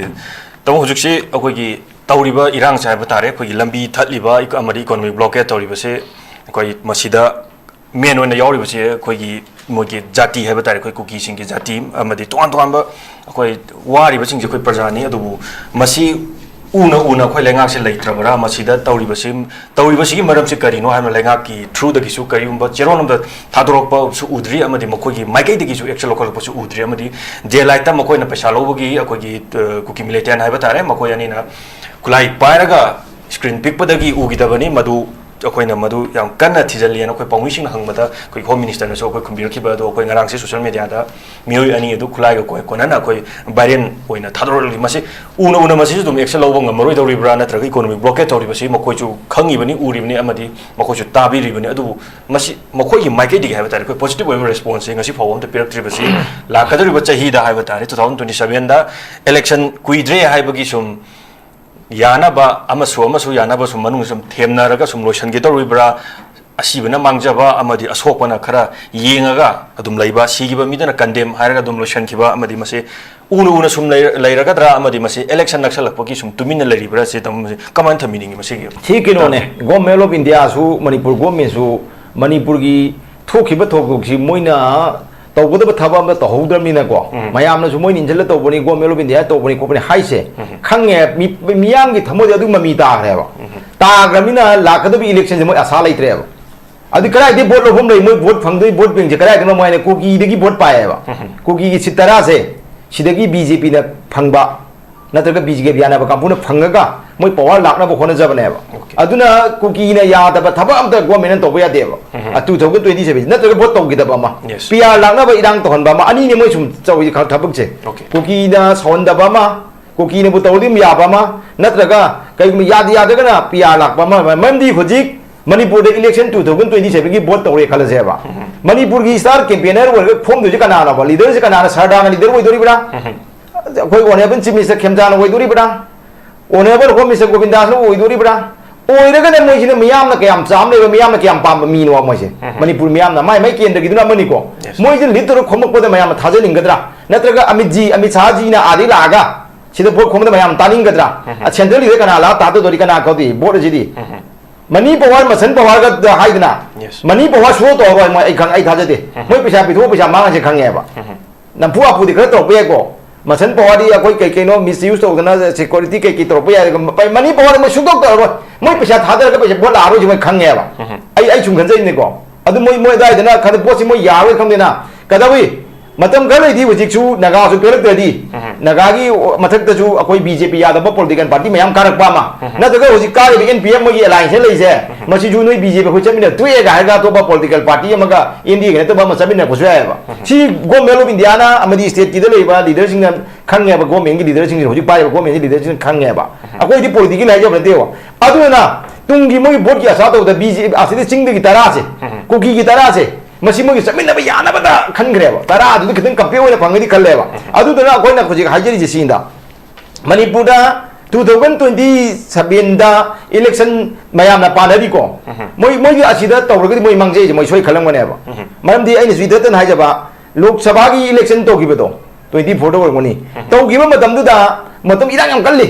ꯇꯥꯃꯣ, ꯍꯧꯖꯤꯛꯁꯤ ꯑꯩꯈꯣꯏꯒꯤ ꯇꯧꯔꯤꯕ ꯏꯔꯥꯡꯁꯦ ꯍꯥꯏꯕ ꯇꯥꯔꯦ, ꯑꯩꯈꯣꯏꯒꯤ ꯂꯝꯕꯤ ꯊꯠꯂꯤꯕ ꯏꯀ-, ꯑꯃꯗꯤ economic blockade ꯇꯧꯔꯤꯕꯁꯦ, ꯑꯩꯈꯣꯏ ꯃꯁꯤꯗ main ꯑꯣꯏꯅ ꯌꯥꯎꯔꯤꯕꯁꯦ ꯑꯩꯈꯣꯏꯒꯤ ꯃꯣꯏꯒꯤ ꯖꯥꯇꯤ ꯍꯥꯏꯕ ꯇꯥꯔꯦ, ꯑꯩꯈꯣꯏ ꯀꯨꯀꯤꯁꯤꯡꯒꯤ ꯖꯥꯇꯤ ꯑꯃꯗꯤ ꯇꯣꯉꯥꯟ ꯇꯣꯉꯥꯟꯕ ꯑꯩꯈꯣꯏ ꯋꯥꯔꯤꯕꯁꯤꯡꯁꯦ ꯑꯩꯈꯣꯏ ꯄ꯭ꯔꯖꯥꯅꯤ꯫ ꯑꯗꯨꯕꯨ ꯃꯁꯤ ꯎꯅ ꯎꯅ ꯑꯩꯈꯣꯏ ꯂꯩꯉꯥꯛꯁꯦ ꯂꯩꯇ꯭ꯔꯕ꯭ꯔꯥ? ꯃꯁꯤꯗ ꯇꯧꯔꯤꯕꯁꯤ, ꯇꯧꯔꯤꯕꯁꯤꯒꯤ ꯃꯔꯝꯁꯤ ꯀꯔꯤꯅꯣ ꯍꯥꯏꯕꯅ ꯂꯩꯉꯥꯛꯀꯤ through ꯗꯒꯤꯁꯨ ꯀꯔꯤꯒꯨꯝꯕ ꯆꯦꯔꯣꯜ ꯑꯃꯗ ꯊꯥꯗꯣꯔꯛꯄꯁꯨ ꯎꯗ꯭ꯔꯤ, ꯑꯃꯗꯤ ꯃꯈꯣꯏꯒꯤ ꯃꯥꯏꯀꯩꯗꯒꯤꯁꯨ action ꯂꯧꯈꯠꯂꯛꯄꯁꯨ ꯎꯗ꯭ꯔꯤ, ꯑꯃꯗꯤ daylight ꯇ ꯃꯈꯣꯏꯅ ꯄꯩꯁꯥ ꯂꯧꯕꯒꯤ ꯑꯩꯈꯣꯏꯒꯤ, ꯑ, ꯀꯨꯀꯤ militant ꯍꯥꯏꯕ ꯇꯥꯔꯦ, ꯃꯈꯣꯏ ꯑꯅꯤꯅ ꯈꯨꯠꯂꯥꯏ ꯄꯥꯏꯔꯒ screen ꯄꯤꯛꯄꯗꯒꯤ ꯎꯈꯤꯗꯕꯅꯤ꯫ ꯃꯗꯨ ꯑꯩꯈꯣꯏꯅ ꯃꯗꯨ ꯌꯥꯝ ꯀꯟꯅ ꯊꯤꯖꯤꯜꯂꯤꯅ ꯑꯩꯈꯣꯏ ꯄꯥꯎꯃꯤꯁꯤꯡꯅ ꯍꯪꯕꯗ ꯑꯩꯈꯣꯏ ꯍꯣꯝ ꯃꯤꯅꯤꯁꯇꯔꯅꯁꯨ ꯑꯩꯈꯣꯏ ꯈꯨꯝꯕꯤꯔꯛꯈꯤꯕ ꯑꯗꯣ ꯑꯩꯈꯣꯏ ꯉꯔꯥꯡꯁꯦ ꯁꯣꯁꯤꯌꯦꯜ ꯃꯦꯗꯤꯌꯥꯗ ꯃꯤꯑꯣꯏ ꯑꯅꯤ ꯑꯗꯨ ꯈꯨꯠꯂꯥꯏꯒ ꯀꯣꯏ ꯀꯣꯟꯅꯅ ꯑꯩꯈꯣꯏ ꯚꯥꯏꯔꯦꯜ ꯑꯣꯏꯅ ꯊꯥꯗꯣꯔꯛꯂꯤ꯫ ꯃꯁꯤ ꯎꯅ ꯎꯅ ꯃꯁꯤꯁꯨ ꯑꯗꯨꯝ ꯑꯦꯛꯁꯟ ꯂꯧꯕ ꯉꯝꯃꯔꯣꯏꯗꯧꯔꯤꯕ꯭ꯔꯥ, ꯅꯠꯇ꯭ꯔꯒ ꯏꯀꯣꯅꯣꯃꯤꯛ ꯕ꯭ꯂꯣꯀꯦꯠ ꯇꯧꯔꯤꯕꯁꯤ ꯃꯈꯣꯏꯁꯨ ꯈꯪꯉꯤꯕꯅꯤ, ꯎꯔꯤꯕꯅꯤ ꯑꯃꯗꯤ ꯃꯈꯣꯏꯁꯨ ꯇꯥꯕꯤꯔꯤꯕꯅꯤ꯫ ꯑꯗꯨꯕꯨ ꯃꯁꯤ ꯃꯈꯣꯏꯒꯤ ꯃꯥꯏꯀꯩꯗꯒꯤ ꯍꯥꯏꯕ ꯇꯥꯔꯦ ꯑꯩꯈꯣꯏ ꯄꯣꯖꯤꯇꯤꯚ ꯑꯣꯏꯕ ꯔꯦꯁꯄꯣꯟꯁꯁꯦ ꯉꯁꯤ ꯐꯥꯎꯕ ꯑꯝꯇ ꯄꯤꯔꯛꯇ꯭ꯔꯤꯕꯁꯤ ꯂꯥꯛꯀꯗꯧꯔꯤꯕ ꯆꯍꯤꯗ ꯍꯥꯏꯕ ꯇꯥꯔꯦ, ꯇꯨ ꯊꯥꯎꯖꯟ ꯇ꯭ꯋꯦꯟꯇꯤ ꯁꯚꯦꯟꯗ ꯏꯂꯦꯛꯁꯟ ꯀꯨꯏꯗ꯭ꯔꯦ ꯍꯥꯏꯕꯒꯤ ꯁꯨꯝ ꯌꯥꯅꯕ ꯑꯃꯁꯨ ꯑꯃꯁꯨ ꯌꯥꯅꯕ ꯁꯨꯝ ꯃꯅꯨꯡꯗ ꯁꯨꯝ ꯊꯦꯝꯅꯔꯒ ꯁꯨꯝ ꯂꯣꯏꯁꯤꯟꯒꯦ ꯇꯧꯔꯤꯕ꯭ꯔꯥ? ꯑꯁꯤꯕꯅ ꯃꯥꯡꯖꯕ ꯑꯃꯗꯤ ꯑꯁꯣꯛꯄꯅ ꯈꯔ ꯌꯦꯡꯉꯒ ꯑꯗꯨꯝ ꯂꯩꯕ, ꯁꯤꯈꯤꯕ ꯃꯤꯗꯨꯅ ꯀꯟꯗꯦꯝ ꯍꯥꯏꯔꯒ ꯑꯗꯨꯝ ꯂꯣꯏꯁꯤꯟꯈꯤꯕ ꯑꯃꯗꯤ ꯃꯁꯤ ꯎꯅ ꯎꯅ ꯁꯨꯝ ꯂꯩ-, ꯂꯩꯔꯒꯗ꯭ꯔꯥ ꯑꯃꯗꯤ ꯃꯁꯤ ꯏꯂꯦꯛꯁꯟ ꯅꯛꯁꯜꯂꯛꯄꯒꯤ ꯁꯨꯝ ꯇꯨꯃꯤꯟꯅ ꯂꯩꯔꯤꯕ꯭ꯔꯥ ꯁꯤ ꯇꯝ-, ꯀꯃꯥꯏꯅ ꯊꯝꯕꯤꯅꯤꯡꯉꯤ ꯃꯁꯤꯒꯤ? ꯁꯤ ꯀꯩꯅꯣꯅꯦ, ꯒꯣꯔꯃꯦꯟ ꯑꯣꯐ ꯏꯟꯗꯤꯌꯥꯁꯨ ꯃꯅꯤꯄꯨꯔ ꯒꯣꯔꯃꯦꯟꯁꯨ ꯃꯅꯤꯄꯨꯔꯒꯤ ꯊꯣꯛꯈꯤꯕ ꯊꯧꯗꯣꯛꯁꯤ ꯃꯣꯏꯅ ꯇꯧꯒꯗꯕ ꯊꯕꯛ ꯑꯃ ꯇꯧꯍꯧꯗ꯭ꯔꯕꯅꯤꯅꯀꯣ, ꯎꯝ꯫ ꯃꯌꯥꯝꯅꯁꯨ ꯃꯣꯏꯅ ꯏꯟꯁꯤꯜꯂ ꯇꯧꯕꯅꯤ, ꯒꯣꯔꯃꯦꯟ ꯑꯣꯐ ꯏꯟꯗꯤꯌꯥ ꯇꯧꯕꯅꯤ ꯈꯣꯠꯄꯅꯤ ꯍꯥꯏꯁꯦ ꯎꯝ꯫ ꯈꯪꯉꯦ꯫ ꯃꯤ-, ꯃꯤꯌꯥꯝꯒꯤ ꯊꯃꯣꯏꯗ ꯑꯗꯨ ꯃꯃꯤ ꯇꯥꯈ꯭ꯔꯦꯕ꯫ ꯎꯝ꯫ ꯇꯥꯈ꯭ꯔꯕꯅꯤꯅ ꯂꯥꯛꯀꯗꯕ ꯏꯂꯦꯛꯁꯟꯁꯦ ꯃꯣꯏ ꯑꯁꯥ ꯂꯩꯇ꯭ꯔꯦꯕ꯫ ꯑꯗꯨ ꯀꯗꯥꯏꯗꯒꯤ ꯚꯣꯠ ꯂꯧꯐꯝ ꯂꯩ? ꯃꯣꯏ ꯚꯣꯠ ꯐꯪꯗꯣꯏ ꯚꯣꯠ ꯕꯦꯡꯁꯦ ꯀꯗꯥꯏꯗꯅꯣ? ꯃꯣꯏꯅ ꯀꯨꯀꯤꯗꯒꯤ ꯚꯣꯠ ꯄꯥꯏꯌꯦꯕ꯫ ꯎꯝ꯫ ꯀꯨꯀꯤꯒꯤ ꯁꯤꯠ ꯇꯔꯥꯁꯦ ꯁꯤꯗꯒꯤ ꯕꯤ ꯖꯦ ꯄꯤꯅ ꯐꯪꯕ ꯅꯠꯇ꯭ꯔꯒ ꯕꯤ ꯖꯦ ꯄꯤ ꯌꯥꯅꯕ ꯀꯥꯡꯕꯨꯅ ꯐꯪꯉꯒ ꯃꯣꯏ ꯄꯋꯥꯔ ꯂꯥꯛꯅꯕ ꯍꯣꯠꯅꯖꯕꯅꯦꯕ꯫ Okay. ꯑꯗꯨꯅ ꯀꯨꯀꯤꯅ ꯌꯥꯗꯕ ꯊꯕꯛ ꯑꯝꯇ ꯒꯣꯔꯃꯦꯟꯅ ꯇꯧꯕ ꯌꯥꯗꯦꯕ꯫ ꯎꯝ꯫ ꯑ, ꯇꯨ ꯊꯥꯎꯖꯟ ꯇ꯭ꯋꯦꯟꯇꯤ ꯁꯚꯦꯟ ꯅꯠꯇ꯭ꯔꯒ ꯚꯣꯠ ꯇꯧꯈꯤꯗꯕ ꯑꯃ, Yes. ꯄꯤ ꯑꯥꯔ ꯂꯥꯛꯅꯕ ꯏꯔꯥꯡ ꯇꯧꯍꯟꯕ ꯑꯃ, ꯑꯅꯤꯅꯦ ꯃꯣꯏ ꯁꯨꯝ ꯇꯧꯔꯤ ꯊꯕꯛꯁꯦ꯫ Okay. ꯀꯨꯀꯤꯅ ꯁꯧꯍꯟꯗꯕ ꯑꯃ, ꯀꯨꯀꯤꯅꯕꯨ ꯇꯧꯔꯗꯤ ꯑꯗꯨꯝ ꯌꯥꯕ ꯑꯃ, ꯅꯠꯇ꯭ꯔꯒ ꯀꯩꯒꯨꯝꯕ ꯌꯥꯗ ꯌꯥꯗ꯭ꯔꯒꯅ ꯄꯤ ꯑꯥꯔ ꯂꯥꯛꯄ ꯑꯃ꯫ ꯃꯔꯝꯗꯤ ꯍꯧꯖꯤꯛ ꯃꯅꯤꯄꯨꯔꯗ ꯏꯂꯦꯛꯁꯟ ꯇꯨ ꯊꯥꯎꯖꯟ ꯇ꯭ꯋꯦꯟꯇꯤ ꯁꯚꯦꯟꯒꯤ ꯚꯣꯠ ꯇꯧꯔꯦ ꯈꯜꯂꯁꯦꯕ꯫ ꯎꯝ꯫ ꯃꯅꯤꯄꯨꯔꯒꯤ ꯁ꯭ꯇꯥꯔ ꯀꯦꯝꯄꯦꯅꯔ ꯑꯣꯏꯔꯒ ꯐꯣꯝꯗꯣꯏꯁꯦ ꯀꯅꯥꯅꯣꯕ? ꯂꯤꯗꯔꯁꯦ ꯀꯅꯥꯅ? ꯁꯔꯗꯥꯅ ꯂꯤꯗꯔ ꯑꯣꯏꯗꯣꯔꯤꯕ꯭ꯔꯥ? ꯎꯝ꯫ ꯑꯩꯈꯣꯏ ꯑꯣꯅꯔꯦꯕꯜ ꯆꯤꯐ ꯃꯤꯅꯤꯁꯇꯔ ꯈꯦꯝꯖꯥꯅ ꯑꯣꯏꯗꯣꯔꯤꯕ꯭ꯔꯥ? ꯑꯣꯅꯔꯦꯕꯜ ꯍꯣꯝ ꯃꯤꯅꯤꯁꯇꯔ ꯒꯣꯕꯤꯟꯗꯥꯁꯅ ꯑꯣꯏꯗꯣꯔꯤꯕ꯭ꯔꯥ? ꯑꯣꯏꯔꯒꯅ ꯃꯣꯏꯁꯤꯅ ꯃꯤꯌꯥꯝꯅ ꯀꯌꯥꯝ ꯆꯥꯝ ꯂꯩꯕ, ꯃꯤꯌꯥꯝꯅ ꯀꯌꯥꯝ ꯄꯥꯝꯕ ꯃꯤꯅꯣ ꯃꯣꯏꯁꯦ? ꯎꯝ꯫ ꯃꯅꯤꯄꯨꯔ ꯃꯤꯌꯥꯝꯅ, ꯃꯥꯏ ꯃꯥꯏ ꯀꯦꯟꯗ꯭ꯔꯒꯤꯗꯨꯅ ꯑꯃꯅꯤꯀꯣ꯫ Yes. ꯃꯣꯏꯁꯦ ꯂꯤꯠ ꯇꯧꯔꯒ ꯈꯣꯝꯃꯛꯄꯗ ꯃꯌꯥꯝꯅ ꯊꯥꯖꯅꯤꯡꯒꯗ꯭ꯔꯥ? ꯅꯠꯇ꯭ꯔꯒ ꯑꯃꯤꯠ ꯖꯤ, ꯑꯃꯤꯠ ꯁꯥꯍꯖꯤꯅ ꯑꯥꯗꯩ ꯂꯥꯛꯑꯒ ꯁꯤꯗ ꯚꯣꯠ ꯈꯣꯝꯕꯗ ꯃꯌꯥꯝ ꯇꯥꯅꯤꯡꯒꯗ꯭ꯔꯥ? ꯎꯝ꯫ ꯑ, ꯁꯦꯟꯇ꯭ꯔꯦꯜꯒꯤꯗ ꯀꯅꯥ ꯂꯥꯛꯑ ꯇꯥꯗꯣꯏꯗꯣꯔꯤ? ꯀꯅꯥ ꯀꯧꯗꯣꯏ? ꯚꯣꯠ ꯑꯁꯤꯗꯤ ꯎꯝ꯫ ꯃꯅꯤ ꯄꯋꯥꯔ, ꯃꯁꯟ ꯄꯋꯥꯔꯒ ꯍꯥꯏꯗꯅ, Yes. ꯃꯅꯤ ꯄꯋꯥꯔ ꯁꯨꯡꯇꯧ ꯇꯧꯔꯣꯏ ꯃꯣꯏ, ꯑꯩ ꯈꯪ-, ꯑꯩ ꯊꯥꯖꯗꯦ꯫ ꯎꯝ꯫ ꯃꯣꯏ ꯄꯩꯁꯥ ꯄꯤꯊꯣꯛꯑ ꯄꯩꯁꯥ ꯃꯥꯡꯉꯁꯦ ꯈꯪꯉꯦꯕ꯫ ꯎꯝ꯫ ꯅꯝꯐꯨ ꯍꯥꯐꯨꯗꯤ ꯈꯔ ꯇꯧꯔꯛꯄ ꯌꯥꯏꯀꯣ꯫ ꯃꯁꯟ ꯄꯋꯥꯔꯗꯤ ꯑꯩꯈꯣꯏ ꯀꯩ ꯀꯩꯅꯣ ꯃꯤꯁꯌꯨꯁ ꯇꯧꯗꯅ ꯁꯦꯀ꯭ꯌꯨꯔꯤꯇꯤ ꯀꯩ ꯀꯩ ꯇꯧꯔꯛꯄ ꯌꯥꯏ꯫ ꯃꯅꯤ ꯄꯋꯥꯔ ꯃꯣꯏ ꯁꯨꯡꯇꯧ ꯇꯧꯔꯔꯣꯏ꯫ ꯃꯣꯏ ꯄꯩꯁꯥ ꯊꯥꯗꯔꯒ ꯄꯩꯁꯥ ꯚꯣꯠ ꯂꯥꯛꯑꯔꯣꯏꯁꯦ ꯃꯣꯏ ꯈꯪꯉꯦꯕ꯫ ꯎꯝ꯫ ꯑꯩ, ꯑꯩ ꯁꯨꯝ ꯈꯟꯖꯩꯅꯤꯀꯣ꯫ ꯑꯗꯨ ꯃꯣꯏ, ꯃꯣꯏ ꯑꯗꯨꯋꯥꯏꯗꯅ ꯈꯟꯗꯦ, ꯄꯣꯠꯁꯤ ꯃꯣꯏ ꯌꯥꯔꯔꯣꯏ ꯈꯪꯗꯦꯅ꯫ ꯀꯩꯗꯧꯏ? ꯃꯇꯝ ꯈꯔ ꯂꯩꯗꯤ ꯍꯧꯖꯤꯛꯁꯨ ꯅꯥꯒꯥꯁꯨ ꯄꯦꯜꯂꯛꯇ꯭ꯔꯗꯤ, ꯎꯝ꯫ ꯅꯥꯒꯥꯒꯤ ꯃꯊꯛꯇꯁꯨ ꯑꯩꯈꯣꯏ ꯕꯤ ꯖꯦ ꯄꯤ ꯌꯥꯗꯕ ꯄꯣꯂꯤꯇꯤꯀꯦꯜ ꯄꯥꯔꯇꯤ ꯃꯌꯥꯝ ꯀꯥꯔꯛꯄ ꯑꯃ, ꯎꯝ꯫ ꯅꯠꯇ꯭ꯔꯒ ꯍꯧꯖꯤꯛ ꯀꯥꯔꯤꯕ ꯑꯦꯟ ꯄꯤ ꯑꯦꯐ ꯃꯣꯏꯒꯤ ꯑꯦꯂꯥꯏꯟꯁꯇ ꯂꯩꯔꯤꯁꯦ, ꯎꯝ꯫ ꯃꯁꯤꯁꯨ ꯅꯣꯏ ꯕꯤ ꯖꯦ ꯄꯤ ꯑꯩꯈꯣꯏ ꯆꯠꯃꯤꯟꯅ ꯇꯣꯛꯑꯦꯒ ꯍꯥꯏꯔꯒ ꯑꯇꯣꯞꯄ ꯄꯣꯂꯤꯇꯤꯀꯦꯜ ꯄꯥꯔꯇꯤ ꯑꯃꯒ ꯑꯦꯟ ꯗꯤ ꯑꯦꯒ ꯅꯠꯇꯕ ꯑꯃ ꯆꯠꯃꯤꯟꯅꯔꯛꯄꯁꯨ ꯌꯥꯏꯑꯕ꯫ ꯎꯝ꯫ ꯁꯤ ꯒꯣꯔꯃꯦꯟ ꯑꯣꯐ ꯏꯟꯗꯤꯌꯥꯅ ꯑꯃꯗꯤ ꯁ꯭ꯇꯦꯠꯀꯤꯗ ꯂꯩꯕ ꯂꯤꯗꯔꯁꯤꯡꯅ ꯈꯪꯉꯦꯕ, ꯒꯣꯔꯃꯦꯟꯒꯤ ꯂꯤꯗꯔꯁꯤꯡꯁꯤꯅ, ꯍꯧꯖꯤꯛ ꯄꯥꯏꯔꯤꯕ ꯒꯣꯔꯃꯦꯟꯒꯤ ꯂꯤꯗꯔꯁꯤꯡꯅ ꯈꯪꯉꯦꯕ꯫ ꯎꯝ꯫ ꯑꯩꯈꯣꯏꯗꯤ ꯄꯣꯂꯤꯇꯤꯀꯦꯜ ꯍꯥꯏꯖꯕ ꯅꯠꯇꯦꯕ꯫ ꯑꯗꯨꯅ ꯇꯨꯡꯒꯤ ꯃꯣꯏꯒꯤ ꯚꯣꯠꯀꯤ ꯑꯁꯥ ꯇꯧꯕꯗ ꯕꯤ ꯖꯦ ꯄꯤ ꯑꯁꯤꯗ ꯆꯤꯡꯗꯒꯤ ꯇꯔꯥꯁꯦ, ꯎꯝ꯫ ꯀꯨꯀꯤꯒꯤ ꯇꯔꯥꯁꯦ, ꯃꯁꯤ ꯃꯣꯏꯒꯤ ꯆꯠꯃꯤꯟꯅꯕ ꯌꯥꯅꯕꯗ ꯈꯟꯈ꯭ꯔꯦꯕ꯫ ꯇꯔꯥꯗꯨꯗꯤ ꯈꯤꯇꯪ ꯀꯝꯄꯦꯛ ꯑꯣꯏꯅ ꯐꯪꯒꯅꯤ ꯈꯜꯂꯦꯕ꯫ ꯎꯝ꯫ ꯑꯗꯨꯗꯨꯅ ꯑꯩꯈꯣꯏꯅ ꯍꯧꯖꯤꯛ ꯍꯥꯏꯖꯔꯤꯁꯦ ꯁꯤꯗ, ꯃꯅꯤꯄꯨꯔꯗ two thousand twenty sevenꯗ election ꯃꯌꯥꯝꯅ ꯄꯥꯟꯅꯔꯤꯀꯣ꯫ ꯎꯝ꯫ ꯃꯣꯏ, ꯃꯣꯏꯒꯤ ꯑꯁꯤꯗ ꯇꯧꯔꯒꯗꯤ ꯃꯣꯏ ꯃꯥꯡꯖꯩꯁꯦ ꯃꯣꯏ ꯁꯣꯏ ꯈꯜꯂꯝꯒꯅꯦꯕ꯫ ꯎꯝ꯫ ꯃꯔꯝꯗꯤ ꯑꯩꯅꯁꯨ ꯏꯊꯠꯇꯅ ꯍꯥꯏꯖꯕ, ꯂꯣꯛ ꯁꯚꯥꯒꯤ election ꯇꯧꯈꯤꯕꯗꯣ, twenty fourꯗ ꯑꯣꯏꯔꯝꯒꯅꯤ꯫ ꯎꯝ꯫ ꯇꯧꯈꯤꯕ ꯃꯇꯝꯗꯨꯗ ꯃꯇꯝ ꯏꯔꯥꯡ ꯌꯥꯝ ꯀꯜꯂꯤ꯫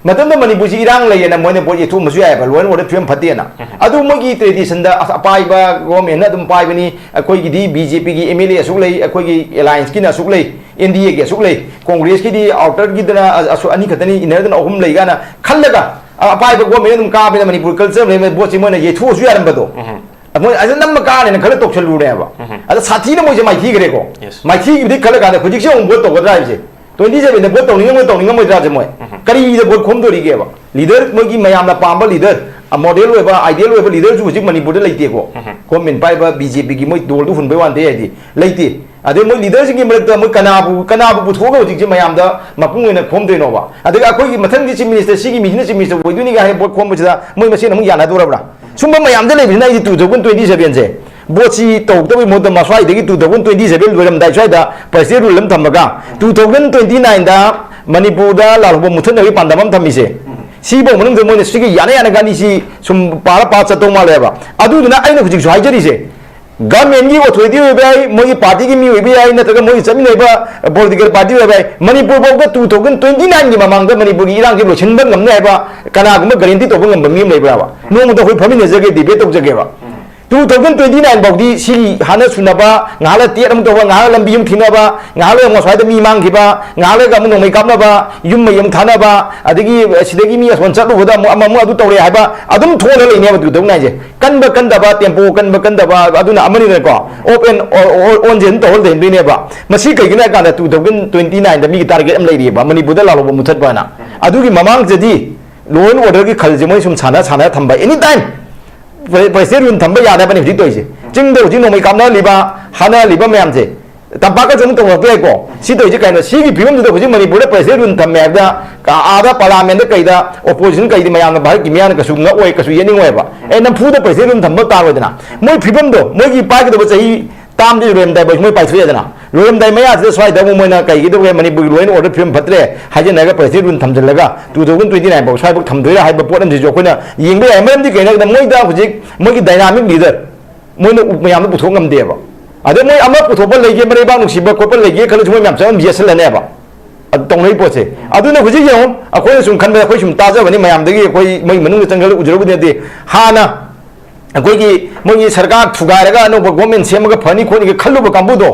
ꯃꯇꯝꯗ ꯃꯅꯤꯄꯨꯔꯁꯤ ꯏꯔꯥꯡ ꯂꯩꯌꯦꯅ ꯃꯣꯏꯅ ꯚꯣꯠ ꯌꯩꯊꯣꯛꯑꯝꯕꯁꯨ ꯌꯥꯏꯑꯕ, law and order ꯐꯤꯕꯝ ꯐꯠꯇꯦꯅ꯫ ꯎꯝ꯫ ꯑꯗꯨ ꯃꯣꯏꯒꯤ traditionꯗ ꯑꯁ ꯑꯄꯥꯏꯕ governmentꯅ ꯑꯗꯨꯝ ꯄꯥꯏꯕꯅꯤ, ꯑꯩꯈꯣꯏꯒꯤꯗꯤ ꯕꯤ ꯖꯦ ꯄꯤꯒꯤ ꯑꯦꯝ ꯑꯦꯜ ꯑꯦ ꯑꯁꯨꯛ ꯂꯩ, ꯑꯩꯈꯣꯏꯒꯤ allianceꯀꯤꯅ ꯑꯁꯨꯛ ꯂꯩ, ꯑꯦꯟ ꯗꯤ ꯑꯦꯒꯤ ꯑꯁꯨꯛ ꯂꯩ, ꯀꯣꯡꯒ꯭ꯔꯦꯁꯀꯤꯗꯤ outerꯒꯤꯗꯅ ꯑ-, ꯑꯁꯨꯛ ꯑꯅꯤ ꯈꯛꯇꯅꯤ, innerꯗꯅ ꯑꯍꯨꯝ ꯂꯩ ꯀꯥꯏꯅ ꯈꯜꯂꯒ ꯑ-, ꯑꯄꯥꯏꯕ government ꯑꯗꯨꯝ ꯀꯥꯕꯅꯤꯅ ꯃꯅꯤꯄꯨꯔ culture ꯂꯩꯕ ꯚꯣꯠꯁꯤ ꯃꯣꯏꯅ ꯌꯩꯊꯣꯛꯑꯁꯨ ꯌꯥꯔꯝꯕꯗꯣ꯫ ꯎꯝ꯫ ꯃꯣꯏ ꯑꯗ ꯅꯝꯕ ꯀꯥꯔꯦꯅ ꯈꯜꯂ ꯇꯧꯁꯜꯂꯨꯔꯦꯕ꯫ ꯎꯝ꯫ ꯑꯗ ꯁꯥꯊꯤꯅ ꯃꯣꯏꯁꯦ ꯃꯥꯏꯊꯤꯈ꯭ꯔꯦꯀꯣ꯫ Yes꯫ ꯃꯥꯏꯊꯤꯈꯤꯕꯗꯤ ꯈꯜꯂ ꯀꯥꯟꯗ ꯍꯧꯖꯤꯛꯁꯦ ꯑꯃꯨꯛ ꯚꯣꯠ ꯇꯧꯒꯗ꯭ꯔꯥ ꯍꯥꯏꯕꯁꯦ, twenty sevenꯗ ꯚꯣꯠ ꯇꯧꯅꯤꯡꯉꯝꯃꯣꯏ, ꯇꯧꯅꯤꯡꯉꯝꯃꯣꯏꯗ꯭ꯔꯥꯁꯦ ꯃꯣꯏ꯫ ꯎꯝ꯫ ꯀꯔꯤꯗ ꯚꯣꯠ ꯈꯣꯝꯗꯣꯔꯤꯒꯦꯕ? Leader, ꯃꯣꯏꯒꯤ ꯃꯌꯥꯝꯅ ꯄꯥꯝꯕ leader, ꯑ, model ꯑꯣꯏꯕ, ideal ꯑꯣꯏꯕ leaderꯁꯨ ꯍꯧꯖꯤꯛ ꯃꯅꯤꯄꯨꯔꯗ ꯂꯩꯇꯦꯀꯣ꯫ ꯎꯝ꯫ Government ꯄꯥꯏꯕ ꯕꯤ ꯖꯦ ꯄꯤꯒꯤ ꯃꯣꯏ ꯗꯣꯜꯗꯨ ꯍꯨꯟꯕꯩ ꯋꯥꯅꯗꯦ ꯍꯥꯏꯗꯤ ꯂꯩꯇꯦ꯫ ꯑꯗꯩ ꯃꯣꯏ leaderꯁꯤꯡꯒꯤ ꯃꯔꯛꯇ ꯃꯣꯏ ꯀꯅꯥꯕꯨ, ꯀꯅꯥꯕꯨ ꯄꯨꯊꯣꯛꯑꯒ ꯍꯧꯖꯤꯛꯁꯦ ꯃꯌꯥꯝꯗ ꯃꯄꯨꯡ ꯑꯣꯏꯅ ꯈꯣꯝꯗꯣꯏꯅꯣꯕ? ꯑꯗꯒꯤ ꯑꯩꯈꯣꯏꯒꯤ ꯃꯊꯪꯒꯤ chief minister, ꯁꯤꯒꯤ ꯃꯤꯁꯤꯅ chief minister ꯑꯣꯏꯗꯣꯏꯅꯤꯒ ꯍꯥꯏꯅ ꯚꯣꯠ ꯈꯣꯝꯕꯁꯤꯗ ꯃꯣꯏ ꯃꯁꯦꯟ ꯑꯃꯨꯛ ꯌꯥꯅꯗꯣꯔꯕ꯭ꯔꯥ? ꯁꯨꯝꯕ ꯃꯌꯥꯝꯗ ꯂꯩꯕꯁꯤꯅ ꯑꯩꯗꯤ two thousand twenty sevenꯁꯦ ꯚꯣꯠꯁꯤ ꯇꯧꯗꯕꯒꯤ ꯃꯍꯨꯠꯇ ꯃꯁ꯭ꯋꯥꯏꯗꯒꯤ two thousand twenty seven ꯂꯣꯏꯔꯝꯗꯥꯏ ꯁ꯭ꯋꯥꯏꯗ presidential rule ꯑꯃ ꯊꯝꯃꯒ two thousand twenty nineꯗ ꯃꯅꯤꯄꯨꯔꯗ ꯂꯥꯜꯍꯧꯕ ꯃꯨꯊꯠꯅꯕꯒꯤ ꯄꯥꯟꯗꯝ ꯑꯃ ꯊꯝꯃꯤꯁꯦ, ꯁꯤꯐꯧ ꯃꯅꯨꯡꯗ ꯃꯣꯏꯅ ꯁꯤꯒꯤ ꯌꯥꯅ ꯌꯥꯅ ꯒꯥꯟꯙꯤꯁꯤ ꯁꯨꯝ ꯄꯥꯔ ꯄꯥꯔ ꯆꯠꯇꯧ ꯃꯥꯜꯂꯦꯕ꯫ ꯑꯗꯨꯗꯨꯅ ꯑꯩꯅ ꯍꯧꯖꯤꯛꯁꯨ ꯍꯥꯏꯖꯔꯤꯁꯦ, governmentꯀꯤ authority ꯑꯣꯏꯕ ꯌꯥꯏ, ꯃꯣꯏꯒꯤ partyꯒꯤ ꯃꯤ ꯑꯣꯏꯕ ꯌꯥꯏ, ꯅꯠꯇ꯭ꯔꯒ ꯃꯣꯏꯒꯤ ꯆꯠꯃꯤꯟꯅꯔꯤꯕ political party ꯑꯣꯏꯕ ꯌꯥꯏ, ꯃꯅꯤꯄꯨꯔ ꯐꯥꯎꯗ two thousand twenty nineꯒꯤ ꯃꯃꯥꯡꯗ ꯃꯅꯤꯄꯨꯔꯒꯤ ꯏꯔꯥꯡꯁꯤ ꯂꯣꯏꯁꯤꯟꯕ ꯉꯝꯅꯤ ꯍꯥꯏꯕ ꯀꯅꯥꯒꯨꯝꯕ guarantee ꯇꯧꯕ ꯉꯝꯕ ꯃꯤ ꯑꯃ ꯂꯩꯕ꯭ꯔꯥꯕ? ꯅꯣꯡꯃꯗ ꯑꯩꯈꯣꯏ ꯐꯝꯃꯤꯟꯅꯖꯒꯦ, debate ꯇꯧꯖꯒꯦꯕ꯫ ꯇꯨ ꯊꯥꯎꯖꯟ ꯇ꯭ꯋꯦꯟꯇꯤ ꯅꯥꯏꯟ ꯐꯥꯎꯗꯤ ꯁꯤ ꯍꯥꯟꯅ ꯁꯨꯅꯕ, ꯉꯥꯏꯍꯥꯛ ꯂꯩꯔ ꯇꯦꯠ ꯑꯃꯨꯛ ꯇꯧꯕ, ꯉꯥꯏꯍꯥꯛ ꯂꯩꯔ ꯂꯝꯕꯤ ꯑꯃꯨꯛ ꯊꯤꯡꯅꯕ, ꯉꯥꯏꯍꯥꯛ ꯂꯩꯔ ꯑꯃꯨꯛ ꯁ꯭ꯋꯥꯏꯗ ꯃꯤ ꯃꯥꯡꯈꯤꯕ, ꯉꯥꯏꯍꯥꯛ ꯂꯩꯔꯒ ꯑꯃꯨꯛ ꯅꯣꯡꯃꯩ ꯀꯥꯞꯅꯕ, ꯌꯨꯝ ꯃꯩ ꯑꯃꯨꯛ ꯊꯥꯅꯕ, ꯑꯗꯒꯤ ꯁꯤꯗꯒꯤ ꯃꯤ ꯑꯁꯣꯝ ꯆꯠꯂꯨꯕꯗ ꯑꯃꯨꯛ ꯑꯃ ꯑꯃꯨꯛ ꯑꯗꯨ ꯇꯧꯔꯦ ꯍꯥꯏꯕ ꯑꯗꯨꯝ ꯊꯣꯛꯑ ꯂꯩꯅꯦꯕ ꯇꯨ ꯊꯥꯎꯖꯟ ꯅꯥꯏꯟꯁꯦ꯫ ꯀꯟꯕ ꯀꯟꯗꯕ, ꯇꯦꯝꯄꯣ ꯀꯟꯕ ꯀꯟꯗꯕ ꯑꯗꯨꯅ ꯑꯃꯅꯤꯗꯅꯀꯣ, ꯑꯣꯞ ꯑꯦꯟ ꯑꯣꯟꯁꯦ ꯑꯗꯨꯝ ꯇꯧꯍꯜ ꯂꯩꯍꯟꯗꯣꯏꯅꯦꯕ꯫ ꯃꯁꯤ ꯀꯩꯒꯤꯅꯣ ꯍꯥꯏ ꯀꯥꯟꯗ ꯇꯨ ꯊꯥꯎꯖꯟ ꯇ꯭ꯋꯦꯟꯇꯤ ꯅꯥꯏꯟꯗ ꯃꯤꯒꯤ ꯇꯥꯔꯒꯦꯠ ꯑꯃ ꯂꯩꯔꯤꯑꯕ, ꯃꯅꯤꯄꯨꯔꯗ ꯂꯥꯜꯍꯧꯕ ꯃꯨꯊꯠꯄ ꯍꯥꯏꯅ꯫ ꯑꯗꯨꯒꯤ ꯃꯃꯥꯡꯗꯗꯤ ꯂꯣ ꯑꯦꯟ ꯑꯣꯔꯗꯔꯒꯤ ꯈꯜꯁꯦ ꯃꯣꯏ ꯁꯨꯝ ꯁꯥꯟꯅ ꯁꯥꯟꯅ ꯊꯝꯕ, ꯑꯦꯅꯤ ꯇꯥꯏꯝ ꯄ꯭ꯔꯦꯁꯤꯗꯦꯟ ꯔꯨꯜ ꯊꯝꯕ ꯌꯥꯗꯕꯅꯤ ꯍꯧꯖꯤꯛ ꯇꯧꯔꯤꯁꯦ꯫ ꯆꯤꯡꯗ ꯍꯧꯖꯤꯛ ꯅꯣꯡꯃꯩ ꯀꯥꯞꯅꯍꯜꯂꯤꯕ, ꯍꯥꯠꯅꯍꯜꯂꯤꯕ ꯃꯌꯥꯝꯁꯦ ꯇꯝꯄꯥꯛꯀꯁꯨ ꯑꯃꯨꯛ ꯇꯧꯅꯔꯛꯄ ꯌꯥꯏꯀꯣ꯫ ꯁꯤ ꯇꯧꯔꯤꯁꯦ ꯀꯩꯅꯣ? ꯁꯤꯒꯤ ꯐꯤꯕꯝꯁꯤꯗ ꯍꯧꯖꯤꯛ ꯃꯅꯤꯄꯨꯔꯗ ꯄ꯭ꯔꯦꯁꯤꯗꯦꯟ ꯔꯨꯜ ꯊꯝꯃꯦ ꯍꯥꯏꯕꯗ, ꯑꯥꯗ ꯄꯥꯔꯂꯥꯃꯦꯟꯗ ꯀꯩꯗ ꯑꯣꯄꯣꯖꯤꯁꯟ ꯀꯩꯗꯤ ꯃꯌꯥꯝꯅ, ꯚꯥꯔꯠꯀꯤ ꯃꯤꯌꯥꯝꯅ ꯀꯩꯁꯨ ꯉꯛꯑꯣꯏ, ꯀꯩꯁꯨ ꯌꯦꯠꯅꯤꯡꯉꯣꯏꯕ꯫ ꯑꯦ, ꯅꯝꯐꯨꯗ ꯄ꯭ꯔꯦꯁꯤꯗꯦꯟ ꯔꯨꯜ ꯊꯝꯕ ꯇꯥꯔꯣꯏꯗꯅ? ꯃꯣꯏ ꯐꯤꯕꯝꯗꯣ, ꯃꯣꯏꯒꯤ ꯄꯥꯏꯒꯗꯕ ꯆꯍꯤ ꯇꯥꯝꯗꯤ ꯂꯣꯏꯔꯝꯗꯥꯏ ꯃꯣꯏ ꯄꯥꯏꯊꯣꯛꯑꯦꯗꯅ, ꯂꯣꯏꯔꯝꯗꯥꯏ ꯃꯌꯥꯁꯤꯗ ꯁ꯭ꯋꯥꯏꯗ ꯑꯃꯨꯛ ꯃꯣꯏꯅ ꯀꯩꯒꯤꯗꯧꯒꯦ, ꯃꯅꯤꯄꯨꯔꯒꯤ ꯂꯣ ꯑꯦꯟ ꯑꯣꯔꯗꯔ ꯐꯤꯕꯝ ꯐꯠꯇ꯭ꯔꯦ ꯍꯥꯏꯖꯤꯟꯅꯔꯒ ꯄ꯭ꯔꯦꯁꯤꯗꯦꯟ ꯔꯨꯜ ꯊꯝꯖꯤꯜꯂꯒ ꯇꯨ ꯊꯥꯎꯖꯟ ꯇ꯭ꯋꯦꯟꯇꯤ ꯅꯥꯏꯟ ꯐꯥꯎ ꯁ꯭ꯋꯥꯏꯐꯥꯎ ꯊꯝꯗꯣꯏꯔꯥ ꯍꯥꯏꯕ ꯄꯣꯠ ꯑꯃꯁꯤꯁꯨ ꯑꯩꯈꯣꯏꯅ ꯌꯦꯡꯕ ꯌꯥꯏ꯫ ꯃꯔꯝꯗꯤ ꯀꯩꯅꯣ ꯍꯥꯏꯕꯗ, ꯃꯣꯏꯗ ꯍꯧꯖꯤꯛ ꯃꯣꯏꯒꯤ ꯗꯥꯏꯅꯥꯃꯤꯛ ꯂꯤꯗꯔ ꯃꯣꯏꯅ ꯎ-, ꯃꯌꯥꯝꯗ ꯄꯨꯊꯣꯛ ꯉꯝꯗꯦꯕ꯫ ꯑꯗꯩ ꯃꯣꯏ ꯑꯃ ꯄꯨꯊꯣꯛꯄ ꯂꯩꯒꯦ, ꯃꯔꯩꯕꯥꯛ ꯅꯨꯡꯁꯤꯕ ꯈꯣꯠꯄ ꯂꯩꯒꯦ ꯈꯜꯂꯁꯨ, ꯃꯣꯏ ꯃꯌꯥꯝ ꯆꯪꯉꯝ ꯌꯦꯠꯁꯜꯂꯅꯦꯕ꯫ ꯑꯗꯨ ꯇꯧꯅꯔꯤ ꯄꯣꯠꯁꯦ꯫ ꯑꯗꯨꯅ ꯍꯧꯖꯤꯛ ꯌꯦꯡꯉꯨ, ꯑꯩꯈꯣꯏꯅ ꯁꯨꯝ ꯈꯟꯕꯗ, ꯑꯩꯈꯣꯏ ꯁꯨꯝ ꯇꯥꯖꯕꯅꯤ, ꯃꯌꯥꯝꯗꯒꯤ ꯑꯩꯈꯣꯏ ꯃꯣꯏ ꯃꯅꯨꯡꯗ ꯆꯪꯈ꯭ꯔꯒ ꯎꯖꯔꯨꯕꯗꯤ ꯅꯠꯇꯦ꯫ ꯍꯥꯟꯅ ꯑꯩꯈꯣꯏꯒꯤ ꯃꯣꯏꯒꯤ ꯁꯔꯀꯥꯔ ꯊꯨꯒꯥꯏꯔꯒ ꯑꯅꯧꯕ ꯒꯣꯔꯃꯦꯟ ꯁꯦꯝꯃꯒ ꯐꯅꯤ ꯈꯣꯠꯅꯤꯒ ꯈꯜꯂꯨꯕ ꯀꯥꯡꯕꯨꯗꯣ,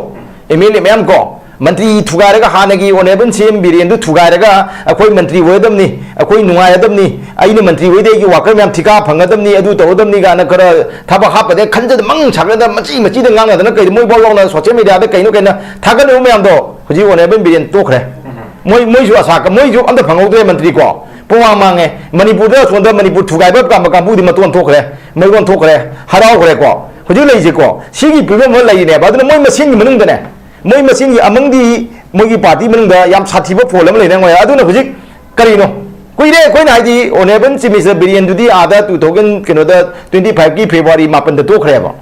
ꯑꯦꯝ ꯑꯦꯜ ꯑꯦ ꯃꯌꯥꯝ ꯀꯣ, ꯃꯟꯇ꯭ꯔꯤ ꯊꯨꯒꯥꯏꯔꯒ, ꯍꯥꯟꯅꯒꯤ ꯑꯣꯅꯔꯦꯕꯜ ꯁꯤ ꯑꯦꯝ ꯕꯤꯔꯦꯟꯗꯨ ꯊꯨꯒꯥꯏꯔꯒ, ꯑꯩꯈꯣꯏ ꯃꯟꯇ꯭ꯔꯤ ꯑꯣꯏꯒꯗꯕꯅꯤ, ꯑꯩꯈꯣꯏ ꯅꯨꯡꯉꯥꯏꯒꯗꯕꯅꯤ, ꯑꯩꯅ ꯃꯟꯇ꯭ꯔꯤ ꯑꯣꯏꯗꯤ ꯑꯩꯒꯤ ꯋꯥꯀꯔ ꯃꯌꯥꯝ ꯊꯤꯀꯥ ꯐꯪꯒꯗꯕꯅꯤ, ꯑꯗꯨ ꯇꯧꯒꯗꯕꯅꯤ ꯀꯥꯏꯅ ꯈꯔ ꯊꯕꯛ ꯍꯥꯞꯄꯗ ꯈꯟꯖꯗ ꯃꯪ ꯁꯥꯒꯠꯗ ꯃꯆꯤ ꯃꯆꯤꯗ ꯉꯥꯡꯅꯗꯅ ꯀꯩꯗ ꯃꯣꯏ ꯐꯥꯎ ꯌꯥꯎꯅ ꯁꯣꯁꯤꯌꯦꯜ ꯃꯦꯗꯤꯌꯥꯗ ꯀꯩꯅꯣ ꯀꯩꯅꯣ ꯊꯥꯒꯠꯅꯔꯤꯕ ꯃꯌꯥꯝꯗꯣ ꯍꯧꯖꯤꯛ ꯑꯣꯅꯔꯦꯕꯜ ꯕꯤꯔꯦꯟ ꯇꯣꯛꯈ꯭ꯔꯦ꯫ ꯃꯣꯏ, ꯃꯣꯏꯁꯨ ꯑꯁꯥ ꯀ-, ꯃꯣꯏꯁꯨ ꯑꯝꯇ ꯐꯪꯍꯧꯗ꯭ꯔꯦ ꯃꯟꯇ꯭ꯔꯤ ꯀꯣ꯫ ꯄꯨꯡꯃꯥꯡ ꯃꯥꯡꯉꯦ꯫ ꯃꯅꯤꯄꯨꯔꯗ ꯑꯁꯣꯝꯗ ꯃꯅꯤꯄꯨꯔ ꯊꯨꯒꯥꯏꯕ ꯄꯥꯝꯕ ꯀꯥꯡꯕꯨꯗꯤ ꯃꯇꯣꯟ ꯊꯣꯛꯈ꯭ꯔꯦ, ꯃꯩꯔꯣꯟ ꯊꯣꯛꯈ꯭ꯔꯦ, ꯍꯔꯥꯎꯈ꯭ꯔꯦꯀꯣ꯫ ꯍꯧꯖꯤꯛ ꯂꯩꯔꯤꯁꯦꯀꯣ, ꯁꯤꯒꯤ ꯐꯤꯕꯝ ꯑꯃ ꯂꯩꯔꯤꯅꯦꯕ꯫ ꯑꯗꯨꯅ ꯃꯣꯏ ꯃꯁꯦꯟꯒꯤ ꯃꯅꯨꯡꯗꯅꯦ, ꯃꯣꯏ ꯃꯁꯦꯟꯒꯤ ꯑꯃꯪꯗꯤ ꯃꯣꯏꯒꯤ ꯄꯥꯔꯇꯤ ꯃꯅꯨꯡꯗ ꯌꯥꯝ ꯁꯥꯊꯤꯕ ꯐꯣꯜ ꯑꯃ ꯂꯩꯅꯉꯥꯏ꯫ ꯑꯗꯨꯅ ꯍꯧꯖꯤꯛ ꯀꯔꯤꯅꯣ? ꯀꯨꯏꯔꯦ ꯑꯩꯈꯣꯏꯅ ꯍꯥꯏꯗꯤ ꯑꯣꯅꯔꯦꯕꯜ ꯆꯤꯐ ꯃꯤꯅꯤꯁꯇꯔ ꯕꯤꯔꯦꯟꯗꯨꯗꯤ ꯑꯥꯗ ꯇꯨ ꯊꯥꯎꯖꯟ ꯀꯩꯅꯣꯗ ꯇ꯭ꯋꯦꯟꯇꯤ ꯐꯥꯏꯚꯀꯤ ꯐꯦꯕ꯭ꯔꯨꯋꯥꯔꯤ ꯃꯥꯄꯟꯗ ꯇꯣꯛꯈ꯭ꯔꯦꯕ꯫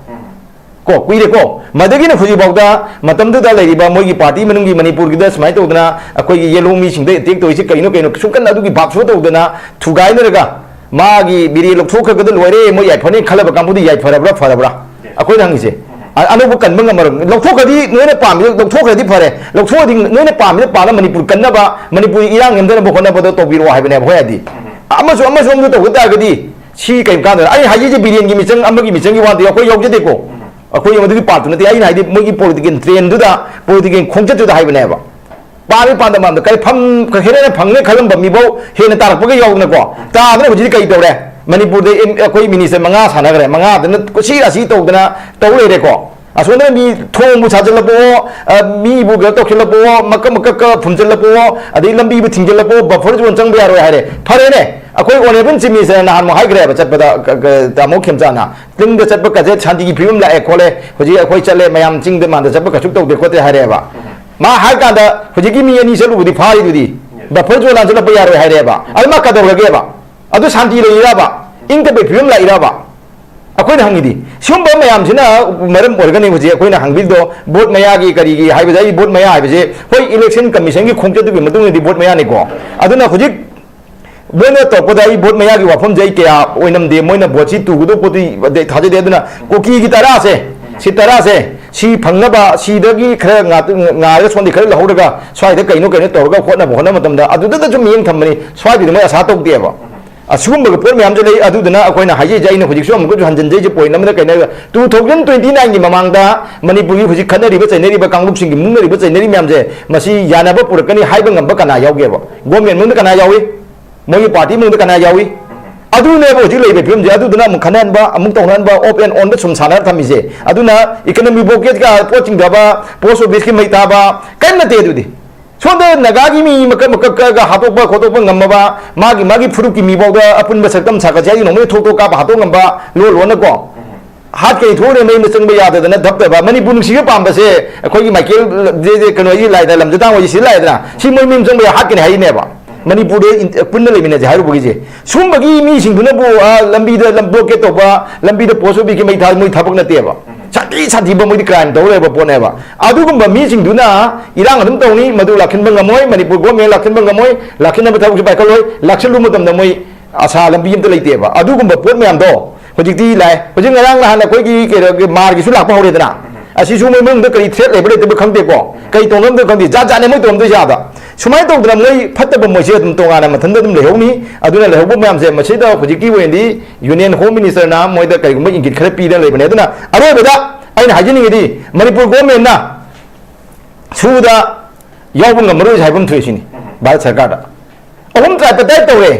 ꯀꯣ, ꯀꯨꯏꯔꯦꯀꯣ꯫ ꯃꯗꯒꯤꯅ ꯍꯧꯖꯤꯛꯐꯥꯎꯗ ꯃꯇꯝꯗꯨꯗ ꯂꯩꯔꯤꯕ ꯃꯣꯏꯒꯤ ꯄꯥꯔꯇꯤ ꯃꯅꯨꯡꯒꯤ ꯃꯅꯤꯄꯨꯔꯒꯤꯗ ꯁꯨꯃꯥꯏꯅ ꯇꯧꯗꯅ ꯑꯩꯈꯣꯏꯒꯤ ꯌꯦꯂꯣꯡ ꯃꯤꯁꯤꯡꯗ ꯑꯦꯇꯦꯛ ꯇꯧꯔꯤꯁꯤ ꯀꯩꯅꯣ, ꯀꯩꯅꯣ, ꯁꯨꯡꯀꯟ ꯑꯗꯨꯒꯤ ꯚꯥꯞꯁꯨ ꯇꯧꯗꯅ ꯊꯨꯒꯥꯏꯅꯔꯒ ꯃꯥꯒꯤ ꯕꯤꯔꯦꯟ ꯂꯧꯊꯣꯛꯈ꯭ꯔꯒꯗ ꯂꯣꯏꯔꯦ, ꯃꯣꯏ ꯌꯥꯏꯐꯅꯤ ꯈꯜꯂꯕ ꯀꯥꯡꯕꯨꯗꯤ ꯌꯥꯏꯐꯔꯕ꯭ꯔꯥ, ꯐꯔꯕ꯭ꯔꯥ? ꯑꯩꯈꯣꯏꯅ ꯍꯪꯉꯤꯁꯦ꯫ ꯑ-, ꯑꯅꯧꯕ ꯀꯟꯕ ꯉꯝꯃꯔꯣꯏ꯫ ꯂꯧꯊꯣꯛꯈ꯭ꯔꯗꯤ ꯅꯣꯏꯅ ꯄꯥꯝꯃꯤꯗꯣ ꯂꯧꯊꯣꯛꯈ꯭ꯔꯗꯤ ꯐꯔꯦ, ꯂꯧꯊꯣꯛꯑꯗꯤ ꯅꯣꯏꯅ ꯄꯥꯝꯃꯤꯗꯣ ꯄꯥꯝꯅ ꯃꯅꯤꯄꯨꯔ ꯀꯟꯅꯕ, ꯃꯅꯤꯄꯨꯔꯒꯤ ꯏꯔꯥꯡ ꯅꯦꯝꯊꯅꯕ ꯍꯣꯠꯅꯕꯗꯣ ꯇꯧꯕꯤꯔꯛꯑꯣ ꯍꯥꯏꯕꯅꯦꯕ ꯑꯩꯈꯣꯏ ꯍꯥꯏꯗꯤ꯫ ꯑꯃꯁꯨ ꯑꯃꯁꯨ ꯑꯃꯁꯨ ꯇꯧꯕ ꯇꯥꯔꯒꯗꯤ ꯁꯤ ꯀꯩ ꯀꯥꯟꯗ ꯑꯩ ꯍꯥꯏꯖꯩꯁꯦ ꯕꯤꯔꯦꯟꯒꯤ ꯃꯤꯆꯪ ꯑꯃꯒꯤ ꯃꯤꯆꯪꯒꯤ ꯋꯥꯗꯤ ꯑꯩꯈꯣꯏ ꯌꯥꯎꯖꯗꯦꯀꯣ꯫ ꯑꯩꯈꯣꯏ ꯃꯗꯨꯒꯤ ꯄꯥꯔꯠꯇꯨ ꯅꯠꯇꯦ꯫ ꯑꯩꯅ ꯍꯥꯏꯗꯤ ꯃꯣꯏꯒꯤ ꯄꯣꯂꯤꯇꯤꯀꯦꯜ ꯇ꯭ꯔꯦꯟꯗꯨꯗ, ꯄꯣꯂꯤꯇꯤꯀꯦꯜ ꯈꯣꯡꯆꯠꯇꯨꯗ ꯍꯥꯏꯕꯅꯦꯕ꯫ ꯄꯥꯝꯃꯤ ꯄꯥꯟꯗ ꯃꯥꯟꯗ ꯀꯔꯤ ꯐꯝ ꯍꯦꯟꯅ ꯐꯪꯅꯤ ꯈꯜꯂꯝꯕ ꯃꯤꯐꯧ ꯍꯦꯟꯅ ꯇꯥꯔꯛꯄꯒ ꯌꯥꯎꯗꯅꯀꯣ꯫ ꯇꯥꯗꯅ ꯍꯧꯖꯤꯛꯇꯤ ꯀꯔꯤ ꯇꯧꯔꯦ? ꯃꯅꯤꯄꯨꯔꯗ ꯑꯦꯝ-, ꯑꯩꯈꯣꯏ ꯃꯤꯅꯤꯁꯇꯔ ꯃꯉꯥ ꯁꯥꯟꯅꯈ꯭ꯔꯦ, ꯃꯉꯥꯗꯅ ꯀꯨꯁꯤ ꯔꯥꯁꯤ ꯇꯧꯗꯅ ꯇꯧ ꯂꯩꯔꯦꯀꯣ꯫ ꯑꯁꯣꯝꯗꯅ ꯃꯤ ꯊꯣꯡꯕꯨ ꯁꯥꯖꯤꯜꯂꯛꯄꯑꯣ, ꯑ, ꯃꯤꯕꯨ ꯀꯩꯅꯣ ꯇꯧꯁꯤꯜꯂꯛꯄꯑꯣ, ꯃꯀꯛ ꯃꯀꯛꯀ ꯐꯨꯝꯖꯤꯜꯂꯛꯄꯑꯣ, ꯑꯗꯩ ꯂꯝꯕꯤꯕꯨ ꯊꯤꯡꯖꯤꯜꯂꯛꯄꯑꯣ, ꯕꯐꯔ ꯖꯣꯟ ꯆꯪꯕ ꯌꯥꯔꯣꯏ ꯍꯥꯏꯔꯦ꯫ ꯐꯔꯦꯅꯦ, ꯑꯩꯈꯣꯏ ꯑꯣꯅꯔꯦꯕꯜ ꯆꯤꯐ ꯃꯤꯅꯤꯁꯇꯔꯅ ꯅꯍꯥꯟꯃꯨꯛ ꯍꯥꯏꯈ꯭ꯔꯦꯕ ꯆꯠꯄꯗ, ꯀ-, ꯀ-, ꯇꯥꯃꯣ ꯈꯦꯝꯆꯥꯅ, ꯆꯤꯡꯗ ꯆꯠꯄ ꯀꯁꯦ ꯁꯥꯟꯇꯤꯒꯤ ꯐꯤꯕꯝ ꯂꯥꯛꯑꯦ ꯈꯣꯠꯂꯦ, ꯍꯧꯖꯤꯛ ꯑꯩꯈꯣꯏ ꯆꯠꯂꯦ, ꯃꯌꯥꯝ ꯆꯤꯡꯗ ꯃꯥꯟꯗ ꯆꯠꯄ ꯀꯩꯁꯨ ꯇꯧꯗꯦ ꯈꯣꯠꯇꯦ ꯍꯥꯏꯔꯦꯕ꯫ ꯃꯥ ꯍꯥꯏ ꯀꯥꯟꯗ ꯍꯧꯖꯤꯛꯀꯤ ꯃꯤ ꯑꯅꯤ ꯆꯠꯂꯨꯕꯗꯤ ꯐꯥꯔꯤꯗꯨꯗꯤ, ꯕꯐꯔ ꯖꯣꯟ ꯂꯥꯟꯁꯤꯜꯂꯛꯄ ꯌꯥꯔꯣꯏ ꯍꯥꯏꯔꯦꯕ꯫ ꯑꯗꯨ ꯃꯥ ꯀꯩꯗꯧꯔꯒꯦꯕ? ꯑꯗꯨ ꯁꯥꯟꯇꯤ ꯂꯩꯔꯤꯔꯕ? ꯏꯪ ꯇꯞꯄꯩ ꯐꯤꯕꯝ ꯂꯥꯛꯏꯔꯕ? ꯑꯩꯈꯣꯏꯅ ꯍꯪꯉꯤꯗꯤ ꯁꯤꯒꯨꯝꯕ ꯃꯌꯥꯝꯁꯤꯅ ꯃꯔꯝ ꯑꯣꯏꯔꯒꯅꯤ ꯍꯧꯖꯤꯛ ꯑꯩꯈꯣꯏꯅ ꯍꯪꯕꯤꯔꯤꯗꯣ꯫ ꯚꯣꯠ ꯃꯌꯥꯒꯤ ꯀꯔꯤꯒꯤ ꯍꯥꯏꯕꯗ, ꯑꯩ ꯚꯣꯠ ꯃꯌꯥ ꯍꯥꯏꯕꯁꯦ ꯍꯣꯏ, ꯏꯂꯦꯛꯁꯟ ꯀꯃꯤꯁꯟꯒꯤ ꯈꯣꯡꯆꯠꯇꯨꯒꯤ ꯃꯇꯨꯡ ꯏꯟꯅꯗꯤ ꯚꯣꯠ ꯃꯌꯥꯅꯤꯀꯣ꯫ ꯑꯗꯨꯅ ꯍꯧꯖꯤꯛ ꯃꯣꯏꯅ ꯇꯧꯔꯛꯄꯗ ꯑꯩ ꯚꯣꯠ ꯃꯌꯥꯒꯤ ꯋꯥꯐꯝꯁꯦ ꯑꯩ ꯀꯌꯥ ꯑꯣꯏꯅꯝꯗꯦ꯫ ꯃꯣꯏꯅ ꯚꯣꯠꯁꯤ ꯇꯨꯒꯗꯧꯕ ꯄꯣꯠꯇꯨ ꯑꯩ ꯊꯥꯖꯗꯦ꯫ ꯑꯗꯨꯅ ꯀꯨꯀꯤꯒꯤ ꯇꯔꯥꯁꯦ, ꯁꯤ ꯇꯔꯥꯁꯦ, ꯁꯤ ꯐꯪꯅꯕ, ꯁꯤꯗꯒꯤ ꯈꯔ ꯉꯥ-, ꯉꯥꯏꯔꯒ ꯁꯣꯝꯗꯤ ꯈꯔ ꯂꯧꯍꯧꯔꯒ ꯁ꯭ꯋꯥꯏꯗ ꯀꯩꯅꯣ ꯀꯩꯅꯣ ꯇꯧꯔꯒ ꯍꯣꯠꯅꯕ, ꯍꯣꯠꯅꯕ ꯃꯇꯝꯗ ꯑꯗꯨꯗ ꯁꯨꯝ ꯃꯤꯠꯌꯦꯡ ꯊꯝꯕꯅꯤ꯫ ꯁ꯭ꯋꯥꯏꯗꯗꯤ ꯃꯣꯏ ꯑꯁꯥ ꯇꯧꯗꯦꯕ꯫ ꯑꯁꯤꯒꯨꯝꯕꯒ ꯄꯣꯠ ꯃꯌꯥꯝꯁꯦ ꯂꯩ꯫ ꯑꯗꯨꯗꯨꯅ ꯑꯩꯈꯣꯏꯅ ꯍꯥꯏꯖꯩꯁꯦ, ꯑꯩꯅ ꯍꯧꯖꯤꯛꯁꯨ ꯑꯃꯨꯛꯀꯁꯨ ꯍꯟꯖꯤꯟꯖꯩꯁꯦ, ꯄꯣꯏꯟ ꯑꯃꯗ ꯀꯩꯅꯣ, ꯇꯨ ꯊꯥꯎꯖꯟ ꯇ꯭ꯋꯦꯟꯇꯤ ꯅꯥꯏꯟꯒꯤ ꯃꯃꯥꯡꯗ ꯃꯅꯤꯄꯨꯔꯒꯤ ꯍꯧꯖꯤꯛ ꯈꯠꯅꯔꯤꯕ ꯆꯩꯅꯔꯤꯕ ꯀꯥꯡꯂꯨꯞꯁꯤꯡꯒꯤ, ꯃꯨꯛꯅꯔꯤꯕ ꯆꯩꯅꯔꯤ ꯃꯌꯥꯝꯁꯦ, ꯃꯁꯤ ꯌꯥꯅꯕ ꯄꯨꯔꯛꯀꯅꯤ ꯍꯥꯏꯕ ꯉꯝꯕ ꯀꯅꯥ ꯌꯥꯎꯒꯦꯕ? ꯒꯣꯔꯃꯦꯟ ꯃꯅꯨꯡꯗ ꯀꯅꯥ ꯌꯥꯎꯏ? ꯃꯣꯏꯒꯤ ꯄꯥꯔꯇꯤ ꯃꯅꯨꯡꯗ ꯀꯅꯥ ꯌꯥꯎꯏ? ꯑꯗꯨꯅꯦꯕ ꯍꯧꯖꯤꯛ ꯂꯩꯔꯤꯕ ꯐꯤꯕꯝꯁꯦ꯫ ꯑꯗꯨꯗꯨꯅ ꯑꯃꯨꯛ ꯈꯟꯅꯍꯟꯕ, ꯑꯃꯨꯛ ꯇꯧꯅꯍꯟꯕ, ꯑꯣꯞ ꯑꯦꯟ ꯑꯣꯟꯗ ꯁꯨꯝ ꯁꯥꯟꯅꯔ ꯊꯝꯃꯤꯁꯦ꯫ ꯑꯗꯨꯅ ꯏꯀꯅꯃꯤ ꯕ꯭ꯂꯣꯀꯦꯠꯀ ꯄꯣꯠ ꯆꯤꯡꯊꯕ, ꯄꯣꯁ ꯑꯣꯐꯤꯁꯀꯤ ꯃꯩ ꯊꯥꯕ, ꯀꯔꯤꯝ ꯅꯠꯇꯦ ꯑꯗꯨꯗꯤ꯫ ꯁꯣꯝꯗ ꯅꯥꯒꯥꯒꯤ ꯃꯤ ꯃꯀꯛ ꯃꯀꯛ ꯀꯛꯑꯒ ꯍꯥꯠꯇꯣꯛꯄ ꯈꯣꯠꯇꯣꯛꯄ ꯉꯝꯃꯕ, ꯃꯥꯒꯤ ꯃꯥꯒꯤ ꯐꯨꯔꯨꯞꯀꯤ ꯃꯤꯐꯥꯎꯗ ꯑꯄꯨꯟꯕ ꯁꯛꯇꯝ ꯁꯥꯒꯠꯁꯦ ꯍꯥꯏꯗꯤ ꯅꯣꯡꯃꯩ ꯊꯣꯛ ꯊꯣꯛ ꯀꯥꯞꯄ ꯍꯥꯠꯇꯣꯛ ꯉꯝꯕ, ꯂꯣꯟ ꯂꯣꯟꯅꯀꯣ꯫ ꯍꯥꯠꯀꯅꯤ ꯊꯣꯛꯅ ꯃꯌꯨꯝꯗ ꯆꯪꯕ ꯌꯥꯗꯗꯅ ꯙꯞꯇꯕ꯫ ꯃꯅꯤꯄꯨꯔ ꯅꯨꯡꯁꯤꯕ ꯄꯥꯝꯕꯁꯦ ꯑꯩꯈꯣꯏꯒꯤ ꯃꯥꯏꯀꯦꯜ, ꯗꯦ-, ꯗꯦ-, ꯀꯩꯅꯣ, ꯑꯩꯒꯤ ꯂꯥꯏꯗ ꯂꯝꯖꯗꯥꯡ ꯍꯣꯏꯁꯦ ꯁꯤꯗ ꯂꯥꯛꯑꯦꯗꯅ, ꯁꯤ ꯃꯣꯏ ꯃꯌꯨꯝ ꯆꯪꯕ ꯌꯥ ꯍꯥꯠꯀꯅꯤ ꯍꯥꯏꯔꯤꯅꯦꯕ꯫ ꯃꯅꯤꯄꯨꯔꯗ ꯏꯟ-, ꯄꯨꯟꯅ ꯂꯩꯃꯤꯟꯅꯁꯦ ꯍꯥꯏꯔꯨꯕꯒꯤꯁꯦ꯫ ꯁꯨꯝꯕꯒꯤ ꯃꯤꯁꯤꯡꯗꯨꯅꯕꯨ, ꯑ, ꯂꯝꯕꯤꯗ ꯂꯝ ꯕ꯭ꯂꯣꯀꯦꯠ ꯇꯧꯕ, ꯂꯝꯕꯤꯗ ꯄꯣꯁ ꯑꯣꯐꯤꯁꯀꯤ ꯃꯩ ꯊꯥ-, ꯃꯣꯏ ꯊꯕꯛ ꯅꯠꯇꯦꯕ꯫ ꯁꯥꯊꯤ ꯁꯥꯊꯤꯕ ꯃꯣꯏꯗꯤ ꯀ꯭ꯔꯥꯏꯝ ꯇꯧ ꯂꯩꯕ ꯄꯣꯠꯅꯦꯕ꯫ ꯑꯗꯨꯒꯨꯝꯕ ꯃꯤꯁꯤꯡꯗꯨꯅ ꯏꯔꯥꯡ ꯑꯗꯨꯝ ꯇꯧꯅꯤ, ꯃꯗꯨ ꯂꯥꯛꯁꯤꯟꯕ ꯉꯝꯃꯣꯏ, ꯃꯅꯤꯄꯨꯔ ꯒꯣꯔꯃꯦꯟ ꯂꯥꯛꯁꯤꯟꯕ ꯉꯝꯃꯣꯏ, ꯂꯥꯛꯁꯤꯟꯅꯕ ꯊꯕꯛꯁꯨ ꯄꯥꯏꯈꯠꯂꯣꯏ, ꯂꯥꯛꯁꯤꯜꯂꯨ ꯃꯇꯝꯗ ꯃꯣꯏ ꯑꯁꯥ ꯂꯝꯕꯤ ꯑꯝꯇ ꯂꯩꯇꯦꯕ꯫ ꯑꯗꯨꯒꯨꯝꯕ ꯄꯣꯠ ꯃꯌꯥꯝꯗꯣ ꯍꯧꯖꯤꯛꯇꯤ ꯂꯥꯛꯑꯦ꯫ ꯍꯧꯖꯤꯛ ꯉꯔꯥꯡ ꯅꯍꯥꯟ ꯑꯩꯈꯣꯏꯒꯤ ꯀꯩꯅꯣꯒꯤ ꯃꯥꯔꯒꯤꯁꯨ ꯂꯥꯛꯄ ꯍꯧꯔꯦꯗꯅ꯫ ꯑꯁꯤꯁꯨ ꯃꯣꯏ ꯃꯅꯨꯡꯗ ꯀꯔꯤ threat ꯂꯩꯕ ꯂꯩꯇꯕ ꯈꯪꯗꯦꯀꯣ, ꯀꯔꯤ ꯇꯧꯅꯕꯗꯣ ꯈꯪꯗꯦ, ꯖꯥꯠ ꯖꯥꯠꯅꯦ ꯃꯣꯏ ꯇꯧꯔꯝꯗꯣꯏꯁꯦ ꯑꯥꯗ꯫ ꯁꯨꯃꯥꯏꯅ ꯇꯧꯗꯅ ꯃꯣꯏ ꯐꯠꯇꯕ ꯃꯣꯏꯁꯦ ꯑꯗꯨꯝ ꯇꯣꯉꯥꯟꯅ ꯃꯊꯟꯇ ꯑꯗꯨꯝ ꯂꯩꯍꯧꯅꯤ꯫ ꯑꯗꯨꯅ ꯂꯩꯍꯧꯕ ꯃꯌꯥꯝꯁꯦ ꯃꯁꯤꯗ ꯍꯧꯖꯤꯛꯀꯤ ꯑꯣꯏꯅꯗꯤ Union Home Minister ꯅ ꯃꯣꯏꯗ ꯀꯔꯤꯒꯨꯝꯕ ꯏꯪꯒꯤꯠ ꯈꯔ ꯄꯤꯗꯅ ꯂꯩꯕꯅꯦ꯫ ꯑꯗꯨꯅ ꯑꯔꯣꯏꯕꯗ ꯑꯩꯅ ꯍꯥꯏꯖꯅꯤꯡꯉꯤꯗꯤ ꯃꯅꯤꯄꯨꯔ government ꯅ ꯁꯨꯗ ꯌꯥꯎꯕ ꯉꯝꯃꯔꯣꯏ ꯍꯥꯏꯕ ꯑꯃ ꯊꯣꯛꯑꯦ ꯁꯤꯅꯤ꯫ ꯚꯥꯔꯠ ꯁꯔꯀꯥꯔꯗ ꯑꯍꯨꯝ tripartite ꯇꯧꯔꯦ,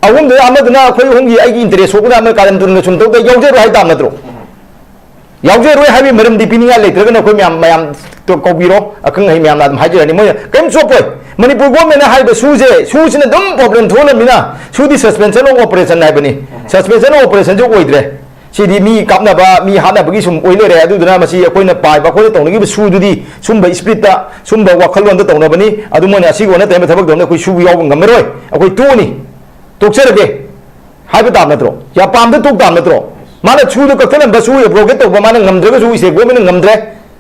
ꯑꯍꯨꯝꯗꯨꯗ ꯑꯃꯗꯨꯅ ꯑꯩꯈꯣꯏ ꯑꯍꯨꯝꯒꯤ ꯑꯩꯒꯤ interest ꯁꯣꯛꯄꯗ ꯑꯃ ꯀꯥꯔꯟ ꯇꯨꯔꯟꯒ ꯁꯨꯝ ꯇꯧꯗ ꯌꯥꯎꯖꯔꯣꯏ ꯍꯥꯏ ꯇꯥꯕ ꯅꯠꯇ꯭ꯔꯣ? ꯌꯥꯎꯖꯔꯣꯏ ꯍꯥꯏꯕꯒꯤ ꯃꯔꯝꯗꯤ ꯄꯤꯅꯤꯡꯉꯥꯏ ꯂꯩꯇ꯭ꯔꯒꯅ ꯑꯩꯈꯣꯏ ꯃꯌꯥꯝ, ꯃꯌꯥꯝ ꯀꯧꯕꯤꯔꯣ, ꯑꯈꯪ ꯑꯍꯩ ꯃꯌꯥꯝꯅ ꯑꯗꯨꯝ ꯍꯥꯏꯖꯔꯅꯤ, ꯃꯣꯏꯅ ꯀꯔꯤꯝ ꯆꯣꯞꯄꯣꯏ꯫ ꯃꯅꯤꯄꯨꯔ government ꯅ ꯍꯥꯏꯔꯤꯕ ꯁꯨꯁꯦ, ꯁꯨꯁꯤꯅ ꯑꯗꯨꯝ problem ꯊꯣꯛꯍꯜꯂꯝꯅꯤꯅ ꯁꯨꯗꯤ suspension of operation ꯍꯥꯏꯕꯅꯤ, suspension of operation ꯁꯨ ꯑꯣꯏꯗ꯭ꯔꯦ꯫ ꯁꯤꯗꯤ ꯃꯤ ꯀꯥꯞꯅꯕ, ꯃꯤ ꯍꯥꯠꯅꯕꯒꯤ ꯁꯨꯝ ꯑꯣꯏ ꯂꯩꯔꯦ꯫ ꯑꯗꯨꯗꯨꯅ ꯃꯁꯤ ꯑꯩꯈꯣꯏꯅ ꯄꯥꯏꯕ, ꯑꯩꯈꯣꯏꯅ ꯇꯧꯅꯈꯤꯕ ꯁꯨꯗꯨꯗꯤ ꯁꯨꯝꯕ spirit ꯇ, ꯁꯨꯝꯕ ꯋꯥꯈꯜꯂꯣꯟꯗ ꯇꯧꯅꯕꯅꯤ꯫ ꯑꯗꯨ ꯃꯣꯏꯅ ꯑꯁꯤꯒꯤ ꯑꯣꯟꯅ ꯇꯩꯅꯕ ꯊꯕꯛ ꯇꯧꯅ ꯑꯩꯈꯣꯏ ꯁꯨꯕ ꯌꯥꯎꯕ ꯉꯝꯃꯔꯣꯏ, ꯑꯩꯈꯣꯏ ꯇꯣꯛꯑꯅꯤ, ꯇꯣꯛꯆꯔꯒꯦ ꯍꯥꯏꯕ ꯇꯥꯕ ꯅꯠꯇ꯭ꯔꯣ? ꯌꯥꯄꯥꯝꯗ ꯇꯣꯛ ꯇꯥꯕ ꯅꯠꯇ꯭ꯔꯣ? ꯃꯥꯅ ꯁꯨꯗꯣ ꯀꯛꯊꯠꯂꯝꯕ, ꯁꯨ abrogate ꯇꯧꯕ ꯃꯥꯅ ꯉꯝꯗ꯭ꯔꯒꯁꯨ state government ꯅ ꯉꯝꯗ꯭ꯔꯦ,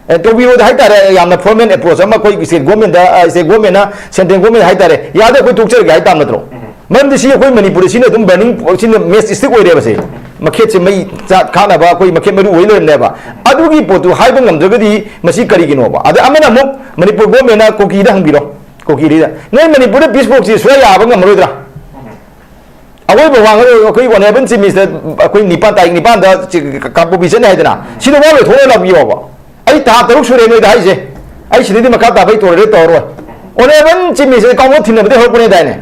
ꯑꯦ, ꯇꯧꯕꯤꯔꯣꯗ ꯍꯥꯏꯇꯥꯔꯦ, ꯌꯥꯝꯅ formal approach ꯑꯃ ꯑꯩꯈꯣꯏ state government ꯗ, ꯑ, state government ꯅ central government ꯗ ꯍꯥꯏꯇꯥꯔꯦ, ꯌꯥꯗꯦ ꯑꯩꯈꯣꯏ ꯇꯣꯛꯆꯔꯒꯦ ꯍꯥꯏ ꯇꯥꯕ ꯅꯠꯇ꯭ꯔꯣ? ꯃꯔꯝꯗꯤ ꯁꯤ ꯑꯩꯈꯣꯏ ꯃꯅꯤꯄꯨꯔꯗ ꯁꯤꯅ ꯑꯗꯨꯝ burning, ꯁꯤꯅ main stick ꯑꯣꯏꯔꯦꯕ ꯁꯦ꯫ ꯃꯈꯦꯠꯁꯦ ꯃꯩ ꯆꯥ-, ꯈꯥꯛꯅꯕ ꯑꯩꯈꯣꯏ ꯃꯈꯦꯠ ꯃꯔꯨ ꯑꯣꯏ ꯂꯩꯔꯝꯅꯦꯕ꯫ ꯑꯗꯨꯒꯤ ꯄꯣꯠꯇꯨ ꯍꯥꯏꯕ ꯉꯝꯗ꯭ꯔꯒꯗꯤ ꯃꯁꯤ ꯀꯔꯤꯒꯤꯅꯣꯕ? ꯑꯗ ꯑꯃꯅ ꯑꯃꯨꯛ ꯃꯅꯤꯄꯨꯔ government ꯅ ꯀꯨꯀꯤꯗ ꯍꯪꯕꯤꯔꯣ, ꯀꯨꯀꯤꯗ, "ꯅꯣꯏ ꯃꯅꯤꯄꯨꯔꯗ peace process ꯁꯨꯡꯌꯥ ꯌꯥꯕ ꯉꯝꯃꯔꯣꯏꯗ꯭ꯔꯥ?" ꯑꯋꯣꯏꯕ ꯋꯥ ꯉꯥꯡ-, ꯑꯩꯈꯣꯏ honourable chief minister, ꯑꯩꯈꯣꯏ ꯅꯤꯄꯥꯟ, ꯇꯥꯔꯤꯛ ꯅꯤꯄꯥꯟꯗ ꯆꯤ-, ꯀꯥꯡꯄꯣꯛꯄꯤ ꯆꯠꯅꯤ ꯍꯥꯏꯗꯅ, ꯁꯤꯗ ꯋꯥ ꯂꯣꯏꯊꯣꯛꯅ ꯂꯥꯛꯄꯤꯌꯣꯕ꯫ ꯑꯩ ꯊꯥ ꯇꯔꯨꯛ ꯁꯨꯔꯦ ꯅꯣꯏꯗ ꯍꯥꯏꯁꯦ, ꯑꯩ ꯁꯤꯗꯩꯗꯤ ꯃꯈꯥ ꯇꯥꯕ ꯑꯩ tolerate ꯇꯧꯔꯔꯣꯏ꯫ Honourable chief minister ꯀꯥꯎꯅ ꯊꯤꯟꯅꯕꯗꯤ ꯍꯧꯔꯛꯄꯅꯦꯗꯥꯏꯅꯦ?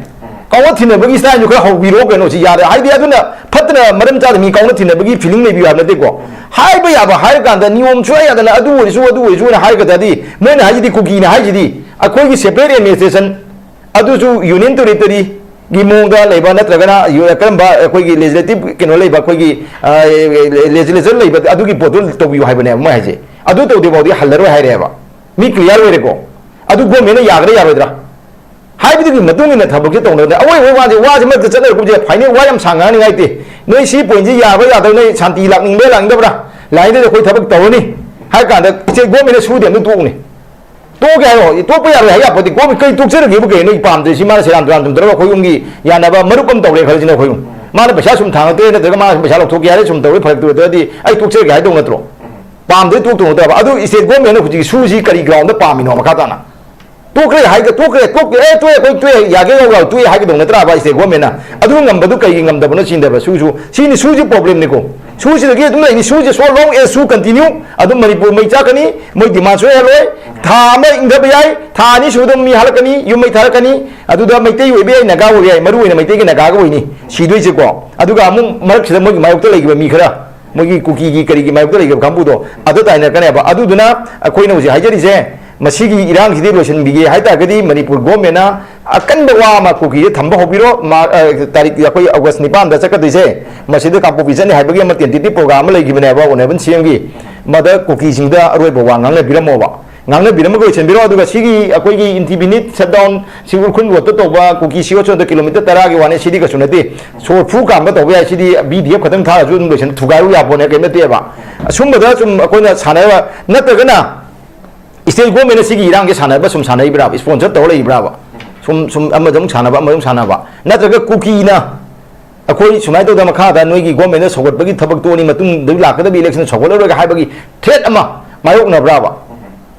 ꯀꯥꯎꯅ ꯊꯤꯟꯅꯕꯒꯤ style ꯁꯨ ꯈꯔ ꯍꯧꯕꯤꯔꯣ ꯀꯩꯅꯣ, ꯁꯤ ꯌꯥꯔꯦ꯫ ꯍꯥꯏꯗꯤ ꯑꯗꯨꯅ ꯐꯠꯇꯅ ꯃꯔꯝ ꯆꯥꯗ ꯃꯤ ꯀꯥꯎꯅ ꯊꯤꯟꯅꯕꯒꯤ feeling ꯂꯩꯕꯤꯌꯨ ꯍꯥꯏꯕ ꯅꯠꯇꯦꯀꯣ꯫ ꯍꯥꯏꯕ ꯌꯥꯕ ꯍꯥꯏꯔ ꯀꯥꯟꯗ ꯅꯤꯌꯣꯝ ꯁꯨꯡꯌꯥ ꯌꯥꯗꯅ ꯑꯗꯨ ꯑꯣꯏꯔꯁꯨ, ꯑꯗꯨ ꯑꯣꯏꯔꯁꯨꯅ ꯍꯥꯏꯔꯒꯗꯤ, ꯃꯣꯏꯅ ꯍꯥꯏꯁꯤꯗꯤ, ꯀꯨꯀꯤꯅ ꯍꯥꯏꯁꯤꯗꯤ, ꯑꯩꯈꯣꯏꯒꯤ separate administration ꯑꯗꯨꯁꯨ union territory ꯒꯤ ꯃꯑꯣꯡꯗ ꯂꯩꯕ ꯅꯠꯇ꯭ꯔꯒꯅ ꯌꯨ-, ꯀꯔꯝꯕ ꯑꯩꯈꯣꯏꯒꯤ legislative ꯀꯩꯅꯣ ꯂꯩꯕ, ꯑꯩꯈꯣꯏꯒꯤ, ꯑ, legislature ꯂꯩꯕ, ꯑꯗꯨꯒꯤ ꯄꯣꯠꯇꯨ ꯇꯧꯕꯤꯌꯨ ꯍꯥꯏꯕꯅꯦꯕ ꯃꯣꯏ ꯍꯥꯏꯁꯦ꯫ ꯑꯗꯨ ꯇꯧꯗ꯭ꯔꯤ ꯐꯥꯎꯗꯤ ꯍꯜꯂꯔꯣꯏ ꯍꯥꯏꯔꯦꯕ꯫ ꯃꯤ clear ꯑꯣꯏꯔꯦꯀꯣ? ꯑꯗꯨ government ꯅ ꯌꯥꯒꯗ꯭ꯔꯥ ꯌꯥꯔꯣꯏꯗ꯭ꯔꯥ? ꯍꯥꯏꯕꯗꯨꯒꯤ ꯃꯇꯨꯡ ꯏꯟꯅ ꯊꯕꯛꯁꯦ ꯇꯧꯅꯕꯅꯦ꯫ ꯑꯋꯣꯏ ꯑꯋꯣꯏ ꯋꯥꯁꯦ, ꯋꯥꯁꯦ ꯃꯔꯛꯇ ꯆꯠꯅꯔꯛꯄꯁꯦ ꯐꯥꯏꯅꯦꯜ ꯋꯥ ꯌꯥꯝ ꯁꯥꯡ ꯉꯥꯡꯅꯤꯡꯉꯥꯏ ꯂꯩꯇꯦ꯫ ꯅꯣꯏ ꯁꯤ point ꯁꯤ ꯌꯥꯕ꯭ꯔꯥ ꯌꯥꯗꯕ꯭ꯔꯥ, ꯅꯣꯏ ꯁꯥꯟꯇꯤ ꯂꯥꯛꯅꯤꯡꯕ꯭ꯔꯥ ꯂꯥꯛꯅꯤꯡꯗꯕ꯭ꯔꯥ, ꯂꯥꯏꯟꯗꯨꯗ ꯑꯩꯈꯣꯏ ꯊꯕꯛ ꯇꯧꯔꯅꯤ ꯍꯥꯏ ꯀꯥꯟꯗ state government ꯅ ꯁꯨꯗꯦ ꯑꯝꯇ ꯇꯣꯛꯎꯅꯦ꯫ ꯇꯣꯛꯀꯦ ꯍꯥꯏꯔꯣ? ꯇꯣꯛꯄ ꯌꯥꯔꯣꯏ ꯍꯥꯏ ꯌꯥꯄꯣꯠꯇꯦ꯫ ꯀꯣꯝ-, ꯀꯩ ꯇꯣꯛꯆꯔꯒꯦꯕꯨ ꯀꯩꯅꯣ? ꯅꯣꯏ ꯄꯥꯝꯗ꯭ꯔꯦ ꯁꯤ, ꯃꯥꯅ ꯁꯦꯔꯥꯟ ꯇꯨꯔꯥꯟ ꯁꯨꯝ ꯇꯧꯔꯒ ꯑꯩꯈꯣꯏ ꯑꯍꯨꯝꯒꯤ ꯌꯥꯅꯕ ꯃꯔꯨꯞ ꯑꯃ ꯇꯧꯔꯦ ꯈꯜꯂꯁꯤꯅꯦ ꯑꯩꯈꯣꯏ ꯑꯍꯨꯝ꯫ ꯃꯥꯅ ꯄꯩꯁꯥ ꯁꯨꯝ ꯊꯥꯡꯉꯛꯇ꯭ꯔꯦ ꯅꯠꯇ꯭ꯔꯒ ꯃꯥꯅ ꯄꯩꯁꯥ ꯂꯧꯊꯣꯛꯀꯦ ꯍꯥꯏꯔꯦ ꯁꯨꯝ ꯇꯧꯔꯦ ꯐꯔꯛ ꯇꯨꯔꯗꯤ ꯑꯩ ꯇꯣꯛꯆꯔꯒꯦ ꯍꯥꯏꯗꯧ ꯅꯠꯇ꯭ꯔꯣ? ꯄꯥꯝꯗ꯭ꯔꯗꯤ ꯇꯣꯛꯇꯧ ꯅꯠꯇ꯭ꯔꯕ? ꯑꯗꯨ state government ꯅ ꯍꯧꯖꯤꯛꯀꯤ ꯁꯨꯁꯤ ꯀꯔꯤ ground ꯗ ꯄꯥꯝꯃꯤꯅꯣ? ꯃꯈꯥ ꯇꯥꯅ ꯇꯣꯛꯈ꯭ꯔꯦ ꯍꯥꯏꯒ ꯇꯣꯛꯈ꯭ꯔꯦ, ꯇꯣꯛꯈ꯭ꯔꯦ, ꯑꯦ, ꯇꯣꯛꯑꯦ, ꯑꯩꯈꯣꯏ ꯇꯣꯛꯑꯦ, ꯌꯥꯒꯦ ꯌꯥꯎ ꯌꯥꯎ ꯇꯣꯛꯑꯦ ꯍꯥꯏꯒꯗꯧ ꯅꯠꯇ꯭ꯔꯕ state government ꯅ? ꯑꯗꯨ ꯉꯝꯕꯗꯨ ꯀꯩꯒꯤ ꯉꯝꯗꯕꯅꯣ ꯁꯤꯅꯦꯕ ꯁꯨꯁꯨ꯫ ꯁꯤꯅꯤ ꯁꯨꯁꯤ problem ꯅꯤꯀꯣ꯫ ꯁꯨꯁꯤꯗꯒꯤ ꯑꯗꯨꯝ ꯂꯩꯅꯤ꯫ ꯁꯨꯁꯤ so long as ꯁꯨ continue, ꯑꯗꯨꯝ ꯃꯅꯤꯄꯨꯔ ꯃꯩ ꯆꯥꯛꯀꯅꯤ, ꯃꯣꯏ demand ꯁꯨꯡꯍꯜꯂꯣꯏ꯫ ꯊꯥ ꯑꯃ ꯏꯪꯊꯕ ꯌꯥꯏ, ꯊꯥ ꯑꯅꯤ ꯁꯨꯕꯗ ꯃꯤ ꯍꯜꯂꯛꯀꯅꯤ, ꯌꯨꯝ ꯃꯩ ꯊꯥꯔꯛꯀꯅꯤ꯫ ꯑꯗꯨꯗ ꯃꯩꯇꯩ ꯑꯣꯏꯕ ꯌꯥꯏ, ꯅꯥꯒꯥ ꯑꯣꯏꯕ ꯌꯥꯏ, ꯃꯔꯨ ꯑꯣꯏꯅ ꯃꯩꯇꯩꯒ ꯅꯥꯒꯥꯒ ꯑꯣꯏꯅꯤ ꯁꯤꯗꯣꯏꯁꯦꯀꯣ꯫ ꯑꯗꯨꯒ ꯑꯃꯨꯛ ꯃꯔꯛꯁꯤꯗ ꯃꯣꯏꯒꯤ ꯃꯥꯌꯣꯛꯇ ꯂꯩꯈꯤꯕ ꯃꯤ ꯈꯔ, ꯃꯣꯏꯒꯤ ꯀꯨꯀꯤꯒꯤ ꯀꯔꯤꯒꯤ ꯃꯥꯌꯣꯛꯇ ꯂꯩꯈꯤꯕ ꯀꯥꯡꯕꯨꯗꯣ ꯑꯗꯨ ꯇꯥꯏꯅꯔꯛꯀꯅꯦꯕ꯫ ꯑꯗꯨꯗꯨꯅ ꯑꯩꯈꯣꯏꯅ ꯍꯧꯖꯤꯛ ꯍꯥꯏꯖꯔꯤꯁꯦ, ꯃꯁꯤꯒꯤ ꯏꯔꯥꯡꯁꯤꯗꯤ ꯂꯣꯏꯁꯤꯟꯕꯤꯒꯦ ꯍꯥꯏ ꯇꯥꯔꯒꯗꯤ ꯃꯅꯤꯄꯨꯔ government ꯅ ꯑꯀꯟꯕ ꯋꯥ ꯑꯃ ꯀꯨꯀꯤꯗ ꯊꯝꯕ ꯍꯧꯕꯤꯔꯣ꯫ ꯃꯥ-, ꯑ, ꯇꯥꯔꯤꯛ ꯑꯩꯈꯣꯏ August ꯅꯤꯄꯥꯟꯗ ꯆꯠꯀꯗꯣꯏꯁꯦ, ꯃꯁꯤꯗ ꯀꯥꯡꯄꯣꯛꯄꯤ ꯆꯠꯅꯤ ꯍꯥꯏꯕꯒꯤ ꯑꯃ tentative program ꯑꯃ ꯂꯩꯈꯤꯕꯅꯦꯕ Honourable C M ꯒꯤ꯫ ꯃꯗ ꯀꯨꯀꯤꯁꯤꯡꯗ ꯑꯔꯣꯏꯕ ꯋꯥ ꯉꯥꯡꯅꯕꯤꯔꯝꯃꯣꯕ꯫ ꯉꯥꯡꯅꯕꯤꯔꯝꯃꯒ ꯂꯣꯏꯁꯤꯟꯕꯤꯔꯣ꯫ ꯑꯗꯨꯒ ꯁꯤꯒꯤ ꯑꯩꯈꯣꯏꯒꯤ indefinite shutdown, ꯁꯤ ꯎꯈ꯭ꯔꯨꯜ road ꯇ ꯇꯧꯕ ꯀꯨꯀꯤ ꯁꯤ ꯑꯣ ꯁꯣꯟꯗ kilometre ꯇꯔꯥꯒꯤ ꯋꯥꯅꯤ, ꯁꯤꯗꯤ ꯀꯩꯁꯨ ꯅꯠꯇꯦ꯫ ꯁꯣꯔ ꯐꯨ ꯀꯥꯝꯕ ꯇꯧꯕ ꯌꯥꯏ꯫ ꯁꯤꯗꯤ B D F ꯈꯛꯇꯪ ꯊꯥꯔꯁꯨ ꯑꯗꯨꯝ ꯂꯣꯏꯁꯤꯟ, ꯊꯨꯒꯥꯏꯔꯨ ꯌꯥꯄꯣꯠꯅꯦ, ꯀꯩꯝ ꯅꯠꯇꯦꯕ꯫ ꯑꯁꯨꯝꯕꯗ ꯁꯨꯝ ꯑꯩꯈꯣꯏꯅ ꯁꯥꯟꯅꯕ ꯅꯠꯇ꯭ꯔꯒꯅ state government ꯅ ꯁꯤꯒꯤ ꯏꯔꯥꯡꯁꯦ ꯁꯥꯟꯅꯕ ꯁꯨꯝ ꯁꯥꯟꯅꯔꯤꯕ꯭ꯔꯥ? Sponsor ꯇꯧꯔ ꯂꯩꯕ꯭ꯔꯥꯕ? ꯁꯨꯝ, ꯁꯨꯝ ꯑꯃꯗ ꯑꯃꯨꯛ ꯁꯥꯟꯅꯕ, ꯑꯃꯗ ꯑꯃꯨꯛ ꯁꯥꯟꯅꯕ꯫ ꯅꯠꯇ꯭ꯔꯒ ꯀꯨꯀꯤꯅ ꯑꯩꯈꯣꯏ ꯁꯨꯃꯥꯏꯅ ꯇꯧꯗꯅ ꯃꯈꯥꯗ ꯅꯣꯏꯒꯤ government ꯗ ꯁꯧꯒꯠꯄꯒꯤ ꯊꯕꯛ ꯇꯣꯛꯑꯅꯤ, ꯃꯇꯨꯡꯗ ꯂꯥꯛꯀꯗꯕ election ꯁꯧꯒꯠꯂꯔꯣꯏꯒ ꯍꯥꯏꯕꯒꯤ threat ꯑꯃ ꯃꯥꯌꯣꯛꯅꯕ꯭ꯔꯥꯕ?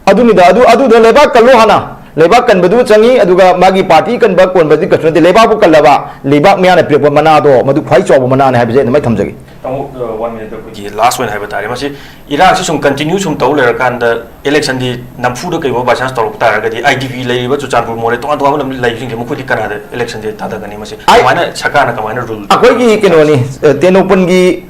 ꯑꯗꯨꯅꯤꯗ, ꯑꯗꯨ, ꯑꯗꯨꯗ ꯂꯩꯕꯥꯛ ꯀꯜꯂꯣ ꯍꯥꯟꯅ꯫ ꯂꯩꯕꯥꯛ ꯀꯟꯕꯗꯨ ꯆꯪꯉꯤ, ꯑꯗꯨꯒ ꯃꯥꯒꯤ party ꯀꯟꯕ ꯀꯣꯟꯕꯗꯤ ꯀꯩꯁꯨ ꯅꯠꯇꯦ꯫ ꯂꯩꯕꯥꯛꯄꯨ ꯀꯜꯂꯕ, ꯂꯩꯕꯥꯛ ꯃꯌꯥꯅ ꯄꯤꯔꯛꯄ ꯃꯅꯥꯗꯣ ꯃꯗꯨ ꯈ꯭ꯋꯥꯏ ꯆꯥꯎꯕ ꯃꯅꯥꯅꯤ ꯍꯥꯏꯕꯁꯦ ꯑꯗꯨꯃꯥꯏꯅ ꯊꯝꯖꯒꯦ꯫ ꯇꯥꯃꯣ, ꯑ, one minute ꯑꯩꯈꯣꯏꯒꯤ last ꯑꯣꯏꯅ ꯍꯥꯏꯕ ꯇꯥꯔꯦ꯫ ꯃꯁꯤ ꯏꯔꯥꯡꯁꯤ ꯁꯨꯝ continue ꯁꯨꯝ ꯇꯧ ꯂꯩꯔꯀꯥꯟꯗ election ꯗꯤ ꯅꯝꯐꯨꯗ ꯀꯩꯒꯨꯝꯕ by chance ꯇꯧꯔꯛꯄ ꯇꯥꯔꯒꯗꯤ I D P ꯂꯩꯔꯤꯕ ꯆꯨꯔꯆꯥꯟꯄꯨꯔ, ꯃꯣꯔꯦ, ꯇꯣꯉꯥꯟ ꯇꯣꯉꯥꯟꯕ ꯂꯝꯗ ꯂꯩꯕꯁꯤꯡꯁꯦ ꯃꯈꯣꯏꯗꯤ ꯀꯅꯥꯗ election ꯁꯦ ꯊꯥꯗꯒꯅꯤ? ꯃꯁꯤ ꯑꯩ ꯀꯃꯥꯏꯅ ꯁꯔꯀꯥꯔꯅ ꯀꯃꯥꯏꯅ rule ꯑꯩꯈꯣꯏꯒꯤ ꯀꯩꯅꯣꯅꯤ, ꯑ, ꯇꯦꯡꯅꯧꯄꯜꯒꯤ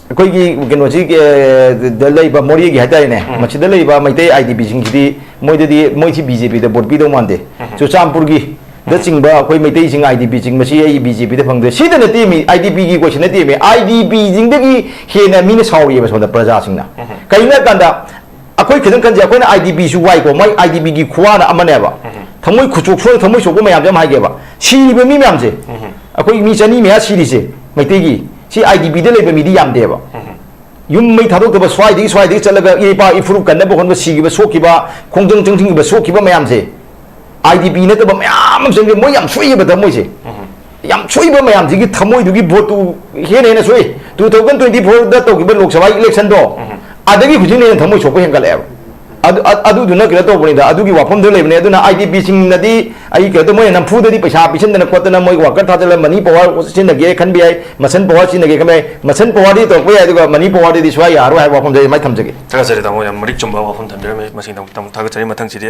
ꯑꯩꯈꯣꯏꯒꯤ ꯀꯩꯅꯣꯁꯤ, ꯑ, ꯗ ꯂꯩꯕ ꯃꯣꯔꯦꯒꯤ ꯍꯥꯏꯇꯥꯔꯦꯅꯦ, ꯎꯝ꯫ ꯃꯁꯤꯗ ꯂꯩꯕ ꯃꯩꯇꯩ I D P ꯁꯤꯡꯁꯤꯗꯤ ꯃꯣꯏꯗꯗꯤ ꯃꯣꯏꯁꯤ B J P ꯗ vote ꯄꯤꯗꯧ ꯃꯥꯟꯗꯦ꯫ ꯎꯝ꯫ ꯆꯨꯔꯆꯥꯟꯄꯨꯔꯒꯤ ꯗ ꯎꯝ꯫ ꯆꯤꯡꯕ ꯑꯩꯈꯣꯏ ꯃꯩꯇꯩꯁꯤꯡ I D P ꯁꯤꯡ ꯃꯁꯤ ꯑꯩ B J P ꯗ ꯐꯪꯗ꯭ꯔꯦ꯫ ꯁꯤꯗ ꯅꯠꯇꯦ ꯃꯤ, I D P ꯒꯤ question ꯅꯠꯇꯦ ꯃꯤ, I D P ꯁꯤꯡꯗꯒꯤ ꯍꯦꯟꯅ ꯃꯤꯅ ꯁꯥꯎꯔꯤꯑꯕ ꯁꯣꯝꯗ ꯄ꯭ꯔꯖꯥꯁꯤꯡꯅ꯫ ꯎꯝ꯫ ꯀꯩꯒꯤꯅꯣ ꯍꯥꯏ ꯀꯥꯟꯗ ꯑꯩꯈꯣꯏ ꯈꯤꯇꯪ ꯈꯟꯁꯦ, ꯑꯩꯈꯣꯏꯅ I D P ꯁꯨ ꯋꯥꯏꯀꯣ, ꯃꯣꯏ I D P ꯒꯤ ꯈꯨꯋꯥꯅ ꯑꯃꯅꯦꯕ꯫ ꯎꯝ꯫ ꯊꯃꯣꯏ ꯈꯨꯆꯣꯛ ꯁꯣꯏ-, ꯊꯃꯣꯏ ꯁꯣꯛꯄ ꯃꯌꯥꯝꯁꯦ ꯑꯃ ꯍꯥꯏꯒꯦꯕ꯫ ꯁꯤꯔꯤꯕ ꯃꯤ ꯃꯌꯥꯝꯁꯦ, ꯎꯝ꯫ ꯑꯩꯈꯣꯏ ꯃꯤ ꯆꯅꯤ ꯃꯌꯥ ꯁꯤꯔꯤꯁꯦ ꯃꯩꯇꯩꯒꯤ, ꯁꯤ I D P ꯗ ꯂꯩꯕ ꯃꯤꯗꯤ ꯌꯥꯝꯗꯦꯕ꯫ ꯎꯝ꯫ ꯌꯨꯝ ꯃꯩ ꯊꯥꯗꯣꯛꯇꯕ, ꯁ꯭ꯋꯥꯏꯗꯒꯤ, ꯁ꯭ꯋꯥꯏꯗꯒꯤ ꯆꯠꯂꯒ ꯏꯄꯥ ꯏꯐꯨꯔꯨꯞ ꯀꯟꯅꯕ ꯍꯣꯠꯅꯕ ꯁꯤꯈꯤꯕ, ꯁꯣꯛꯈꯤꯕ, ꯈꯣꯡꯖꯪ ꯆꯪꯁꯤꯟꯈꯤꯕ, ꯁꯣꯛꯈꯤꯕ ꯃꯌꯥꯝꯁꯦ I D P ꯅꯠꯇꯕ ꯃꯌꯥꯝ ꯑꯃ ꯆꯪꯈꯤ꯫ ꯃꯣꯏ ꯌꯥꯝ ꯁꯣꯛꯏꯕ ꯊꯃꯣꯏꯁꯦ꯫ ꯎꯝ꯫ ꯌꯥꯝ ꯁꯣꯛꯏꯕ ꯃꯌꯥꯝꯁꯤꯒꯤ ꯊꯃꯣꯏꯗꯨꯒꯤ ꯚꯣꯠꯇꯨ ꯍꯦꯟꯅ ꯍꯦꯟꯅ ꯁꯣꯛꯏ꯫ Two thousand twenty four ꯗ ꯇꯧꯈꯤꯕ ꯂꯣꯛ ꯁꯚꯥ election ꯗꯣ, ꯎꯝ꯫ ꯑꯗꯒꯤ ꯍꯧꯖꯤꯛꯅ ꯍꯦꯟꯅ ꯊꯃꯣꯏ ꯁꯣꯛꯄ ꯍꯦꯟꯒꯠꯂꯛꯑꯦꯕ꯫ ꯑꯗꯨ ꯑ- ꯑꯗꯨꯗꯨꯅ ꯀꯩꯅꯣ ꯇꯧꯕꯅꯤꯗ, ꯑꯗꯨꯒꯤ ꯋꯥꯐꯝꯗꯨ ꯂꯩꯕꯅꯦ꯫ ꯑꯗꯨꯅ ꯑꯥꯏ ꯗꯤ ꯄꯤꯁꯤꯡꯅꯗꯤ ꯑꯩ ꯀꯩꯅꯣ ꯇꯧ, ꯃꯣꯏꯅ ꯅꯝꯐꯨꯗꯗꯤ ꯄꯩꯁꯥ ꯄꯤꯁꯤꯟꯗꯅ ꯈꯣꯠꯇꯅ ꯃꯣꯏ ꯋꯥꯀꯔ ꯊꯥꯖꯤꯜꯂ ꯃꯅꯤ ꯄꯋꯥꯔ ꯁꯤꯖꯤꯟꯅꯒꯦ ꯈꯟꯕ ꯌꯥꯏ, ꯃꯁꯟ ꯄꯋꯥꯔ ꯁꯤꯖꯤꯟꯅꯒꯦ ꯈꯟꯕ ꯌꯥꯏ꯫ ꯃꯁꯟ ꯄꯋꯥꯔꯗꯤ ꯇꯧꯔꯛꯄ ꯌꯥꯏ, ꯑꯗꯨꯒ ꯃꯅꯤ ꯄꯋꯥꯔꯗꯗꯤ ꯁꯨꯡꯌꯥ ꯌꯥꯔꯣꯏ ꯍꯥꯏꯕ ꯋꯥꯐꯝꯁꯦ ꯑꯩ ꯃꯥꯏ ꯊꯝꯖꯒꯦ꯫ ꯊꯥꯒꯠꯆꯔꯤ ꯇꯥꯃꯣ, ꯌꯥꯝ ꯃꯔꯤꯛ ꯆꯨꯝꯕ ꯋꯥꯐꯝ ꯊꯝꯕꯤꯔꯝꯃꯦ꯫ ꯃꯁꯤꯡ ꯇꯥꯃꯣ ꯊꯥꯒꯠꯆꯔꯤ꯫ ꯃꯊꯪꯁꯤꯗꯤ